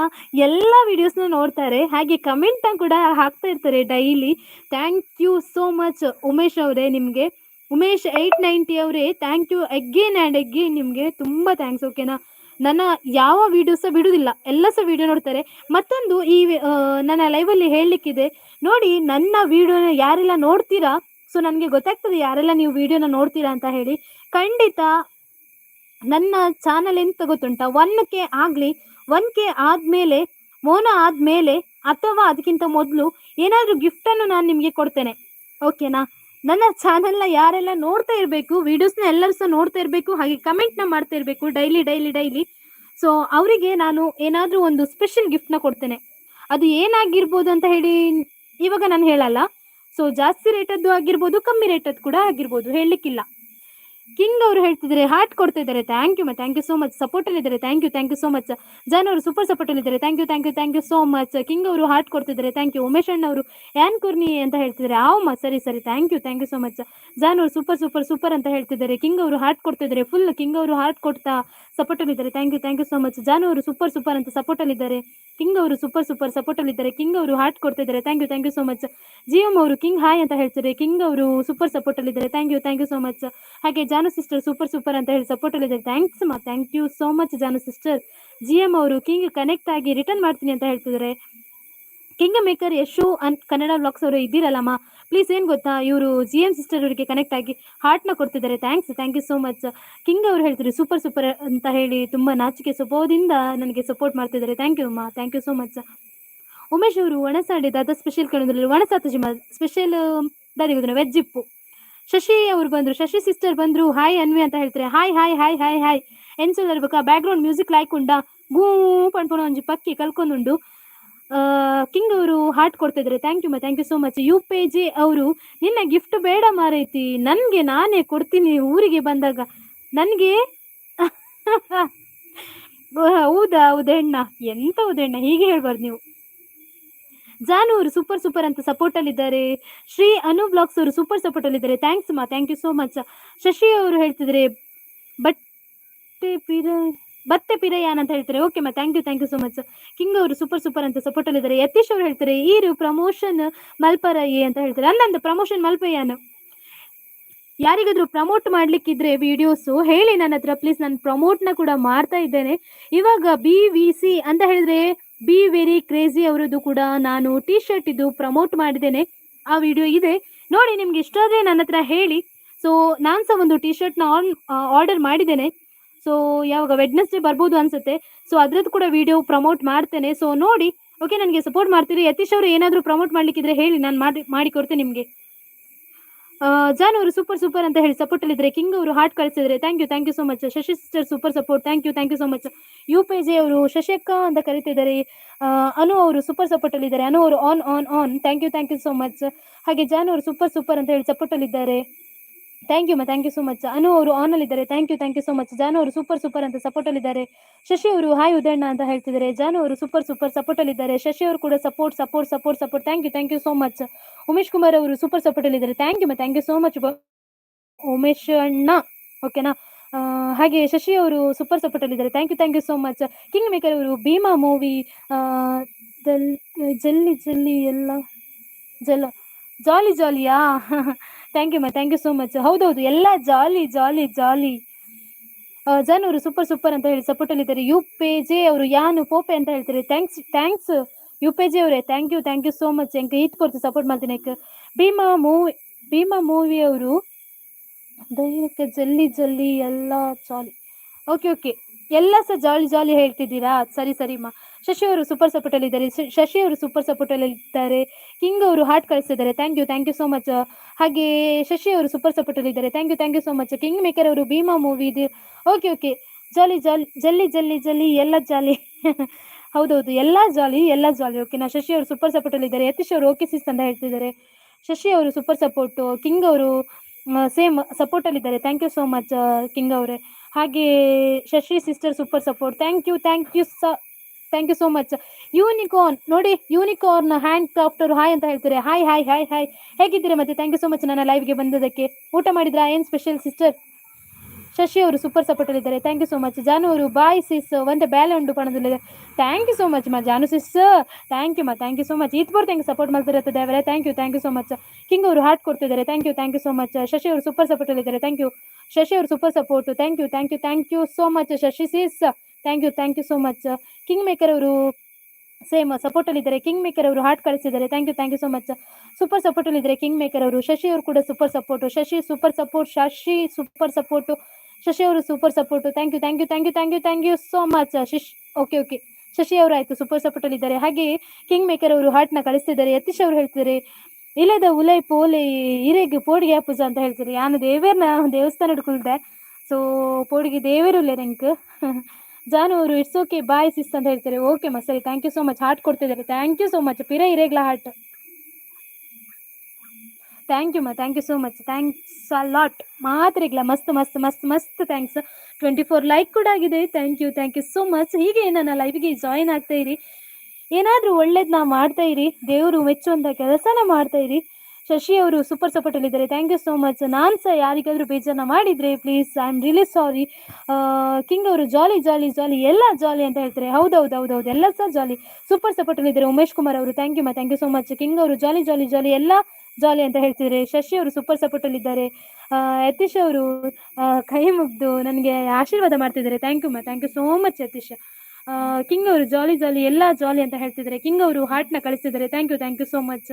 ಎಲ್ಲ ವಿಡಿಯೋಸ್ನ ನೋಡ್ತಾರೆ, ಹಾಗೆ ಕಮೆಂಟ್ ಕೂಡ ಹಾಕ್ತಾ ಇರ್ತಾರೆ daily. Thank you so much Umesh ಅವರೇ. ನಿಮಗೆ ಉಮೇಶ್ 890 ಅವರೇ thank you again and again, ನಿಮಗೆ ತುಂಬ thanks. ಓಕೆನಾ, ನನ್ನ ಯಾವ ವಿಡಿಯೋ ಸಹ ಬಿಡುವುದಿಲ್ಲ, ಎಲ್ಲ ಸಹ ವಿಡಿಯೋ ನೋಡ್ತಾರೆ. ಮತ್ತೊಂದು ಈ ನನ್ನ ಲೈವಲ್ಲಿ ಹೇಳಲಿಕ್ಕಿದೆ ನೋಡಿ, ನನ್ನ ವಿಡಿಯೋನ ಯಾರೆಲ್ಲ ನೋಡ್ತೀರಾ, ಸೊ ನನಗೆ ಗೊತ್ತಾಗ್ತದೆ ಯಾರೆಲ್ಲ ನೀವು ವಿಡಿಯೋನ ನೋಡ್ತೀರಾ ಅಂತ ಹೇಳಿ. ಖಂಡಿತ ನನ್ನ ಚಾನಲ್ ಎಂತ ಗೊತ್ತುಂಟಾ, 1K ಆಗಲಿ, 1K ಆದಮೇಲೆ ಮೋನ ಆದಮೇಲೆ ಅಥವಾ ಅದಕ್ಕಿಂತ ಮೊದಲು ಏನಾದರೂ ಗಿಫ್ಟನ್ನು ನಾನು ನಿಮಗೆ ಕೊಡ್ತೇನೆ. ಓಕೆನಾ, ನನ್ನ ಚಾನಲ್ನ ಯಾರೆಲ್ಲ ನೋಡ್ತಾ ಇರಬೇಕು, ವಿಡಿಯೋಸ್ನ ಎಲ್ಲರೂ ಸಹ ನೋಡ್ತಾ ಇರಬೇಕು, ಹಾಗೆ ಕಮೆಂಟ್ನ ಮಾಡ್ತಾ ಇರಬೇಕು daily daily daily. So ಅವರಿಗೆ ನಾನು ಏನಾದರೂ ಒಂದು ಸ್ಪೆಷಲ್ ಗಿಫ್ಟ್ನ ಕೊಡ್ತೇನೆ. ಅದು ಏನಾಗಿರ್ಬೋದು ಅಂತ ಹೇಳಿ ಇವಾಗ ನಾನು ಹೇಳಲ್ಲ. ಸೊ ಜಾಸ್ತಿ ರೇಟದ್ದು ಆಗಿರ್ಬೋದು, ಕಮ್ಮಿ ರೇಟದ್ದು ಕೂಡ ಆಗಿರ್ಬೋದು, ಹೇಳಲಿಕ್ಕಿಲ್ಲ. ಕಿಂಗ್ ಅವರು ಹೇಳ್ತಿದ್ದಾರೆ ಹಾರ್ಟ್ ಕೊಡ್ತಾ ಇದ್ದಾರೆ, thank you ಮಾ, thank you so much. ಸಪೋರ್ಟಲ್ಲಿದ್ದಾರೆ, thank you, thank you so much. Jan ಅವರು super ಸಪೋರ್ಟಲ್ಲಿದ್ದಾರೆ, thank you, thank you, thank you so much. King ಅವರು ಹಾರ್ಟ್ ಕೊಡ್ತಿದ್ದಾರೆ, thank you. Umesh ಅಣ್ಣ ಅವರು ಯಾನ್ ಕುರ್ನಿ ಅಂತ ಹೇಳ್ತಿದ್ದಾರೆ, ಆವಮ್ಮ ಸರಿ ಸರಿ, thank you, thank you so much. Jan ಅವರು super super super ಅಂತ ಹೇಳ್ತಿದ್ದಾರೆ. ಕಿಂಗ್ ಅವರು ಹಾರ್ಟ್ ಕೊಡ್ತಿದ್ದಾರೆ, ಫುಲ್ ಕಿಂಗ್ ಅವರು ಹಾರ್ಟ್ ಕೊಡ್ತಾ ಸಪೋರ್ಟಲ್ಲಿದ್ದಾರೆ, thank you, thank you so much. Jan ಅವರು ಸೂಪರ್ ಸೂಪರ್ ಅಂತ ಸಪೋರ್ಟಲ್ಲಿದ್ದಾರೆ. ಕಿಂಗ್ ಅವರು ಸೂಪರ್ ಸೂಪರ್ ಸಪೋರ್ಟಲ್ಲಿದ್ದಾರೆ. ಕಿಂಗ್ ಅವರು ಹಾರ್ಟ್ ಕೊಡ್ತಿದ್ದಾರೆ, thank you, thank you so much. G M ಅವರು ಕಿಂಗ್ ಹಾಯ್ ಅಂತ ಹೇಳ್ತಾರೆ. ಕಿಂಗ್ ಅವರು super ಸಪೋರ್ಟಲ್ಲಿದ್ದಾರೆ, thank you, thank you so much. ಹಾಗೆ ಜಾನು sister super super ಅಂತ ಹೇಳಿ ಸಪೋರ್ಟಲ್ಲಿದ್ದಾರೆ, thanks ಮಾ, thank you so much Janu sister. G M ಅವರು ಕಿಂಗ್ ಕನೆಕ್ಟ್ ಆಗಿ ರಿಟರ್ನ್ ಮಾಡ್ತೀನಿ ಅಂತ ಹೇಳ್ತಿದ್ದಾರೆ. King maker Yashu an Kannada vlogs ಅವರು ಇದ್ದೀರಲ್ಲಮ್ಮ, ಪ್ಲೀಸ್ ಏನು ಗೊತ್ತಾ, ಇವರು G M sister ಅವರಿಗೆ ಕನೆಕ್ಟ್ ಆಗಿ ಹಾರ್ಟ್ನ ಕೊಡ್ತಿದ್ದಾರೆ, thanks, thank you so much. King ಅವರು ಹೇಳ್ತಾರೆ ಸೂಪರ್ ಸೂಪರ್ ಅಂತ ಹೇಳಿ ತುಂಬ ನಾಚಿಕೆ ಸ್ವಭಾವದಿಂದ ನನಗೆ ಸಪೋರ್ಟ್ ಮಾಡ್ತಿದ್ದಾರೆ, thank you ಅಮ್ಮ, thank you so much. Umesh ಅವರು ಒಣಸಾಡಿ ದಾದಾ ಸ್ಪೆಷಲ್ ಕೇಳಿದ್ರೆ ಒಣಸಾತ ಜಿಮ್ಮ ಸ್ಪೆಷಲ್ ದಾದಿ ಗೊತ್ತಿಲ್ಲ ವೆಜ್ ಇಪ್ಪು. ಶಶಿ ಅವರು ಬಂದರು, ಶಶಿ ಸಿಸ್ಟರ್ ಬಂದರು, ಹಾಯ್ ಅನ್ವಿ ಅಂತ ಹೇಳ್ತಾರೆ. Hi hi hi hi hi. ಎನ್ಸೋಲ್ ಇರ್ಬೇಕಾ, background music like ಉಂಡಾ, ಗೂ ಪಣ್ಪುಣ ಒಂಜಿ ಪಕ್ಕಿ ಕಲ್ಕೊಂದುಂಡು. ಕಿಂಗ್ ಅವರು ಹಾರ್ಟ್ ಕೊಡ್ತಿದ್ದಾರೆ, thank you ಮಾ, thank you so much. U P J ಅವರು ನಿನ್ನ ಗಿಫ್ಟ್ ಬೇಡ ಮಾರೈತಿ, ನನಗೆ ನಾನೇ ಕೊಡ್ತೀನಿ ಊರಿಗೆ ಬಂದಾಗ ನನಗೆ. ಹೌದಾ ಉದಯಣ್ಣ, ಎಂತ ಉದಯಣ್ಣ ಹೀಗೆ ಹೇಳ್ಬಾರ್ದು ನೀವು. ಜಾನು ಅವರು ಸೂಪರ್ ಸೂಪರ್ ಅಂತ ಸಪೋರ್ಟಲ್ಲಿದ್ದಾರೆ. ಶ್ರೀ ಅನು ಬ್ಲಾಗ್ಸ್ ಅವರು ಸೂಪರ್ ಸಪೋರ್ಟಲ್ಲಿದ್ದಾರೆ, thanks ಮಾ, thank you so much. Shashi ಅವರು ಹೇಳ್ತಿದ್ದಾರೆ ಬಟ್ಟೆ ಪಿರ ಬತ್ತೆ ಪಿರಯಾನ್ ಅಂತ ಹೇಳ್ತಾರೆ, ಓಕೆ ಮಾ, thank you, thank you so much. King ಅವರು ಸೂಪರ್ ಸೂಪರ್ ಅಂತ ಸಪೋರ್ಟಲ್ಲಿದ್ದಾರೆ. ಯತೀಶ್ ಅವರು ಹೇಳ್ತಾರೆ ಈರು ಪ್ರಮೋಷನ್ ಮಲ್ಪರಯ್ಯ ಅಂತ ಹೇಳ್ತಾರೆ. ಅಲ್ಲಂದು ಪ್ರಮೋಷನ್ ಮಲ್ಪಯ್ಯಾನು, ಯಾರಿಗಾದ್ರೂ ಪ್ರಮೋಟ್ ಮಾಡ್ಲಿಕ್ಕಿದ್ರೆ ವಿಡಿಯೋಸು ಹೇಳಿ ನನ್ನ ಹತ್ರ ಪ್ಲೀಸ್, ನಾನು ಪ್ರಮೋಟ್ನ ಕೂಡ ಮಾಡ್ತಾ ಇದ್ದೇನೆ. ಇವಾಗ BVC ಅಂತ ಹೇಳಿದ್ರೆ be very crazy ಅವರದ್ದು ಕೂಡ ನಾನು ಟೀ ಶರ್ಟ್ ಇದು ಪ್ರಮೋಟ್ ಮಾಡಿದ್ದೇನೆ, ಆ ವಿಡಿಯೋ ಇದೆ ನೋಡಿ. ನಿಮ್ಗೆ ಇಷ್ಟ ಆದರೆ ನನ್ನ ಹತ್ರ ಹೇಳಿ. So ನಾನು ಸಹ ಒಂದು ಟೀ ಶರ್ಟ್ನ ಆರ್ಡರ್ ಮಾಡಿದ್ದೇನೆ. ಸೊ ಯಾವಾಗ ವೆಡ್ನೆಸ್ಡೇ ಬರ್ಬೋದು ಅನ್ಸುತ್ತೆ. ಸೊ ಅದ್ರದ್ದು ಕೂಡ ವಿಡಿಯೋ ಪ್ರಮೋಟ್ ಮಾಡ್ತೇನೆ. ಸೊ ನೋಡಿ, ಓಕೆ, ನನಗೆ ಸಪೋರ್ಟ್ ಮಾಡ್ತೀರಿ. ಯತೀಶ್ ಅವರು ಏನಾದರೂ ಪ್ರಮೋಟ್ ಮಾಡ್ಲಿಕ್ಕಿದ್ರೆ ಹೇಳಿ, ನಾನು ಮಾಡಿ ಕೊಡ್ತೇನೆ ನಿಮಗೆ. ಜಾನ್ ಅವರು ಸೂಪರ್ ಸೂಪರ್ ಅಂತ ಹೇಳಿ ಸಪೋರ್ಟ್ ಅಲ್ಲಿದ್ದಾರೆ. ಕಿಂಗ್ ಅವರು ಹಾರ್ಟ್ ಕಳಿಸಿದ್ರೆ, thank you, thank you so much. Shashi sister super support, thank you, thank you so much. U P J ಅವರು ಶಶಿಯಕ್ಕ ಅಂತ ಕರೀತಿದ್ದಾರೆ. ಅನು ಅವರು ಸೂಪರ್ ಸಪೋರ್ಟ್ ಅಲ್ಲಿದ್ದಾರೆ. ಅನು ಅವರು on on on, thank you, thank you so much. ಹಾಗೆ John ಅವರು super super ಅಂತ ಹೇಳಿ ಸಪೋರ್ಟ್ ಅಲ್ಲಿದ್ದಾರೆ. Thank you ಮಾ, thank you so much. ಅನು ಅವರು ಆನ್ ಅಲ್ಲಿದ್ದಾರೆ, thank you, thank you so much. Janu ಅವರು ಸೂಪರ್ ಸೂಪರ್ ಅಂತ ಸಪೋರ್ಟ್ ಅಲ್ಲಿದ್ದಾರೆ. ಶಶಿ ಅವರು ಹಾಯ್ ಉದಯಣ್ಣ ಅಂತ ಹೇಳ್ತಿದ್ದಾರೆ. ಜಾನು ಅವರು super super support ಅಲ್ಲಿದ್ದಾರೆ. ಶಶಿ ಅವರು ಕೂಡ support support support support, thank you, thank you so much. Umesh Kumar ಅವರು ಸೂಪರ್ ಸಪೋರ್ಟ್ ಅಲ್ಲಿದ್ದಾರೆ. Thank you ಮಾ, thank you so much Umesh ಅಣ್ಣ, ಓಕೆನಾ. ಹಾಗೆ ಶಶಿ ಅವರು ಸೂಪರ್ ಸಪೋರ್ಟ್ ಅಲ್ಲಿದ್ದಾರೆ. Thank you, thank you so much. King maker ಅವರು Bhima movie ಜಲ್ಲಿ ಜಲ್ಲಿ ಎಲ್ಲ ಜಲ ಜಾಲಿ ಜಾಲಿಯಾ? Thank you ಮಾ, thank you so much. ಹೌದೌದು, ಎಲ್ಲ ಜಾಲಿ ಜಾಲಿ ಜಾಲಿ. ಜಾನ್ ಅವರು ಸೂಪರ್ ಸೂಪರ್ ಅಂತ ಹೇಳಿ ಸಪೋರ್ಟ್ ಅಲ್ಲಿದ್ದಾರೆ. U P J ಅವರು ಯಾನು ಪೋಪೆ ಅಂತ ಹೇಳ್ತಾರೆ. Thanks, thanks U P J ಅವರೇ, thank you, thank you so much. ಎಂಕ್ ಈತ್ ಕೊಡ್ತು ಸಪೋರ್ಟ್ ಮಾಡ್ತೀನಿ. ಭೀಮಾ ಮೂವಿ, ಭೀಮಾ ಮೂವಿ ಅವರು ದೈನಕ್ಕೆ ಜಲ್ಲಿ ಜಲ್ಲಿ ಎಲ್ಲ ಜಾಲಿ. ಓಕೆ ಓಕೆ, ಎಲ್ಲ ಸಹ ಜಾಲಿ ಜಾಲಿ ಹೇಳ್ತಿದ್ದೀರಾ, ಸರಿ ಸರಿ ಮಾ. ಶಶಿ ಅವರು ಸೂಪರ್ ಸಪೋರ್ಟ್ ಅಲ್ಲಿ ಇದ್ದಾರೆ. ಶಶಿ ಅವರು ಸೂಪರ್ ಸಪೋರ್ಟ್ ಅಲ್ಲಿ ಇದ್ದಾರೆ. ಕಿಂಗ್ ಅವರು ಹಾರ್ಟ್ ಕಳಿಸಿದ್ದಾರೆ, thank you, thank you so much. ಹಾಗೆ ಶಶಿ ಅವರು ಸೂಪರ್ ಸಪೋರ್ಟ್ ಅಲ್ಲಿ ಇದ್ದಾರೆ, thank you, thank you so much. King maker ಅವರು ಭೀಮಾ ಮೂವಿ ಇದೆ. Okay okay, ಜಾಲಿ ಜಾಲಿ ಜಲ್ಲಿ ಜಲ್ಲಿ ಜಲ್ಲಿ ಎಲ್ಲ ಜಾಲಿ. ಹೌದೌದು, ಎಲ್ಲ ಜಾಲಿ, ಎಲ್ಲ ಜಾಲಿ, ಓಕೆನಾ. ಶಶಿ ಅವರು ಸೂಪರ್ ಸಪೋರ್ಟ್ ಅಲ್ಲಿ ಇದ್ದಾರೆ. ಯತೀಶ್ ಅವರು ಓಕೆ ಸಿಸ್ ಅಂತ ಹೇಳ್ತಿದ್ದಾರೆ. ಶಶಿ ಅವರು super support. King ಅವರು ಸೇಮ್ ಸಪೋರ್ಟ್ ಅಲ್ಲಿ ಇದ್ದಾರೆ. Thank you so much king ಅವರೇ. ಹಾಗೆ Shashi sister super support, thank you, thank you ಸ thank you so much. Unicorn ನೋಡಿ, unicorn hand crafter hi ಅಂತ ಹೇಳ್ತಾರೆ. Hi hi hi hi, ಹೇಗಿದ್ದೀರಾ ಮತ್ತೆ? Thank you so much ನನ್ನ ಲೈವ್ಗೆ ಬಂದದಕ್ಕೆ. ಊಟ ಮಾಡಿದ್ರಾ? ಏನು ಸ್ಪೆಷಲ್ ಸಿಸ್ಟರ್? ಶಶಿ ಅವರು ಸೂಪರ್ ಸಪೋರ್ಟ್ ಅಲ್ಲಿದ್ದಾರೆ, thank you so much. ಜಾನು ಅವರು ಬಾಯ್ ಸಿಸ್, ಒಂದೇ ಬ್ಯಾಲೆ ಉಂಡು ಪಣದಿಲ್ಲ. Thank you so much ಮಾ ಜಾನು ಸಿಸ್, thank you ಮಾ, thank you so much. ಈತ್ ಬರ್ತ ಹೆಂಗೆ ಸಪೋರ್ಟ್ ಮಾಡ್ತಿರತ್ತೆ ದೇವರೇ, thank you, thank you so much. King ಅವರು ಹಾರ್ಟ್ ಕೊಡ್ತಿದ್ದಾರೆ, thank you, thank you so much. Shashi ಅವರು ಸೂಪರ್ ಸಪೋರ್ಟ್ ಅಲ್ಲಿದ್ದಾರೆ, thank you. Shashi ಅವರು super support, thank you, thank you, thank you so much Shashi sis, thank you, thank you so much. King maker ಅವರು same support ಅಲ್ಲಿದ್ದಾರೆ. King maker ಅವರು heart ಕಳಿಸಿದ್ದಾರೆ, thank you, thank you so much. Super support ಅಲ್ಲಿದ್ದಾರೆ king maker ಅವರು. ಶಶಿ ಅವರು ಕೂಡ super support. Shashi super support, Shashi super support, Shashi ಅವರು super support, thank you, thank you, thank you, thank you, thank you so much ಶಿಶ್. Okay okay, Shashi ಅವರು ಆಯ್ತು, super support ಅಲ್ಲಿದ್ದಾರೆ. ಹಾಗೆ king maker ಅವರು heart ನ ಕಳಿಸ್ತಿದ್ದಾರೆ. ಯತೀಶ್ ಅವರು ಹೇಳ್ತಿದ್ದಾರೆ, ಇಲ್ಲದ ಉಲೈ ಪೋಲೆ ಇರೆಗ್ ಪೋಡಿಗೆ ಪೂಜಾ ಅಂತ ಹೇಳ್ತಾರೆ. ಯಾನು ದೇವೇರ್ನ ದೇವಸ್ಥಾನ ಕುಲ್ದೆ, ಸೊ ಪೋಡಿಗೆ ದೇವೇರುಲ್ಲೆ ನಂಕ್. ಜಾನು ಅವರು it's okay bye ಸಿಸ್ ಅಂತ ಹೇಳ್ತಾರೆ. ಓಕೆ ಮಾ, ಸರಿ, thank you so much. Heart ಕೊಡ್ತಿದ್ದಾರೆ, thank you so much. ಪಿರ ಇರೇಗ್ಲ heart, thank you ಮಾ, thank you so much, thanks a lot. ಮಾತ್ರಿಗ್ಲ ಮಸ್ತ್ ಮಸ್ತ್ ಮಸ್ತ್ ಮಸ್ತ್ thanks. 24 like ಕೂಡ ಆಗಿದೆ, thank you, thank you so much. ಹೀಗೆ ನನ್ನ ಲೈವ್ಗೆ ಜಾಯಿನ್ ಆಗ್ತಾ ಇರಿ, ಏನಾದರೂ ಒಳ್ಳೇದು ನಾ ಮಾಡ್ತಾ ಇರಿ, ದೇವರು ಮೆಚ್ಚುವಂಥ ಕೆಲಸನ ಮಾಡ್ತಾ ಇರಿ. ಶಶಿ ಅವರು ಸೂಪರ್ ಸಪೋರ್ಟ್ ಅಲ್ಲಿದ್ದಾರೆ, thank you so much. ನಾನು ಸಹ ಯಾರಿಗಾದರೂ ಬೇಜಾರನ್ನ ಮಾಡಿದರೆ please, I am really sorry. King ಅವರು ಜಾಲಿ ಜಾಲಿ ಜಾಲಿ ಎಲ್ಲ ಜಾಲಿ ಅಂತ ಹೇಳ್ತಾರೆ. ಹೌದೌದು ಹೌದೌದು, ಎಲ್ಲ ಸಹ ಜಾಲಿ. ಸೂಪರ್ ಸಪೋರ್ಟ್ ಅಲ್ಲಿದ್ದಾರೆ ಉಮೇಶ್ ಕುಮಾರ್ ಅವರು, thank you ಮಾ, thank you so much. King ಅವರು ಜಾಲಿ ಜಾಲಿ ಜಾಲಿ ಎಲ್ಲ ಜಾಲಿ ಅಂತ ಹೇಳ್ತಿದ್ದಾರೆ. ಶಶಿ ಅವರು ಸೂಪರ್ ಸಪೋರ್ಟ್ ಅಲ್ಲಿದ್ದಾರೆ. ಯತೀಶ್ ಅವರು ಕೈ ಮುಗ್ದು ನನಗೆ ಆಶೀರ್ವಾದ ಮಾಡ್ತಿದ್ದಾರೆ, thank you ಮಾ, thank you so much Yatish. King ಅವರು ಜಾಲಿ ಜಾಲಿ ಎಲ್ಲ ಜಾಲಿ ಅಂತ ಹೇಳ್ತಿದ್ದಾರೆ. ಕಿಂಗ್ ಅವರು ಹಾರ್ಟ್ನ ಕಳಿಸ್ತಿದ್ದಾರೆ, thank you, thank you so much.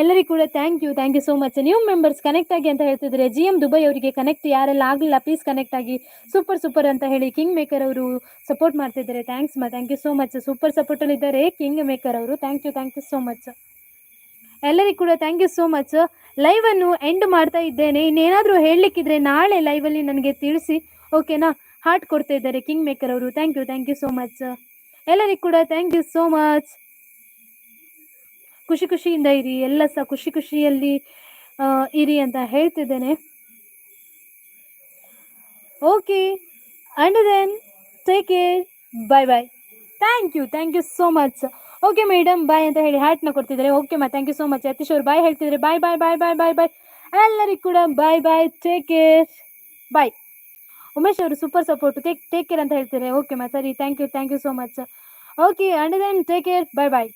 ಎಲ್ಲರಿಗೂ ಕೂಡ thank you, thank you so much. New members connect ಆಗಿ ಅಂತ ಹೇಳ್ತಿದ್ದಾರೆ. G M Dubai ಅವರಿಗೆ ಕನೆಕ್ಟ್ ಯಾರೆಲ್ಲ ಆಗಲಿಲ್ಲ ಪ್ಲೀಸ್ ಕನೆಕ್ಟ್ ಆಗಿ. ಸೂಪರ್ ಸೂಪರ್ ಅಂತ ಹೇಳಿ ಕಿಂಗ್ ಮೇಕರ್ ಅವರು ಸಪೋರ್ಟ್ ಮಾಡ್ತಿದ್ದಾರೆ. Thanks ಮಾ, thank you so much. Super support ಅಲ್ಲಿ ಇದ್ದಾರೆ ಕಿಂಗ್ ಮೇಕರ್ ಅವರು, thank you, thank you so much. ಎಲ್ಲರಿಗೂ ಕೂಡ thank you so much. Live ಅನ್ನು ಎಂಡ್ ಮಾಡ್ತಾ ಇದ್ದೇನೆ. ಇನ್ನೇನಾದರೂ ಹೇಳಲಿಕ್ಕಿದ್ರೆ ನಾಳೆ ಲೈವ್ ಅಲ್ಲಿ ನನಗೆ ತಿಳಿಸಿ, ಓಕೆನಾ? ಹಾರ್ಟ್ ಕೊಡ್ತಾ ಇದ್ದಾರೆ ಕಿಂಗ್ ಮೇಕರ್ ಅವರು, thank you, thank you so much. ಎಲ್ಲರಿಗೂ ಕೂಡ thank you so much. ಖುಷಿ ಖುಷಿಯಿಂದ ಇರಿ, ಎಲ್ಲ ಸಹ ಖುಷಿ ಖುಷಿಯಲ್ಲಿ ಇರಿ ಅಂತ ಹೇಳ್ತಿದ್ದೇನೆ. Okay, and then take care, bye bye, thank you, thank you so much. Okay madam bye ಅಂತ ಹೇಳಿ ಹಾರ್ಟ್ನ ಕೊಡ್ತಿದ್ದಾರೆ. ಓಕೆ ಮಾ, thank you so much. Yatish ಅವರು ಬಾಯ್ ಹೇಳ್ತಿದ್ದಾರೆ, bye bye bye bye bye bye. ಎಲ್ಲರಿಗೂ ಕೂಡ bye bye, take care, bye. Umesh ಅವರು super support, take take care ಅಂತ ಹೇಳ್ತಾರೆ. ಓಕೆ ಮಾ, ಸರಿ, thank you, thank you so much. Okay, and then take care, bye bye.